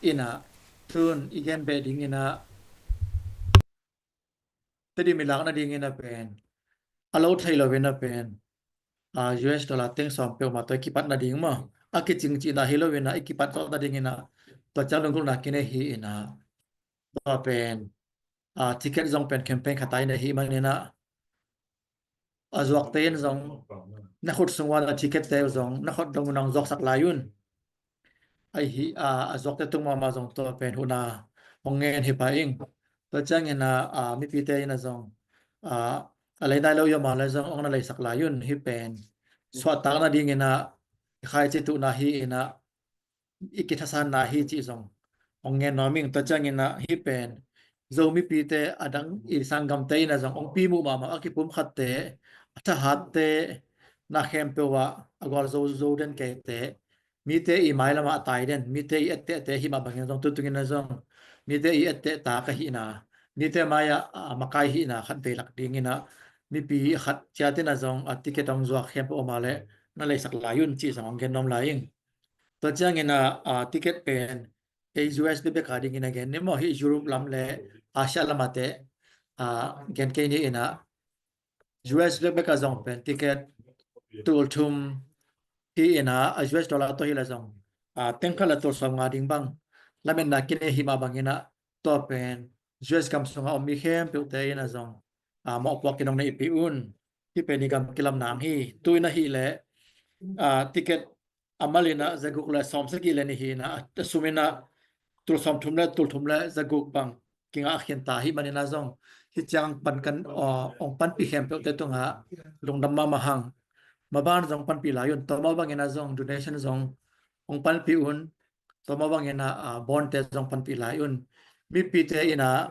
Ina, tun i gen beh ding ina, Tedim i lak nading ina pen, a lo thei lo in a pen, a, U S dollar teng sawm peuhmah tawh i kipat nading maw, a kicing cihna hi lo in a, i kipat zawh nading in a, tua ciang lunggulhna kinei hi in a, tua pen, a, ticket zong pen campaign khat a i nei hi man in a, a zuakte in zong na khut sung ua na ticket te uh zong na khut dong un a hong zuaksak lai un. Ahi, a, a zuakte tung mahmah zong tua pen huhna hong ngen hi pah ing. Tua ciangin a, a, mipite in a zong, a, a lei nai lo i om a le zong hong na leisak lai un. Hih pen suahtak nadingin a, i khaici tuhna hi in a, i kithasanna hi cih zong hong ngen nuam ing. Tua ciangin a, hih pen Zomipite a dang i sanggamte in a zong hong pi muh mahmah, a kipumkhatte, a thahatte, na khempeuh ah a gualzo zo den keite, mite i mailam ah a tai den, mite i ettehte hih mah bangin zong tutungin a zong mite i etteh ta ka hihna, mite mai-ah a makai hihna khat vei lak dingin a, mipi a khat ciat in a zong a ticket hong zuak khempeuh om a le na leisak lai un cih zong hong gen nuam lai ing. Tua ciangin a, a, ticket pen ei U S bekbek a dingin a gen ni maw, hih Europe lam le Asia lam a te, a, gen kei ni in a, U S bekbek a zong pen ticket tul thum hi in a, a, U S dollar tawh hi la zong, a, teng khat la tul sawm nga ding bang lametna kinei hi mah bangin a, tua pen U S gam sunga om mi khempeuhte in a zong, a, mawhpuak kinong neihpih un. Hih pen i gam kilamna hi. Tu in a hih leh, a, ticket a mal in a zaguk le sawmsagih le nih hi in a, a sum in a tul sawmthum le tul thum le zaguk bang kingah a khin ta hi man in a zong, hih ciang pan kan, a, hong panpih khempeuhte tungah lungdam mahmah hang. Maban zong panpih lai un, tua mah bangin a zong donation zong hong panpih un, tua mah bangin a, a, bawngte zong panpih lai un. Mipite in a,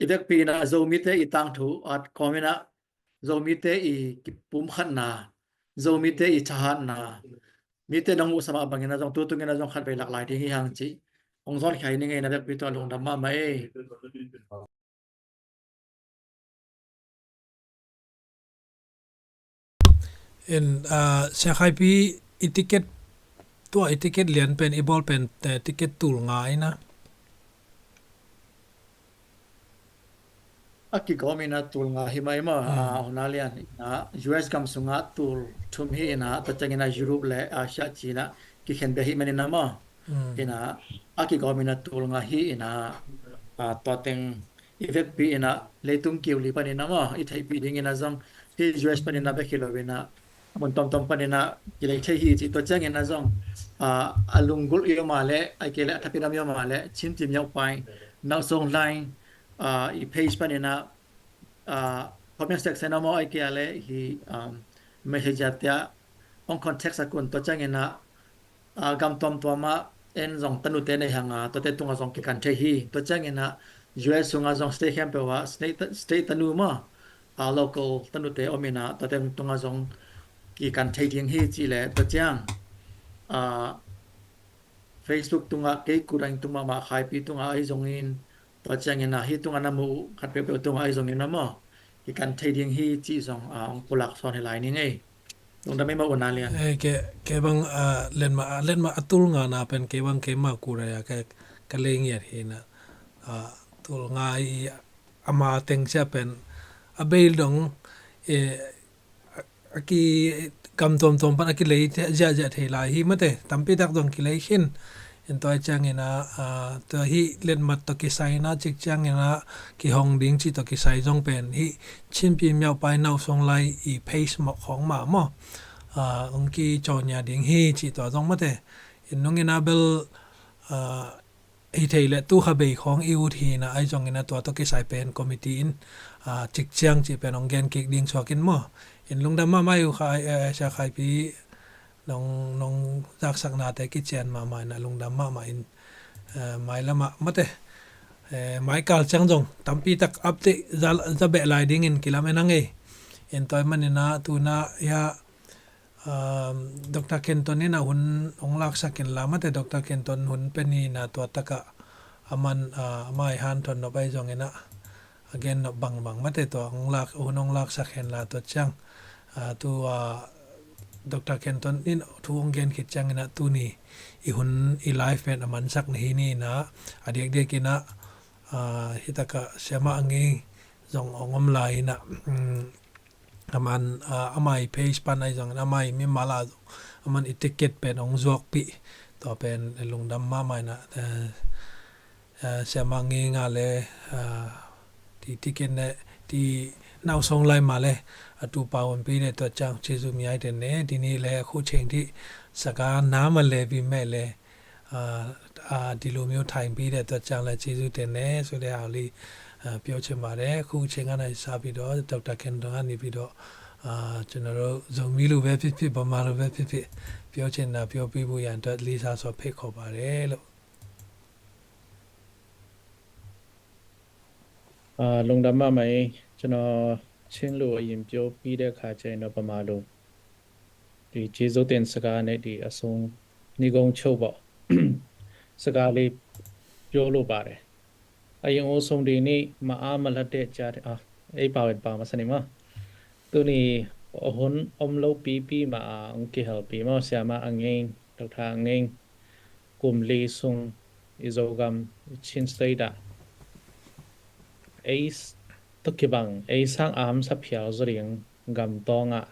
i vekpi in a Zomite i tangthu at kawm in a, Zomite i kipumkhatna, Zomite i thahatna, mite nong muhsa mah bangin a zong tutungin a zong khat vei lak lai ding hi hang cih hong zawn khia ning ei, na vekpi tawh lungdam mahmah ei. In, ah, Sia Khaipi, i ticket, tua i ticket lian pen, i bawl pen, eh, ticket tul nga in a. A kigawm in a tul nga hi mai maw, hmm, ah, hun a lian in a, U S gam sungah tul thum hi in a, tua ciangin a Europe le Asia ci in a kikhen bia hi man in a maw. Hmm. In a, a kigawm in a tul nga hi in a, ah, tua teng i vekpi in a leitung kiu li panin a maw, i theihpih dingin a zong, hih U S panin a bek hi lo in a, mun tomtom panin a kilei thei hi cih, tua ciangin a zong, ah, a lunggulh i om a le, ahih kei le a thapi lam i om a le, Chin Pyim Yaw Pai Nausong Line, ah, i page panin a, ah, comment section a maw, ahih kei a le hih, um, message a te ah hong contact sak un, tua ciangin a, ah, gam tuamtuam ah en zong tanute nei hang a, tuate tungah zong kikan thei hi. Tua ciangin a U S sungah zong state khempeuh ah state, state tanu maw, ah, local tanute om in a, tuate tungah zong kikan thei ding hi cih leh, tua ciang, ah, Facebook tungah kei Ku Daing tung mahmah, Khaipi tungah ahi zongin, tua ciangin a hih tungah na muh khat peuhpeuh tungah ahi zongin a maw, kikan thei ding hi cih zong, ah, hong pulak sawn hi lai ning ei. Lungdam ei maw U Na Lian. Eh, kei, kei bang, ah, letmah, letmah a tul nga na pen kei bang keimah Ku Daing a ka, ka lei ngiat hi na, ah, tul nga i ama teng sia pen a bei dong, eh, a, a ki gam tuamtuam pan a kilei ziahziah thei lai hi mate, tampi tak zong kilei khin. In tua ciangin a, a, tua hih letmat tawh kisai na cik ciangin a kihong ding cih tawh kisai zong pen hih Chin Pyim Yaw Pai Nausong Line i page mawh khawng mah maw, a, hong kicaw nia ding hi cih tua zong mate. In nungin a bel, a, hi thei leh tu kha bei khawng i ut hi na, ahi zongin a tua tawh kisai pen committee in, a, cik ciang cih pen hong gen kik ding suak in maw. In lungdam mahmah ei U Khai, eh, Sia Khaipi, nong, nong zaksaknate kician mahmah in a lungdam mahmah in, eh, mailam ah mate, eh, maikal ciang zong tampi tak update za, za beh lai dingin kilamen hang ei. In tua ahih manin a tu in a hia, um, Doctor Kenton in a hun hong laksak in la mate, Doctor Kenton hun pen hi na, tua tak ah aman, ah, ama i hanthawn nop ahi zongin a, a gen nop bangbang mate, tua hong lak, hun hong laksak hen la, tua ciang, ah, tu, ah, Doctor Kenton in thu hong gen khit ciangin a tuni i hun i live pen a mansak na hi ni in a, a diakdiak in a, ah, hih tak ah Sia Mah Ngei zong hong om lai in a, um, Aman, ah, amah i page pan ahi zongin, amah i mimal ah zong, aman i ticket pen hong zuakpih. Tua pen lungdam mahmah in ah, eh, eh, siamah Ngei Nga le, ah, ti ticket ne, ti nausong lai mah le, a tu pau honpi le tua ciang Jesu mi ai ten ne, ti ni le khu cheng ti saka nama le bi me le, အာ၊ အာ၊ ဒီလိုမျိုးထိုင်ပြီးတဲ့အတွက်ကြောင့်လည်းကျေးဇူးတင်တယ်ဆိုတဲ့ဟာလေး၊ အာ၊ ပြောချင်ပါတယ်။ အခုအချိန်ကနဲ့စပြီးတော့ဒေါက်တာခင်တော်ကနေပြီးတော့၊ အာ၊ ကျွန်တော်တို့ဇိုမီလိုပဲဖြစ်ဖြစ်၊ ဗမာလိုပဲဖြစ်ဖြစ်၊ ပြောချင်တာပြောပေးဖို့ရန်အတွက်လေးစားစွာဖိတ်ခေါ်ပါတယ်လို့။ အာ၊ လုံဒမ်းမမကြီး၊ ကျွန်တော်ချင်းလိုအရင်ပြောပြီးတဲ့အခါကျရင်တော့ဗမာလို၊ ဒီကျေးဇူးတင်စကားနဲ့ဒီအဆုံး၊ နိဂုံးချုပ်ပေါ့၊ စကားလေးပြောလိုပါတယ်။ အရင်ဦးဆုံးဒီနေ့မအားမလပ်တဲ့ကြားထဲ၊ အာ၊ အိပ်ပါဝင်ပါမစနေမှာ၊ သူနေအဟွန်အုံးလို့ပြီးပြီးမှာ၊ အာ၊ အောင်ကဟယ်ပြီးမှာ၊ ဆရာမအငိမ်း၊ ဒေါက်တာအငိမ်း၊ ကုမ်လီဆုံ၊ အီဇိုဂမ်၊ ချင်းစတေးတာ၊ အိတ်၊ တုတ်ကီဘန်၊ အိတ်ဆန်းအဟမ်းဆပ်ဖျော်စရင်၊ ဂမ်တောင်း၊ အာ၊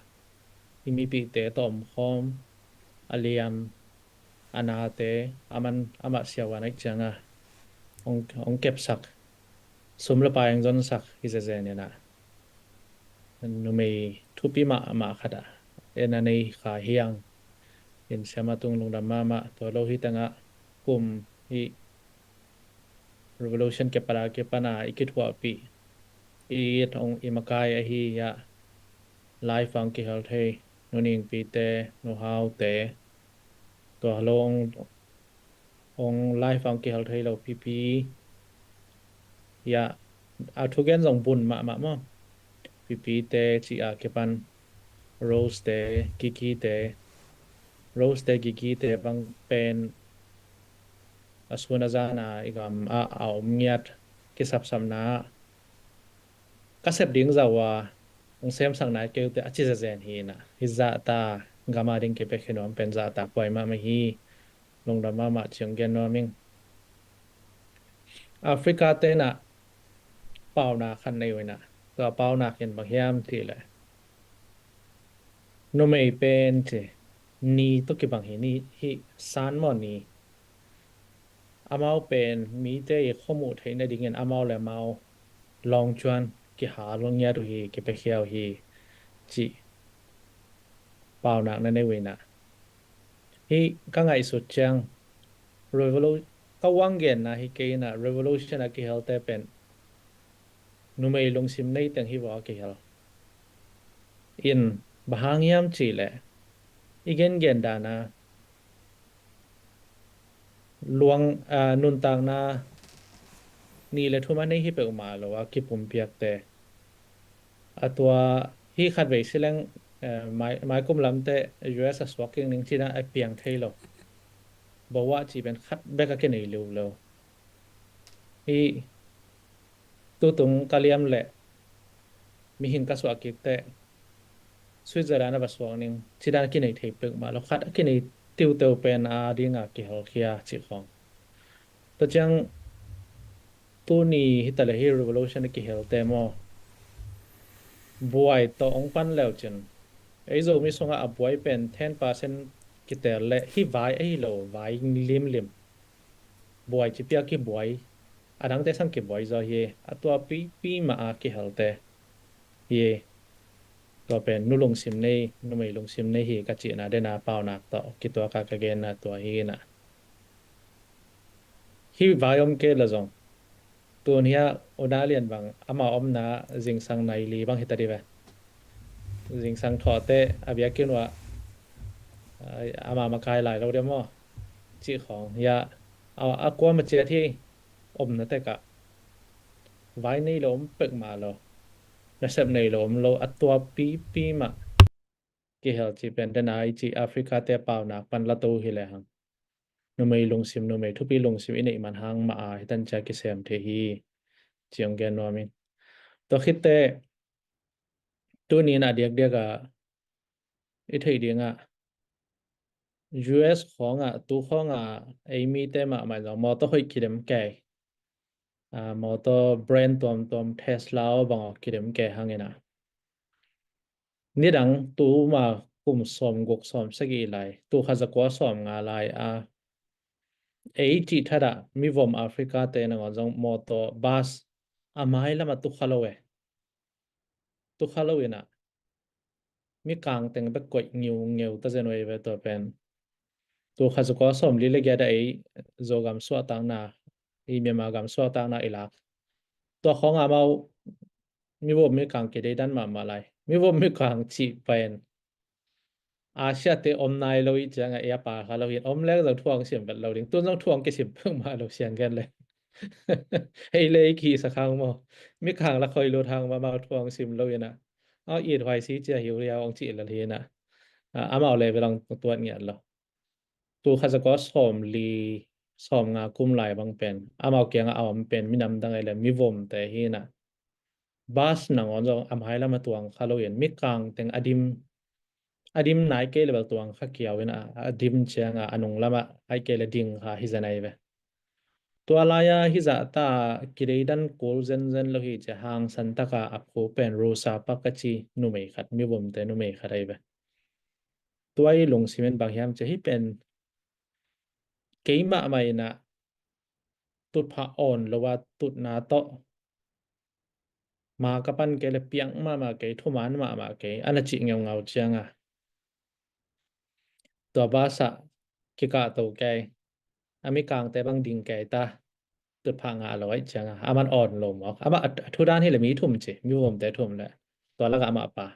အီမီပီတဲ၊ တောမ်ဟွမ်၊ အလီယမ်၊ အနာတဲ၊ အမန်၊ အမတ်ဆရာဝါနဲ့ကျန်၊ အာ၊ အောင်၊ အောင်ကပ်ဆက်၊ စုံလပါရင်ဇွန်ဆက်၊ ဟိဇဇဲနေနာ၊ နုမေထူပီမအမခဒ၊ အဲနနေခါဟီယင်၊ အင်ဆမတုံလုံဒမမ၊ တောလိုဟိတငါ၊ ကုမ်ဟိ revolution ke para ke pana i kithuahpih, i et hong i makai ahi ah, live hong kihel thei, nu Ningpite, nu Haute, tua lo hong, hong live hong kihel thei lo pipi ah, a thugen zong bun mahmah maw. Pipite ci a kipan, Rosete, Gigite, Rosete, Gigite bang pen a sun a zan a i gam ah a om ngiat kisapsapna ah ka sep ding zah uh a hong semsakna i keute a ci zezen hi na, hi zahta gam a ding kipia khin nuam pen zahta kuai mahmah hi. Lungdam mahmah ci hong gen nuam ing. Africa te na paunak khat nei uh hi na, tua paunak in bang hiam ti leh, numei pen ci ni tawh kibang hi, ni hi san maw ni. Amau pen mite i khuamuh theih nadingin amau le amau lawng cuan kihal ngiat uh hi, kipiakhia uh hi cih paunak na nei uh hi na. Hih ka ngaihsut ciang revolu-, ka uang genna hi kei na, revolution a kihelte pen numei lungsim nei teng hi vaw a kihel. In bang hang hiam cih leh i gengen dana luang, aa, nuntakna nih le thum a nei hi peuhmah lo a kipumpiakte. A tua hi khatvei sileng, eh, mai, maikum lamte U S a suak kik ning cina a piang thei lo. Bawa ci pen khat bek a kinei liu lo. Hi tutung ka liam leh mihing ka suah kik teh Switzerland a va suak ning, cidan a kinei thei peuhmah lo, khat a kinei tiuteu pen a dinga kihelkhia cih khawng. Tua ciang tuni hi ta le hi revolution a kihelte maw, buai tawh hong pan leu cin, ei Zomi sungah a buai pen ten percent kitel leh hi vai ahi lo, vai limlim. Buai ci piak hi buai, a dangte sang kibuai zaw hi, a tua pipi mah a kihelte hi. Tua pen nu lungsim nei, numei lungsim nei hi ka cihna dena paunak tawh kituak a ka genna tua hi na. Hi vai om kei la zong, tun hia U Na Lian bang ama omna zingsang nai li bang hi ta di ve. Zingsang thawhte a biakinn uah, ah, ama makai lai lo dia maw, cih khawng hia, a, a kuama ciat hi. Omna tekah vai nei lo om peuhmah lo, nasep nei lo om lo, a tua pipi mah kihel cih pen dena i cih Africa te paunak pan la to hi le hang, numei lungsim, numei thupi lungsim i neih man hang mah a hi tan cia kisem thei hi, ci hong gen nuam ing. Tua khitte tuni in a diakdiak a i theih dingah U S khawngah, tu khawngah ei mite mahmah in zong mawtaw hoih kidem kei, ah, mawtaw brand tuamtuam Tesla aw bang aw kidem kei hangin ah, Nidang tuma kum sawmguk sawmsagih lai, tul khat zakua sawmnga lai a, ei cih thatah mivom Africa te nangawn zong mawtaw bus a mailam a tukha lo e. Tukha lo inah mikang teng bek koih ngiungeu ta zen uh ei ve tua pen. Tul khat zakua sawmli le giat a ei Zogam suahtakna, i Myanmar gam suahtakna i lak. Tua khawng amau mivom mikang kideidan mahmah lai. Mivom mikang cih pen Asia te om nai lo i ciangah ei a pha kha lo hi. Om leng zong thu hong sim vet lo ding. Tun zong thu hong kisim peuhmah lo siang gen le. Hei le i kihsak hang maw. Mikang la khoi lut hang maw, amau thu hong sim lo inah. Aw it huai si cia hiu liau hong cih lel hi inah. Amau le ve long tuat ngiat lo. Tul khat zakua sawmli sawmnga kum lai bang pen amau kiangah a om pen minam dang ei le mivomte hi inah. Bus nangawn zong a mailam a tuang kha lo in mikang teng a dim a dim nai kei le bel tuang kha kiau in a, a dim ciangah a nung lamah ai kei le ding kha hi zen ei ve. Tua lai-a hizah ta kideidan kul zenzen lo hi cia hangsan taka a phu pen Rosa Parks a ci numei khat, mivomte numei khat ei ve. Tua i lungsim in bang hiam cia hi pen keimah mah inah tutphah awn lo a tutna tawh ma ka pan kei le piang mahmah kei, thuman mahmah kei, a na cih ngeungau cianga tua bus ah kikah to kei, a mikangte bang ding kei ta, tutphah ngah lo aih cianga a man awn lo mawk. Amah a, a thudan hi le mi thum ci, mivomte thum le tua lakah amah pa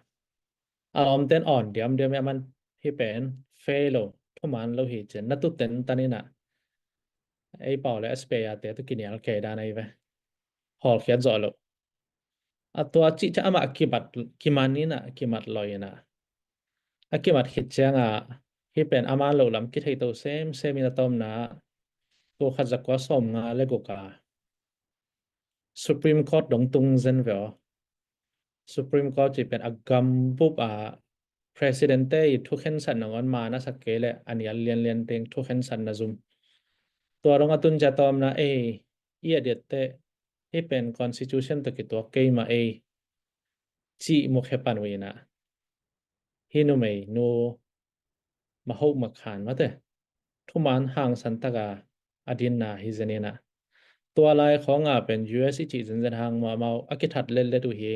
a omten awn diamdiam i a man hi pen fei lo, thuman lo hi cin na tuten tan inah ei pau le a spare te tu kinial kei dan ahi ve. Hawlkhiat zawh lo. A tua cih ciah amah kibat, kiman inah kimat lo inah a kimat khit ciangah hi pen a man lo lam kithei to semsem in a tawmna tul khat zakua sawmnga le guk a Supreme Court dong tung zen ve aw. Supreme Court cih pen a gambup a president te i thukhensat nangawn ma na sak kei le a nial lianlian teng thukhensat na zum. Tua dong a tun cia tawmna ei i a diatte hi pen constitution tawh kituak kei mah ei cih mukhe pan uh inah hi numei nu mahoh makhan mate thuman hangsan taka a dinna hi zen inah. Tua lai khawnga pen U S i cih zenzen hang mahmah uh a kithat letlet uh hi.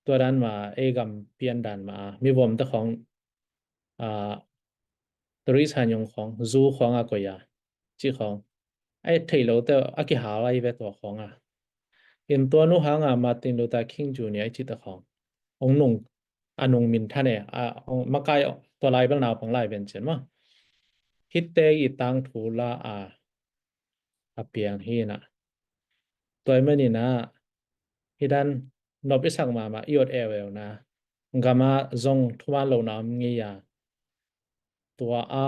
Tua dan ma ei gam pian dan ma a mivomte khawng a Theresa Nyong khawng zu khawng a koih a cih khawng a et thei lote a kihal ahi ve tua khawng a. In tua nu hanga Martin Luther King Junior i cihte khawng hong nung a nung minthan e, a hong makai tua lai bel naupang lai ven cian maw. Hitte i tangthu la a a piang hi inah. Tua i maninah hi dan nop i sak mahmah i ot eueuna gama zong thuman lohna om ngei a tua a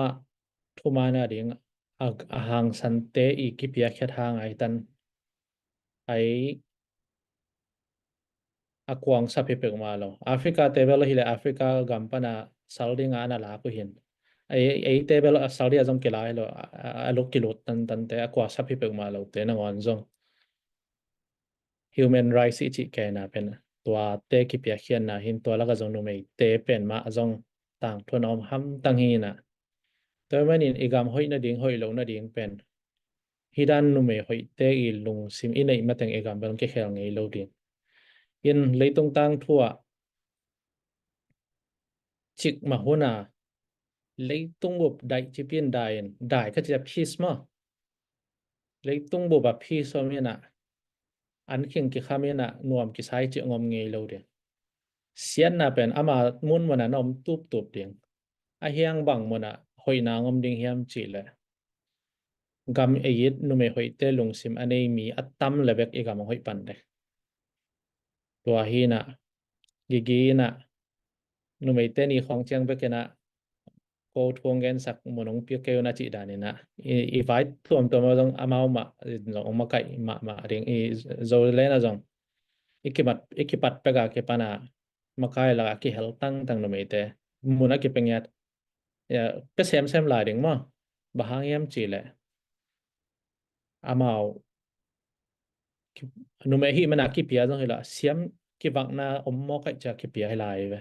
thuman a ding a, a hangsante i kipiakkhiat hang a hi tan ai a kuang sap hi peuhmah lo. Africa te bel hi le Africa gam pana sal dinga ana lak uh hin. Ei, eite bel a sal dinga zong kila hi lo, a, a, a luk kilut tantante a kuang sap hi peuhmah lote nangawn zong human rights i cih keina pen tuate kipiakkhiatna hin tua laka zong numeite pen mah zong tangthu a om hamtang hi inah. Tua manin i gam hoih nading hoih loh nading pen hi dan numei hoihte i lungsim i neih mateng i gam bel kikhel ngei lo ding. In leitung tangthu ah cikmah huna leitung bup daih cipin dai in dai ka cia peace maw. Leitung bup a peace om inah an khing kikham inah nuam kisai cih ngom ngei lo ding. Siatna pen ama munmuna na om tuptup ding. A hiang bang munah hoihna ngom ding hiam cih leh gam ei it numei hoihte lungsim a nei mi a tam le bek i gam a hoih pan dek. Tua hi inah gigi inah numeite ni khawng ciang bek inah ko thu hong gensak mun hong pia kei un a cih dan inah i, i vai tuamtuam a zong amau mah zong hong makaih mahmah ding i Zoland a zong i kimat, i kipat pek a kipan a makai lak a kihel tangtang numeite mun a kipia ngiat. Pia semsem lai ding maw? Bang hang hiam cih leh amau numei hih mana kipia zong hi lo a siam kivakna om mawk aih cia kipia hi lai ve.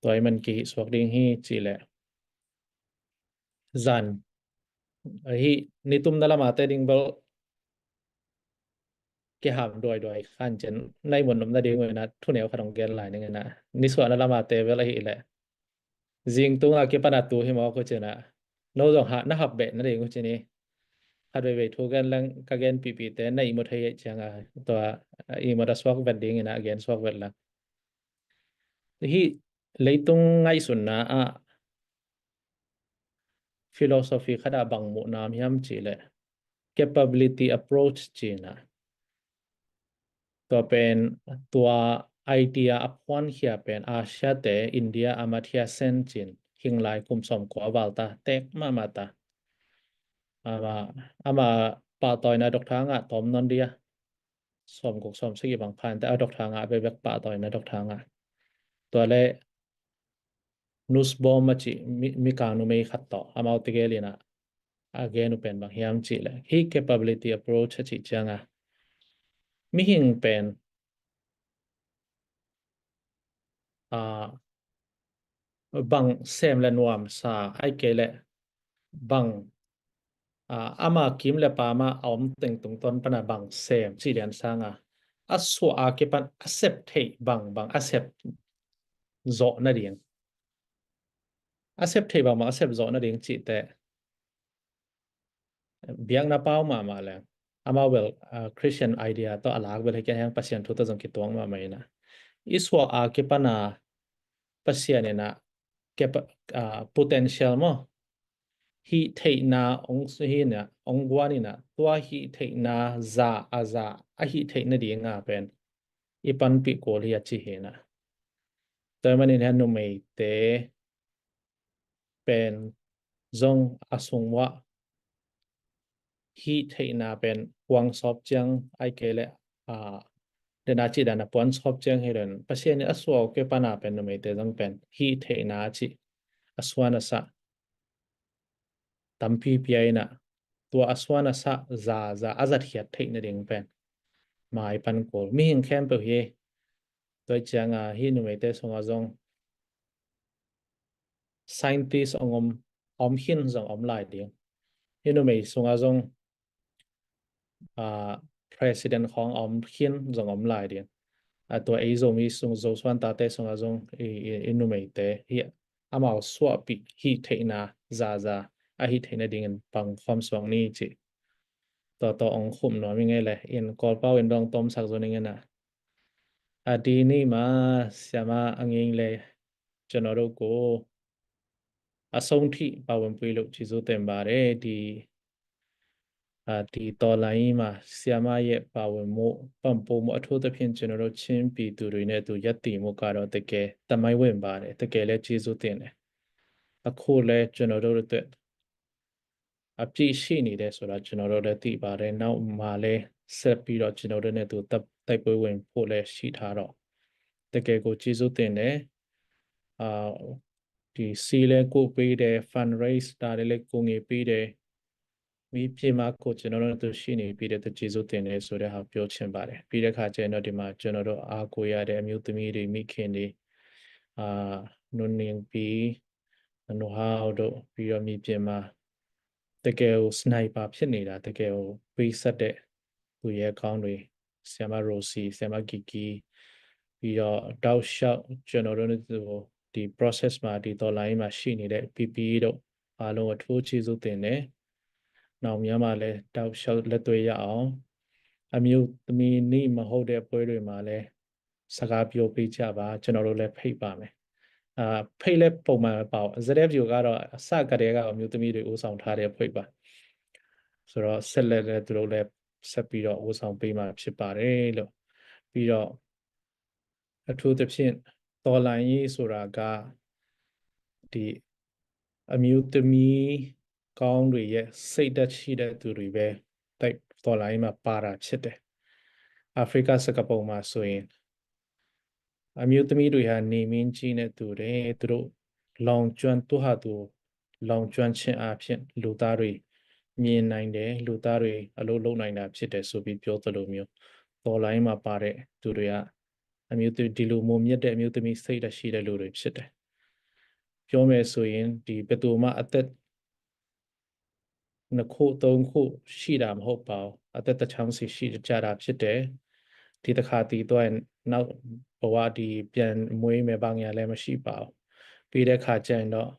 Tua ahih man kihih suak ding hi cih leh, zan ahi, nitumna lam a te ding bel kiham duaiduai khan cin, na ihmut nopna ding uh in ah thuneu khat hong gen lai ning in ah, nisuahna lam a te bel ahih leh zingtung a kipan a tu hi mawk uh cin ah, no zong hah na hap beh na ding uh cin hi. Khat veivei thu gen leng ka gen pihpih te na ihmut hei hei ciang a, tua ihmut a suak vet ding in ah gen suak vet leng. Hih leitung ngaihsutna ah philosophy khat ah bang muhna om hiam cih leh, capability approach ci-in ah, tua pen, tua idea a phuankhia pen Asia te, India, Amartya Sen ci-in, hing lai kum sawmkua val ta, tek mahmah ta. Ama, ama pahtawina doctor ngah tawm nawn dia, sawmguk sawmsagih bang phan te a doctor ngah bekbek pahtawina doctor ngah. Tua le Nussbaum a cih mi, Mikang numei khat tawh amau tegel in ah a gen uh pen bang hiam cih leh, hih capability approach a cih ciang a, mihing pen, a, bang sem le nuamsa, ahih kei leh bang, a, ama kim le pam a a om teng tungtawn pan a bang sem cih lian sang a, a suah a kipan a sep theih bangbang a sep zawh nading, a sep theih bangbang a sep zawh nading cih teh, biakna pau mahmah leng, amau bel, a, Christian idea tawh a lak bel hi kei hang, Pasian thu tawh zong kituak mahmah in ah, i suah a kipan a Pasian in ah kepa-, a, potential maw, hih theihna hong hi in ah, hong guan in ah, tua hih theihna za a za a hih theih nading a pen i panpih kul hi a ci hi in ah. Tua ahih manin hih numeite pen zong a sung uah hih theihna pen kuang sawp ciang, ahih kei leh, a, dena cih dan a puan sawp ciang hi lo in, Pasian in a suah a kipan a pen numeite zong pen hih theihna a cih a suan a sah tampi pia in ah, tua a suan a sah za za a zatkhiat theih nading pen mai pan kul mihing khempeuh hi. Tua ciang a hih numeite sungah zong scientist hong om, om khin zong om lai ding. Hih numei sungah zong, a, president khawng a om khin zong om lai ding. A, tua ei Zomi sung, Zosuan tate sungah zong i, i, i numeite hih amau suahpih hih theihna za za a hih theih nadingin pang khawm suak ni cih tua tawh hong khum nuam ing ei le. In Kawlpau in dong tomsak zo ning in ah. A di ni ma siama a nging le canodo ko a songthi pawin pui lo cizu tem bare di, a di tawlai ma siama ye pawin mu pampu mu a thu ta phin canodo chin pi tu rui ne tu yat ti mu ka do te ke tamai wen bare te ke le cizu tin ne. A khu le canodo te အပြစ်ရှိနေတယ်ဆိုတာ ကျွန်တော်တို့လည်းသိပါတယ်။ နောက်မှာလည်း ဆက်ပြီးတော့ ကျွန်တော်တို့နဲ့အတူ တပ်-၊ တိုက်ပွဲဝင်ဖို့လည်း ရှိထားတော့ တကယ်ကို ကျေးဇူးတင်တယ်။ အာ၊ ဒီ စည်းလည်း ကူပေးတယ်၊ fundraise တာတွေလည်း ကူညီပေးတယ်။ မီးပြင်မှာကို ကျွန်တော်တို့နဲ့အတူ ရှိနေပြီးတဲ့အတွက် ကျေးဇူးတင်တယ်ဆိုတဲ့ဟာ ပြောချင်ပါတယ်။ ပြီးတဲ့အခါကျရင်တော့ ဒီမှာ ကျွန်တော်တို့ အားကိုးရတဲ့ အမျိုးသမီးတွေ၊ မိခင်တွေ၊ အာ၊ နုနင်ပီ၊ နနူဟါတို့၊ ပြီးတော့ မြေပြင်မှာ တကယ်ကို sniper ဖြစ်နေတာ၊ တကယ်ကို ပေးဆပ်တဲ့ သူရဲကောင်းတွေ၊ ဆရာမ Rosie၊ ဆရာမ Gigi၊ ပြီးတော့ တောက်လျှောက် ကျွန်တော်တို့နဲ့ ဒီ process မှာ၊ ဒီ တော်လှန်ရေးမှာ ရှိနေတဲ့ ပီပီတို့ အားလုံး အထူးကျေးဇူးတင်တယ်။ နောက်များမှာလည်း တောက်လျှောက် လက်တွဲရအောင်။ အမျိုးသမီးနေ့ မဟုတ်တဲ့ ပွဲတွေမှာလည်း စကားပြောပေးကြပါ။ ကျွန်တော်တို့လည်း ဖိတ်ပါမယ်။ အာ၊ ဖိတ်လည်း ပုံမှန်ပဲပါပေါ့။ ZFU ကတော့ အစကတည်းက အမျိုးသမီးတွေ ဦးဆောင်ထားတဲ့ အဖွဲ့ပါ။ ဆိုတော့ ဆက်လက်လည်း သူတို့လည်း ဆက်ပြီးတော့ ဦးဆောင်ပေးမှာ ဖြစ်ပါတယ်လို့။ ပြီးတော့ အထူးသဖြင့် တော်လှန်ရေးဆိုတာက ဒီ အမျိုးသမီးကောင်းတွေရဲ့ စိတ်ဓာတ်ရှိတဲ့သူတွေပဲ တိုက် တော်လှန်ရေးမှာ ပါတာဖြစ်တယ်။ အာဖရိက စကားပုံမှာဆိုရင် အမျိုးသမီးတွေဟာ နေမင်းကြီးနဲ့တူတယ်။ သူတို့ လောင်ကျွမ်း၊ သူ့ဟာသူ လောင်ကျွမ်းခြင်းအားဖြင့် လူသားတွေ မြင်နိုင်တယ်။ လူသားတွေ အလုပ်လုပ်နိုင်တာ ဖြစ်တယ်ဆိုပြီး ပြောသလိုမျိုး တော်လှန်ရေးမှာ ပါတဲ့သူတွေက အမျိုးသမီး၊ ဒီလို မွန်မြတ်တဲ့ အမျိုးသမီး စိတ်ဓာတ်ရှိတဲ့ လူတွေ ဖြစ်တယ်။ ပြောမယ်ဆိုရင် ဒီဘယ်သူမှအသက်နှစ်ခုသုံးခုရှိတာမဟုတ်ပါဘူး။ အသက်တစ်ချောင်းစီရှိကြတာဖြစ်တယ်။ ဒီတစ်ခါသေသွားရင်နောက်ဘဝဒီပြန်မွေးမယ်ဘာညာလည်းမရှိပါဘူး။ ပြီးတဲ့အခါကျရင်တော့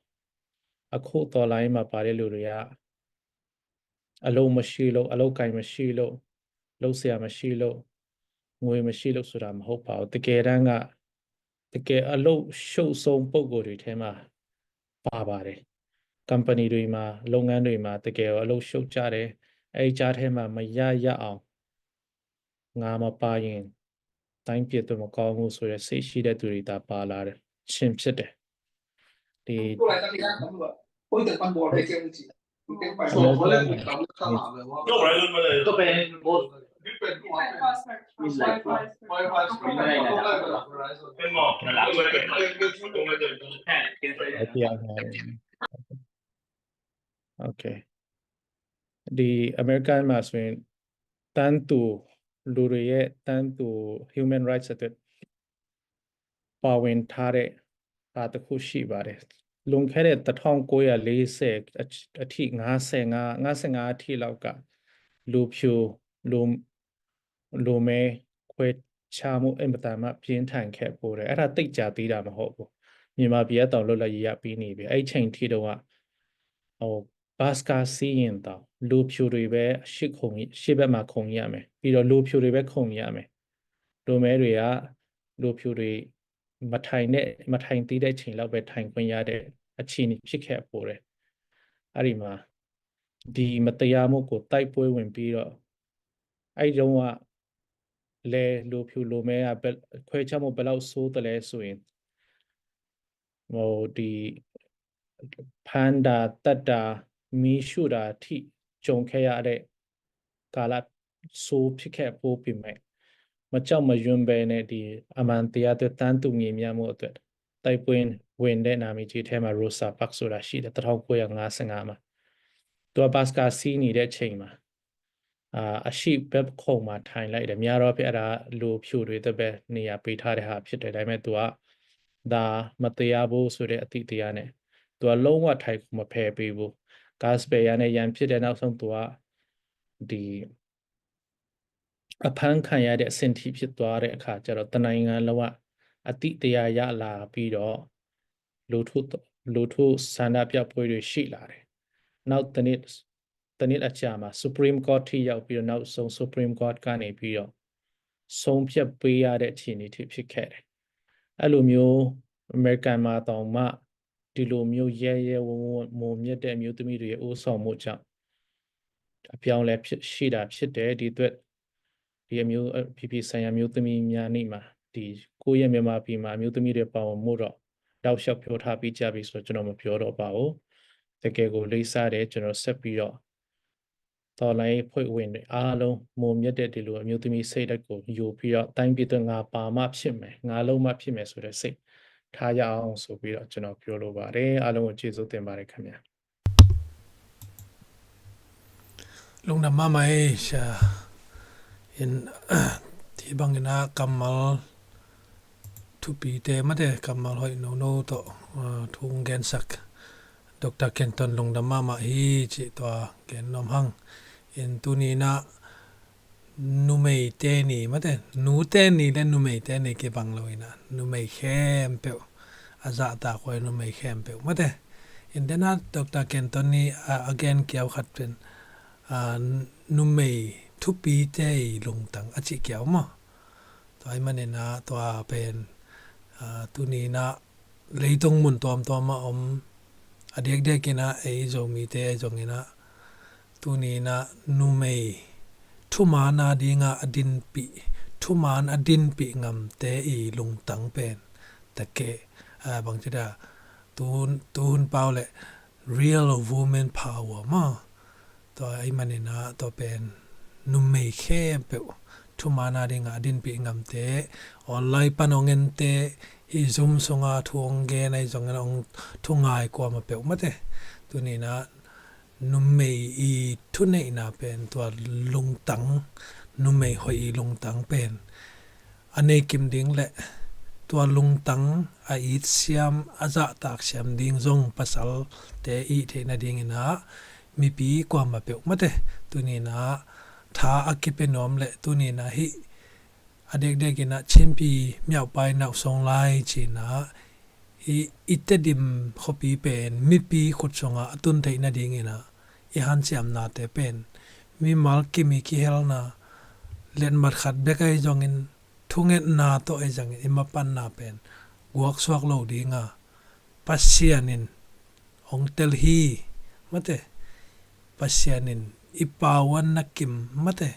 အခုတော်လိုင်းမှာပါတဲ့လူတွေက အလုပ်မရှိလို့၊ အလုပ်အကိုင်မရှိလို့၊ လုပ်စရာမရှိလို့၊ ငွေမရှိလို့ဆိုတာမဟုတ်ပါဘူး။ တကယ်တမ်းက တကယ်အလုပ်ရှုပ်ဆုံးပုဂ္ဂိုလ်တွေထဲမှာပါပါတယ်။ ကုမ္ပဏီတွေမှာ၊ လုပ်ငန်းတွေမှာ တကယ်အလုပ်ရှုပ်ကြတယ်။ အဲဒီကြားထဲမှာမရရအောင် ငါမပါရင်တိုင်းပြည်အတွက်မကောင်းဘူးဆိုတဲ့စိတ်ရှိတဲ့သူတွေသာပါလာခြင်းဖြစ်တယ်။ ဒီ Okay. ဒီအမေရိကန်မှာဆိုရင်တန်းတူလူတွေရဲ့တန်းတူ human rights အတွက်ပါဝင်ထားတဲ့ဟာတစ်ခုရှိပါတယ်။ လွန်ခဲ့တဲ့တစ်ထောင်ကိုးရာလေးဆယ်အထိငါးဆယ့်ငါး၊ ငါးဆယ့်ငါးအထိလောက်ကလူဖြူ၊ လူ၊ လူမည်းခွဲခြားမှုအင်မတန်မှပြင်းထန်ခဲ့ဖူးတယ်။ အဲ့ဒါသိပ်ကြာသေးတာမဟုတ်ဘူး။ မြန်မာပြည်ကတောင်လွတ်လပ်ရေးရပြီးနေပြီ။ အဲ့ချိန်ထိတော့က ဟို၊ ဘတ်စ်ကားစီးရင်တောင်လူဖြူတွေပဲအရှေ့ခုန်၊ ရှေ့ဘက်မှာခုန်ရမယ်။ ပြီးတော့လူဖြူတွေပဲခုန်ရမယ်။ လူမည်းတွေကလူဖြူတွေမထိုင်တဲ့၊ မထိုင်သေးတဲ့အချိန်လောက်ပဲထိုင်ခွင့်ရတဲ့အခြေအနေဖြစ်ခဲ့ဖူးတယ်။ အဲ့ဒီမှာဒီမတရားမှုကိုတိုက်ပွဲဝင်ပြီးတော့အဲ့ဒီတုန်းကလည်းလူဖြူလူမည်းကဘယ်ခွဲခြားမှုဘယ်လောက်ဆိုးသလဲဆိုရင် ဟို၊ ဒီဖမ်းတာ၊ သတ်တာ၊ မီးရှို့တာအထိကြုံခဲ့ရတဲ့ကာလဆိုးဖြစ်ခဲ့ဖူးပေမဲ့ မကြောက်မရွံ့ဘဲနဲ့ဒီအမှန်တရားအတွက်တန်းတူညီမျှမှုအတွက်တိုက်ပွဲဝင်တဲ့နာမည်ကြီးထဲမှာ Rosa Parks ဆိုတာရှိတယ်။ တစ်ထောင်ကိုးရာငါးဆယ့်ငါးမှာ။ သူကဘတ်စ်ကားစီးနေတဲ့အချိန်မှာ အာ၊ အရှေ့ဘက်ခုံမှာထိုင်လိုက်တယ်။ များသောအားဖြင့်အဲ့ဒါလူဖြူတွေအတွက်ပဲနေရာပေးထားတဲ့ဟာဖြစ်တယ်။ ဒါပေမဲ့သူကဒါမတရားဘူးဆိုတဲ့အသိတရားနဲ့သူကလုံးဝထိုင်ခုံမဖယ်ပေးဘူး။ ကားစပယ်ယာနဲ့ရန်ဖြစ်တဲ့နောက်ဆုံးသူကဒီအဖမ်းခံရတဲ့အဆင့်ထိဖြစ်သွားတဲ့အခါကျတော့တစ်နိုင်ငံလုံးကအသိတရားရလာပြီးတော့လူထု၊ လူထုဆန္ဒပြပွဲတွေရှိလာတယ်။ နောက်တစ်နှစ်၊ တစ်နှစ်အကြာမှာ Supreme Court ထိရောက်ပြီးတော့နောက်ဆုံး Supreme Court ကနေပြီးတော့ဆုံးဖြတ်ပေးရတဲ့အခြေအနေထိဖြစ်ခဲ့တယ်။ အဲ့လိုမျိုးအမေရိကန်မှာတောင်မှဒီလိုမျိုးရဲရဲဝံ့ဝံ့မွန်မြတ်တဲ့အမျိုးသမီးတွေရဲ့ဦးဆောင်မှုကြောင့်အပြောင်းအလဲဖြစ်ရှိတာဖြစ်တယ်။ ဒီအတွက်ဒီအမျိုး၊ အပြည်ပြည်ဆိုင်ရာမျိုးသမီးများနေ့မှာဒီကိုယ့်ရဲ့မြန်မာပြည်မှာအမျိုးသမီးတွေပါဝင်မှုတော့တောက်လျှောက်ပြောထားပြီးကြပြီဆိုတော့ကျွန်တော်မပြောတော့ပါဘူး။ တကယ်ကိုလေးစားတယ်။ ကျွန်တော်ဆက်ပြီးတော့တော်လှန်ရေးအဖွဲ့ဝင်တွေအားလုံးမွန်မြတ်တဲ့ဒီလိုအမျိုးသမီးစိတ်ဓာတ်ကိုယူပြီးတော့တိုင်းပြည်အတွက်ငါပါမှဖြစ်မယ်၊ ငါလုံးမှဖြစ်မယ်ဆိုတဲ့စိတ်ထားရအောင်ဆိုပြီးတော့ကျွန်တော်ပြောလိုပါတယ်။ အားလုံးကိုကျေးဇူးတင်ပါတယ်ခင်ဗျာ။ Lungdam mahmah ei, sia. In, hih bangin ah kammal thupite mate, kammal hoih nono tawh, ah, thu hong gensak Doctor Kenton lungdam mahmah hi cih tua gen nuam hang. In tuni in ah numeite ni mate, nute ni le numeite ni kibang lo in ah numei khempeuh a zahtak huai numei khempeuh mate. In den ah Doctor Kenton ni a, a gen kiau khat pen, a, numei thupite i lungtang a cih kiau maw. Tua ahih manin ah tua pen, a, tuni in ah leitung mun tuamtuam ah om a diakdiak in ah ei Zomite zong in ah tuni in ah numei thumaan a dingah a dinpih, thumaan a dinpih ngamte i lungtang pen takeh, a, bangci dah tuhun, tuhun pau le real women power maw. Tua ahih manin ah tua pen numei khempeuh thumaan a dingah a dinpih ngamte, online pan hong ente, hih Zoom sungah thu hong gen ahi zongin hong thu ngai kuamah peuh mate. Tuni in ah numei i thuneihna pen tua lungtang, numei hoih i lungtang pen a nei kim ding le tua lungtang a itsiam, a zahtak siam ding zong pasalte i theih nadingin ah mipi kuamah peuh mate, tuni-in ah tha a kipia nuam leh tuni-in ah hih a dekdek in ah Chinpi miaupai nauhsong lai ci-in ah i, i Tedim khuapi pen mipi khut sungah a tun theih nadingin ah i hanciamnate pen mimal kim i kihelna, letmat khat bek ahi zongin, thungetna tawh ahi zongin, i mapanna pen guaksuak lo ding a, Pasian in hong tel hi, mate. Pasian in i pauanna kim, mate,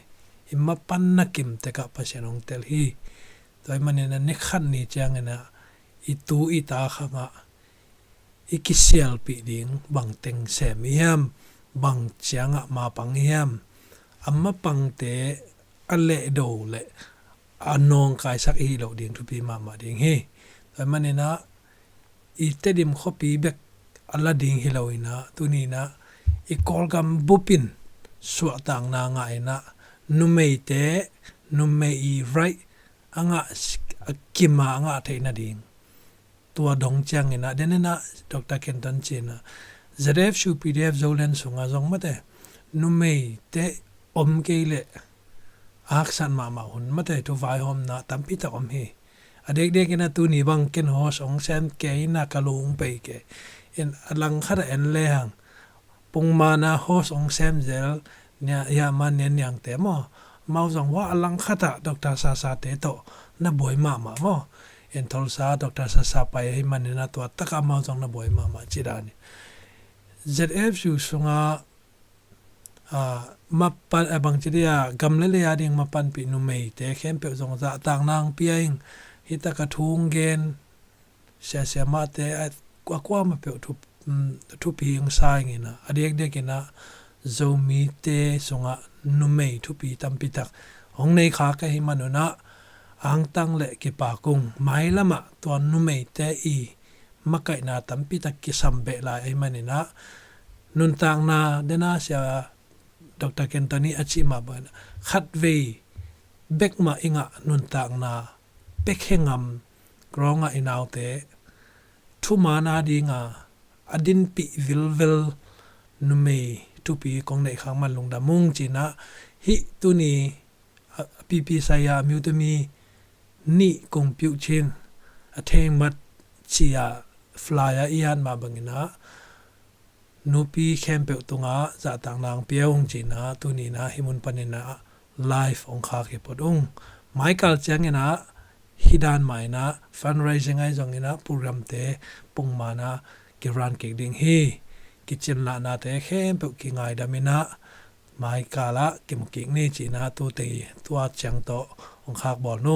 i mapanna kim tekah Pasian hong tel hi. Tua ahih manin ah ni khat ni ciangin ah i tu i ta khangah i kisialpih ding, bang teng sem i hiam, bang ciangah mapang i hiam, a mapangte a lehdo leh a nawngkaisak i hih loh ding thupi mahmah ding hi. Tua ahih manin ah i Tedim khuapi bek a la ding hi lo-in ah, tuni-in ah i Kawlgam bup in suahtakna ngah in ah, numeite, numei i right a ngah, a kim a ngah theih nading, tua dong ciangin ah, den in ah Doctor Kenton ci-in ah Z F U P D F Zoland sungah zong mate, numeite om kei leh a haksat mahmah hun, mate, thu vaihawmna tampi tak om hi. A dekdek in ah tuni bang ken host hong sem kei in ah ka lung pei kei in, a langkhat ah en lehang pungman a host hong sem zel, nia, ya man nian niangte maw, amau zong hua a langkhat ah Doctor Sasate tawh na buai mahmah maw. In Tulsa Doctor Sasa pai ahih manin ah tua takah amau zong na buai mahmah ci dan hi. Z F U sungah, ah, mapan, ah, bangci dia, gam le lei a ding mapanpih numeite khempeuh zong zahtakna hong pia ing. Hih takah thu hong gen siasia mahte a, a kuamah peuh thup-, um, thupi hong sa ing in ah, a dekdek in ah Zomite sungah numei thupi tampi tak hong nei khak ahih manun ah, a hangtang leh kipak ung. Mailam ah tua numeite i makaihna tampi tak kisam beh lai ahih manin ah, nuntakna, den a sia Doctor Kenton i a cih mah bangin ah, khatvei bek mah i ngah nuntakna, pekhe ngam krawng ah i naute thuman a ding a, a dinpih vilvel numei thupi kong neih khak man lungdam ung ci-in ah, hih tuni, ah, P P Saya အမျိုးသမီးနေ့ kong piuh cin, a thengmat ci-a flyer i at mah bangin ah, nupi khempeuh tungah zahtakna hong pia ung ci-in ah, tuni-in ah hih mun panin ah live hong khak hi phot ung. Maikal ciangin ah hih dan mah in ah fundraising ahi zongin ah programte pongman ah kirun kik ding hi. Kicianlahnate khempeuh kingaidam in ah, maikal ah kimu kik ni ci-in ah, tute tua ciang tawh hong khak bawl nu.